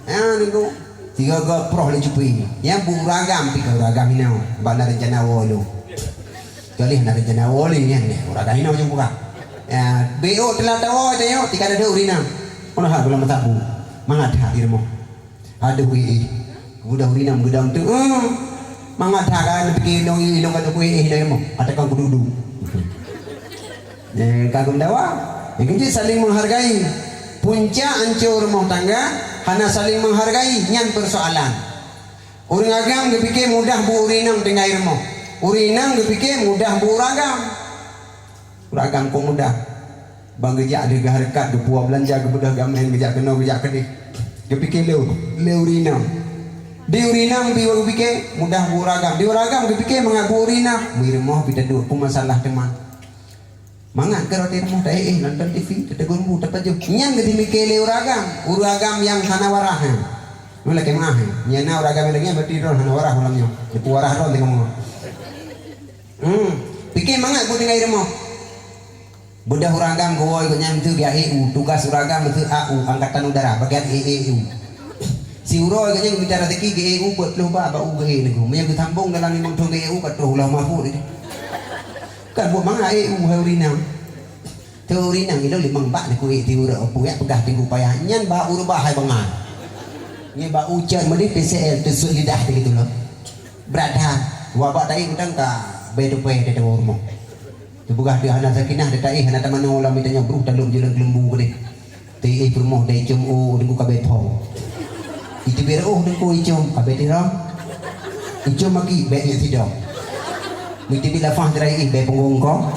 Ya, dengku. Tiga gong proh le cupi. Ya, bu uragam, tiga uragam ino. Bana rencana wo lu. Kali hana rencana wo lu, ya, ne. Uragam ino cumba. Ya, beo telan tawo, itanyo, tiga dado urina. Ono hak gula masabu. Mangat hak di rumoh. Aduh, ih, ih. Udah urinam gedang tu, eh. Mangatakan pikir dong, ih, dong kata ku, ih, ih, dong. Katakan ku duduk. Eh, kagum dawa. Yang kunci saling menghargai. Puncak ancur rumah tangga, hana saling menghargai, nyan persoalan. Urang agam gepikir mudah bu urinam tinggai rumah. Urinam gepikir mudah bu uragam. Uragam ko mudah. Bang gejak deh gah rekat, gepua belanja, gebedah gamen, gejak keno, gejak kedih. Gepikir leu, leu urinam. Di urinam, bi gepikir, mudah bu uragam. Di uragam, gepikir, mangap bu urinam. Mui remoh, bi teduk, ku masalah teman. Manga kero ti remoh, ta, eh, eh, nonton T V, ta, ta gumbu, ta, ta ju. Ñan gedi mikele uragam, uragam yang hana warah, ha. Nula kemah, ha. Ñan na uragam lagi, berarti ron hana warah ulamnyo. Deku warah ron, tengok mo. Hmm. Pike manga ku tinggai remoh. Beda uragam gawai ko ñan tu, gaya E U, tugas uragam tu A U, Angkatan Udara, bagian E E U. Si uro ko ñan bidara teki ge E U, buat peluh ba, ba U ge E neku. Maya ge sambung dalam limang tahun ge E U, kata ulah mafu ni. Kan buat manga E U, hai urinang. Te urinang ilo limang ba neku, e, ti uro, opu ya pegah tinggu payah. Ñan ba uro ba hai bangan. Ñe ba ujar medi P C L, tusuk lidah te gitu lo. Berat ha. Wabak tai udang ka, be tu pe, te te urmo. Tebegah ti hana sakinah, ti taih, hana tamano, lam itanyo bruh, talum julang kelembu kedi. Ti ih perumoh, ti icum, o, dengku kabe pong. Iti biro, o, dengku icum, kabe tiram. Icum maki, be nya sidong. Miti bila fah terai ih, be punggung ko.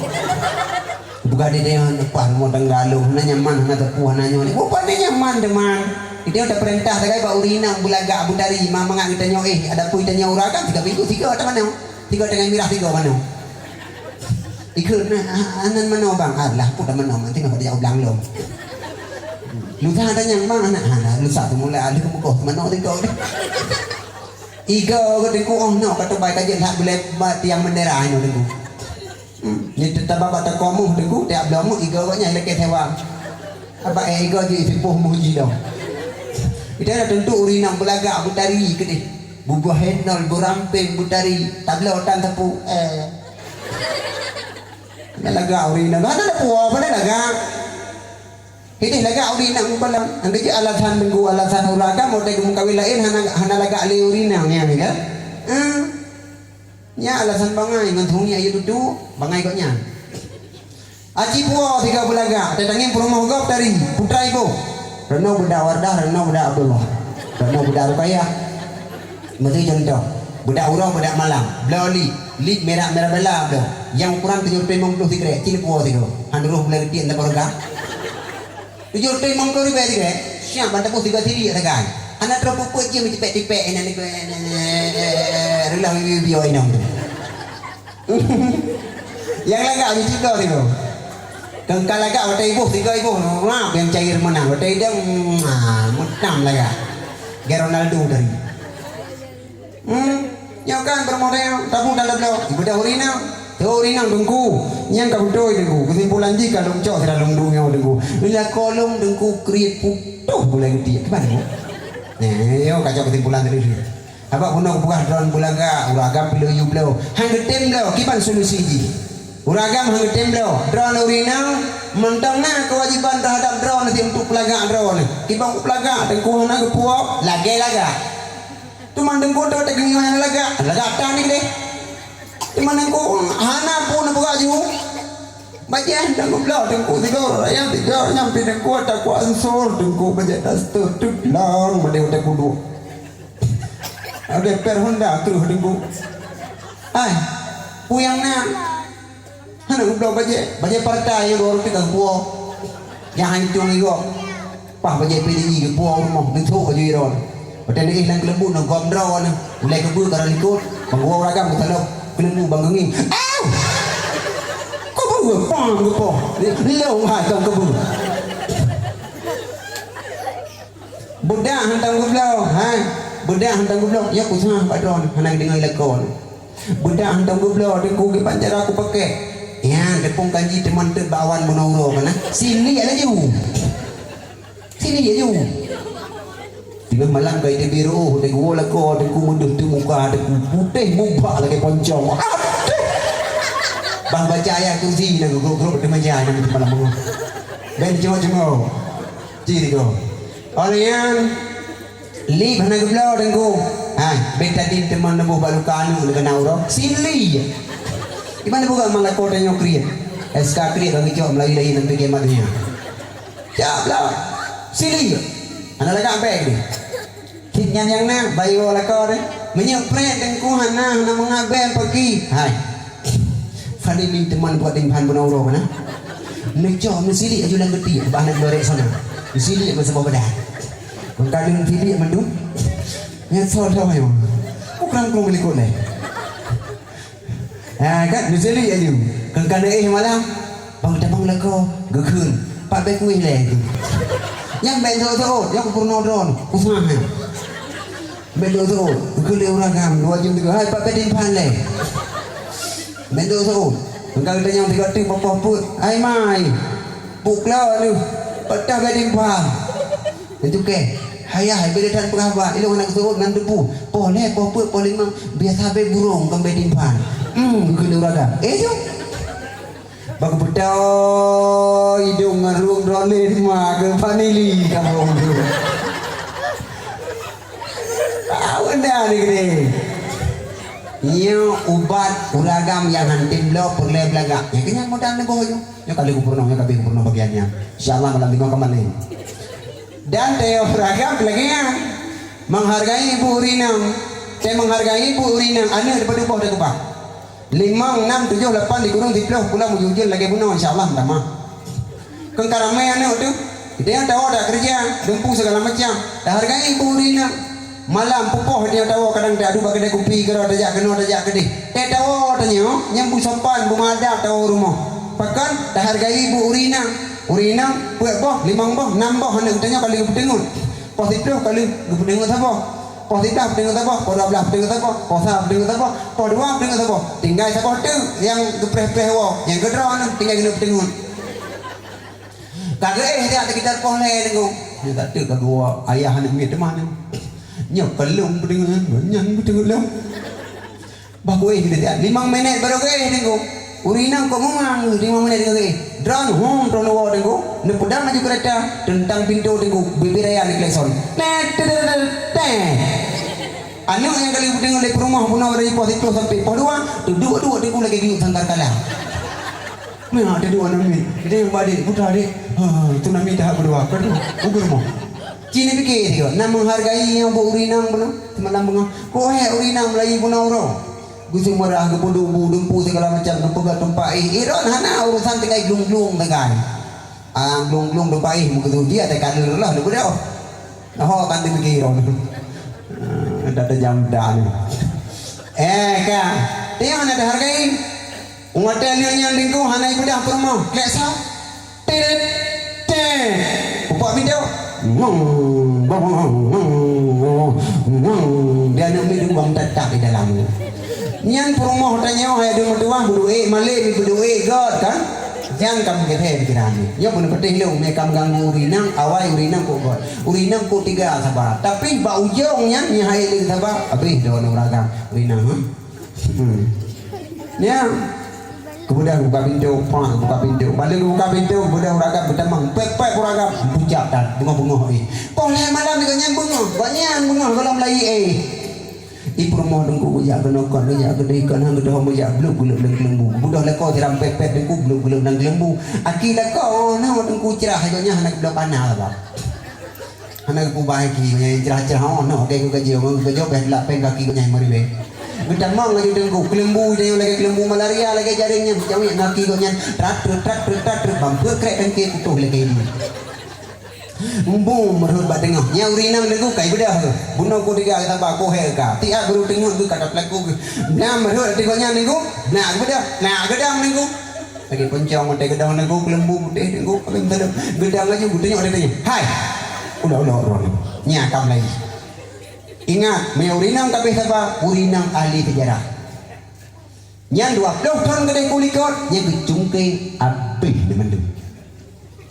Buka di dia, pah, rumoh tanggalu, hana nyaman, hana tepuh, hana nyoni. Bukan dia nyaman, teman. Iti udah perintah, tagai ba urinang, belaga, butari, mamang, itanyo, ih, ada pun itanyo uragam, tiga minggu, tiga, tamano. Tiga tengah mirah, tiga, mano. Ikut na, a-, anan mano bang? Alah, puta mano, nanti nggak ada ulang lo. Lusa ada nyang bang, anak, anak, lusa tu mula, ada kemukoh, mano, tiga. Iga, kata ku, oh, no, kata baik aja, lah, boleh, ba, tiang bendera, ino, tiga. Hmm, ini tetap bapak tak komuh, tiga, tiap lomu, iga, kok nyai leke sewa. Apa, eh, iga, ji, sipuh, muji, dong. Ita ada tentu, urinang, belaga, butari, kede. Bubuh henol, buramping, butari, tablo, tan, tepu, eh. Nya laga urinang, hana tepu, apa nya laga? Hiti laga urinang, balang. Angge ji alasan dengku, alasan uragam, ote gum kawin lain, hana, hana laga ale urinang, ya, ya, kan? Eh. Nya alasan bangai, ngan tungi ayo dudu, bangai kok nya. Aci puo tiga belaga, tetangin perumoh gop tari, putra ibu. Reno beda Wardah, reno beda Abdullah. Reno beda Rukayah. Mesti contoh. Beda Uro, beda Malam. Bela oli, lip merah, merah bela bela. Yang ukuran tujuh ratus lima puluh tiga, cili puo tiga. Handuruh bela geti anda borga. Tujuh ratus lima puluh ribu tiga. Siap, banta pus tiga sili, tagai. Anak terus pupuk je, tipek-tipek, enak ni, rela, bio, bio, enak tu. Yang laga, ni tiga ni ko. Kengkal laga, otai ibu, tiga ibu. Wah, yang cair menang. Otai idang, ah, menang laga. Ge Ronaldo tari. Hmm, nyo kan bermodel, tabu tanda blo. Ibu dah urinang. Te urinang dengku. Nyang kabutoi dengku. Kesimpulan ji kalung cok, sira lung dunyo dengku. Ila kolong dengku, kriet putuh bulai geti. Kiban, Bu? Nah, yo, kacau kesimpulan tadi. Abak buno kebukah drone belaga, uragam pilo yu blo. Hang getem blo, kiban solusi ji. Uragam hang getem blo, drone urinang, mentang na kewajiban terhadap drone si untuk pelaga drone. Kiban pelagak, dengku hana gepuo, lagai laga. Tuman dengku tu tak ngingah laga, laga tani deh. Tuman dengku hana pun buka ju. Bajah dengku blo, dengku tiga, raya tiga, nyampi dengku tak kuat ansur, dengku bajah daster, tu lang, made utak kudu. Ada per Honda terus dengku. Ai, puyang na. Hana gublo baje, baje partai yang dua roti kang puo. Yang hancung igo. Pah baje P D I ke puo rumoh, bentuk aja iron. Pada ni ilang kelembu na gom draw na. Ulai kebu kara likut, bang gua uragam ke talok, kelembu bang genging. Au! Kebu, pam, kepo. Lo hai kang kebu. Budak hantang gublo, ha? Budak hantang gublo, ya ku sah padon, hana dengar ilakon. Budak hantang gublo, dengku kiban cara ku pake. Ya, tepung kanji teman te bawan menoro kana. Sili aja ju. Sili aja ju. Tiba malam kai te biru, te gua lako, dengku mundur tu muka, dengku putih mubak lagi poncong. Aduh. Bang baca ayat kursi, na guguk-guguk, te maja, na malam. Ben cuma-cuma. Ciri ko. Olian, lip hana gublo dengku. Ha, beta din teman nebu balu kanu, neka nauro. Sili. Iban nebu ga malako tanyo kriet. S K kriet bagi cok Melayu lain nanti kiamat dunia. Cak bla. Sili. Hana lagak beg ni. Kit nyan yang na, bayo lako de. Menyek pret dengku hana, hana mengabel pagi. Hai. Fani min teman buat din bahan bunauro mana. Meco, mesili aju lang geti, bahan glorek sana. Mesili masa bawa bedah. Kengkali mesili mendu. Nya sol dah ayo. Ukrang krung likut leh. Ha, kan, mesili aju. Kengkali eh malam. Bang, damang lako, gegel. Pat bekuih le. Nyang bek do do, nyang ku purno dron, ku sangah. Bek do do, gegel le uragam, dua jam tiga. Hai, pat bek timpal le. Bek do do. Engkau tanya tiga tu, papa put. Ai mai. Pukla lu. Patah bek timpal. Itu ke. Hai, hai, bek tan pengapa. Ilung anak suruh ngan debu. Poh le, poh put, poh limang. Biasa bek burung, kan bek timpal. Hmm, gegel le uragam. Eh, tu. Baka beta idung ngarung drolit ma ke panili kamu. Awan dah ni kene. Nyo ubat uragam yang hantim lo perle belaga. Yang kenyang modal nego nyo. Nyo kali ku purno, nyo kali ku purno bagiannya. Insyaallah malam lima kembali. Dan teo uragam lagi ya. Menghargai ibu urinang. Teo menghargai ibu urinang. Anu daripada ubah dah kebah. Limang, enam, tujuh, lapan, digurung, sipluh, pulang, mujujul, lagi bunuh, insyaallah, mendama. Kengkaramai anak tu, dia tawa dak kerja, dempu segala macam. Dak hargai ibu urinang. Malam, pupuh, dia tawa, kadang dak adu, bagi dak kupi, kero, dak jak keno, dak jak kedih. Dia tawa, tanya, nyambu sopan, bu madap, tawa rumah. Pakan, dak hargai ibu urinang. Urinang, pek boh, limang boh, enam boh, anak tanya, kali kepetengut. Poh sipluh kali gepedengut saboh. Poh siblah pedengut saboh. Poh dua blah pedengut saboh. Poh sa pedengut saboh. Poh dua pedengut saboh. Tinggai saboh tu yang gepreh-preh wo. Yang gedra anu tinggai kena pedengut. Kagak eh, dia tak kita poh le nengku. Dia tak tu kagak ayah anak mit teman. Nyo kelum pedengut, nyan pedengut lum. Bah kuih gitu ya. Limang menit baru kuih, dengku. Urinang ko ngomong, limang menit dengku kuih. Drone, hum, drone wo, dengku. Nepudang aju kereta, tentang pintu, dengku. Bibir aya ni klekson. Tet, tet, tet, tet, tet. Anu yang kali dengku dari rumah, punau dari pos itu sampai pos dua, tu dua, dua, dengku lagi giuk sangkar kala. Nah, ada dua nami. Dia yang badik, putar dik. Ha, itu nami tahap kedua. Kedua, ugur mo. Cini pikir dia, nak menghargai yang bu urinang, bu, semalam bengah. Ko he urinang melai bu nauro. Gusi merah ke bu dumbu, dumpu segala macam, dumpu ke tempat, eh, iron hana urusan tinggai glung-glung tinggai. Ah, glung-glung tempat, eh, muka tu dia, tak ada lah, dia bedoh. Nah, ho, kan dia mikir iron. Ah, dah ada jam dah ni. Eh, ka, dia hana dak hargai. Umat tanya yang dengku, hana ibadah perma. Klek sa. Tet, tet. Upak video. Ngong, ngong, ngong, ngong. Dia nak minum bang tetap di dalam. Nyan perumah tanya, hai dulu tuah, berdoa, malik, berdoa, God, kan? Jangan kamu kete pikiran. Ya, pun petih lu, me kam ganggu urinang, awai urinang kok God. Urinang kok tiga sabar. Tapi, ba ujung nyan, ni hai lu sabar. Habis, doa uragam. Urinang, ha? Hmm. Ya. Kemudian buka pintu, pak, buka pintu. Balik buka pintu, kemudian uragam bertamang. Pek, pek uragam. Pucak dan bengong-bengong, eh. Poh le malam ni, nyan bengong. Nyan bengong, malam lagi, eh. Ibu rumah dengku, bujak kena kan, bujak gede kan, hang gede, bujak beluk, beluk, beluk, lembu. Budoh leko, siram pek, pek, dengku, beluk, beluk, nang lembu. Aki leko, oh, nah, dengku cerah, ayo, nyan, anak beluk panah, apa. Anak ku bae ki, nyai cerah-cerah, oh, no, kaya ku gaji, oh, gaji, oh, belak peng kaki ku nyai mari be. Getamang lagi dengku, kelembu, dia lagi kelembu malaria, lagi jaringnya, jauh nak ki ku nyai, trak, trak, trak, trak, trak, trak, bambu krek kan ki kutuh lagi ini. Embu merhut ba tengah, nyau rinang dengku, kai bedah ke. Buno ku tiga kata ba ku he ka. Tiap baru tengok ke kata pelaku ke. Nah, merhut tengoknya dengku, nah, bedah, nah, gedang dengku. Lagi pencang mata gedang lagu, kelembu putih lagu, kami minta dong. Gedang laju, ku tengok dia tanya. Hai! Ulah, ulah, ulah. Nya, kam lagi. Ingat, me urinang kabeh saba, urinang ahli sejarah. Nyan dua puluh tahun kedai kulikot, nya kecungke abih di mendu.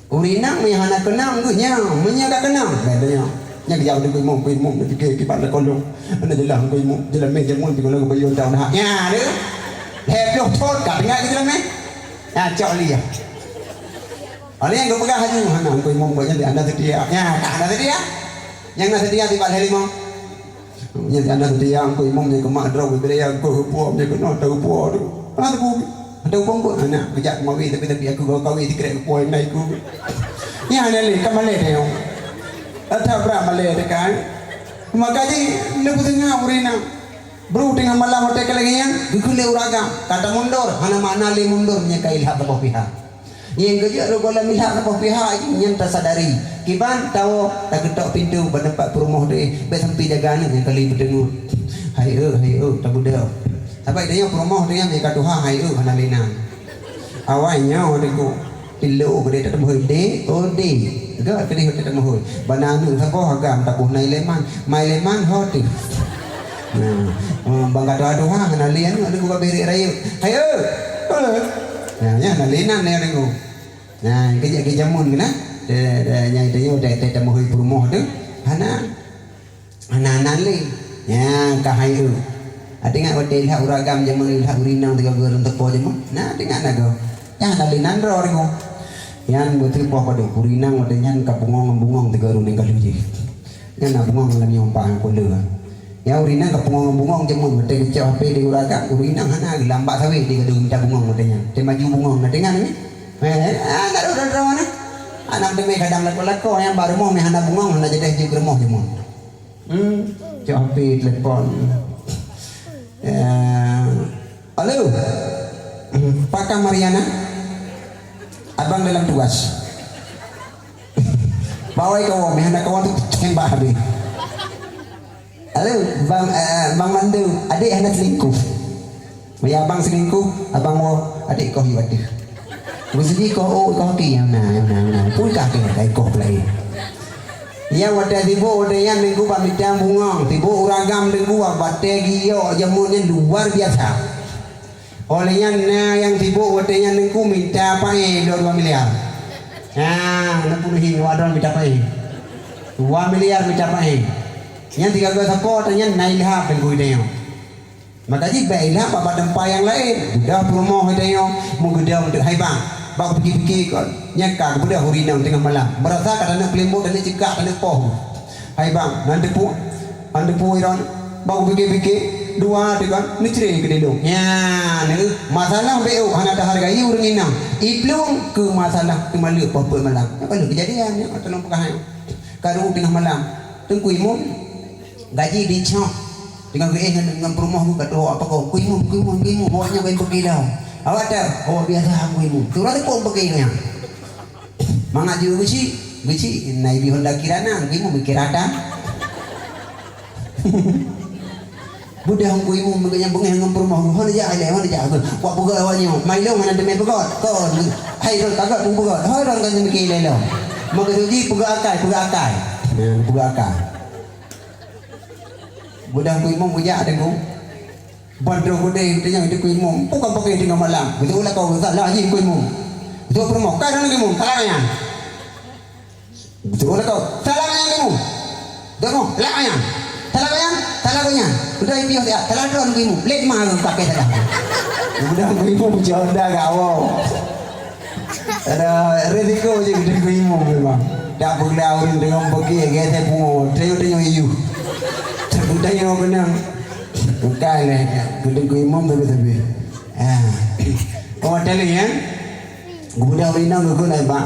Urinang me hana kenang, nya, me nya ka kenang. Nya, nya kejap di kuimum, kuimum, di ke, kibat le kolong. Ana jelah kuimum, jelah me jamun, di kolong bayu tau nah. Nya, de. Dua puluh tahun, ka tengah ke jelah me. Nah, cok liya. Ada yang gua pegang haju, hana, engkau imum gua jadi anda setia. Ya, tak anda setia. Yang anda setia tiba hari lima. Yang anda setia, engkau imum yang kemak drau, beri yang engkau kepo, yang kena tahu po tu. Mana tu po? Ada po engkau, anak, kejak kemari, tapi, tapi aku gawa kawin, dikerek kepo, yang naik ku. Ya, ada le, kamalai dia. Ada berak malai dia kan. Maka di, ni ku tengah, urina. Bru tengah malam hotel ke lagi nya, gegele uragam. Kata mundur, hana makna le mundur, nya ka ilhak saboh pihak. Yang keje ru bola milhak saboh pihak, nya tasadari. Kiban, tau, taketok pintu, ba tempat perumoh de, be sampi jaga ne, nya kali bedengu. Hai e, hai e, tabuda. Sampai dia perumoh de, nya ka tuha, hai e, hana lena. Awai ñaw dego. Tilo gede tetamuhoi de, o de. Ga gede tetamuhoi. Bananu sako hagam tabuh nai leman. Mai leman hoti. Nah, bang kata aduh ha, nalian dego kaberi rayu. Hayo. Nah, ya nalinan ya dego. Nah, kejak ke jamun kena. De, de, nyai de yo de tetamuhoi purmoh de. Hana. Ana-ana le. Ya, kahai u. Ati ngak wate ilha uragam jaman ilha urinang tiga guru tepo jaman. Nah, ati ngak nago. Ya, ana le nandro argo. Yan buti poh padu urinang wate nyan ka bungong-bungong tiga guru ningkalu ji. Nyan na bungong lam yompang kulu. Ya urinang ka bungong-bungong jaman wate kecek hape di uragam urinang hana lambak sawe di gadu minta bungong wate nyan. Te maju bungong wate nyan ni. Eh, ana ru ru ru ni. Anam te me kadang lako-lako yang baru mo me hana bungong hana jedeh ju germoh jaman. Hmm, cobi telepon. Ya. Halo. Pakam Mariana. Abang dalam tugas. Bawai kawan, mihana kawan tu tembak habis. Halo, Bang, eh, Bang Mandu, adik hana selingkuh. Maya abang selingkuh, abang wo, adik koh yu adik. Musiji koh o, koh ki, ya na, ya na, ya na. Pun kah ki, kai koh pelai. Ya, wate tibo, wate yan nengku ba mitang bungong. Tibo uragam nengku ba, wate giyo, jamun yan luar biasa. Oleh yan na yang tibo, wate yan nengku minta pae, dua, dua miliar. Ya, nengku ni, wadon minta pae. Dua miliar minta pae. Yan tiga guru tepo, wate yan na ilha, nengku ide yo. Maka ji ba ilha, ba, ba tempat yang lain. Udah purmoh ide yo, mengedam tu, hai bang. Ba pikir-pikir kon. Nyaka, udah urinang tengah malam. Merasa kata nak pelimbut, kata cekak, kata poh. Hai bang, nanti pu, nanti pu iron. Ba pikir-pikir, dua, tiga, ni ceri ke dilo. Ya, ni masalah beo, hana tahargai urang inang. Iplung ke masalah, ke malu, poh, poh malam. Ya, kalau kejadian, ya, kata nang pekah, ya. Karu tengah malam. Tengku Imum. Gaji dicok. Dengan geeh dengan purmoh ku kata, "Apa ko?" "Kuimu, kuimu, kuimu." Awaknya kuimu pegila. Awak ta, awak biasa kuimu. Turun ko pegila. Manga ju guci, guci, nai bi Honda Kirana, kuimu mikir ada. Buda kuimu, mengenya bengeh dengan purmoh ku. Hon ja, ale, hon ja. Wak buka awaknya. Mailo mana demi pegot. Ko, hai, ron kagot, pegot. Hai, ron kan demi kila lo. Maka tuji, pegat akai, pegat akai. Nah, pegat akai. Buda Tengku Imum ujak dengku. Bandro gede, tanya Tengku Imum. Bukan pakai tengah malam. Betul lah kau, salah aja Tengku Imum. Betul purmoh. Kau Tengku Imum, salah ya. Betul lah kau, salah ya Tengku Imum. Tengku, salah ya. Salah ya, salah ya. Udah itu ya, salah Tengku Imum. Lek mah pakai salah. Buda Tengku Imum, jodoh gak wow. Ada risiko ji gede Tengku Imum memang. Dak pegla urin dengan pegi, gete pungo, teyo-teyo iyu. Teyo kenang. Bukan leh, gede Tengku Imum tapi-tapi. Ah. Oh, ada lagi ya? Gumuda urinang gede lah, Pak.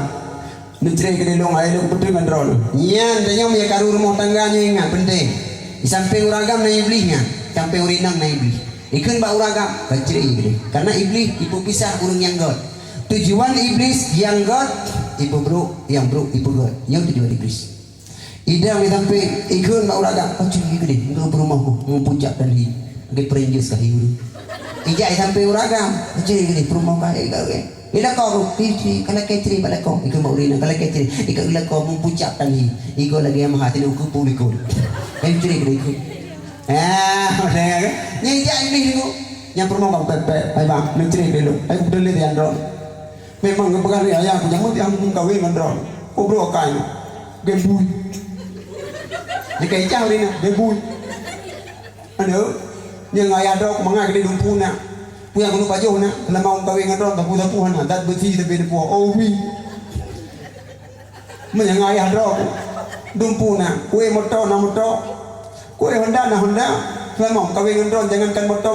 Nucre gede long, ayo lu kebetul ngan drol. Yan, teyo mi karu rumah tangga nyo ingat, penting. Di samping uragam na iblis nya, samping urinang na iblis. Ikun ba uragam, kacri iblis. Karena iblis, ipu pisah urang yang got. Tujuan iblis yang got, ipu bro, yang bro, ipu got. Yang tujuan iblis. Idang di samping, ikun ba uragam, kacri iblis. Nggak berumah ku, mempuncak tadi. Nggak perinjus kali uru. Ijak di samping uragam, kacri iblis, berumah ku, eh, kau, eh. Ilako, kacri, kalau kacri, balako. Ikun ba urinang, kalau kacri. Ikun ilako, mempuncak tadi. Ikun lagi yang maha, tidak kupu ikun. Kacri iblis ikun. Ah, udah ya, kan? Nyai jani ni, Tengku. Nyai purmoh kang pepek. Ay, bang, nucri dulu. Ay, udah lihat ya, Ndro. Memang kepekan ni ayah aku, jaman tiang kawin ngan Ndro. Obro akai. Gembui. Ni kai cah ni, gembui. Ano, nyang ayah Ndro, mangai gede dumpu na. Puyang kunu pajoh na, selama aku kawin ngan Ndro, tapu-tapu na, dat besi tapi depu. Oh, wi. Manyang ayah Ndro. Dumpu na. Kue motor na motor. Kue Honda na Honda. Selama kawin ngan Ndro, jangankan motor,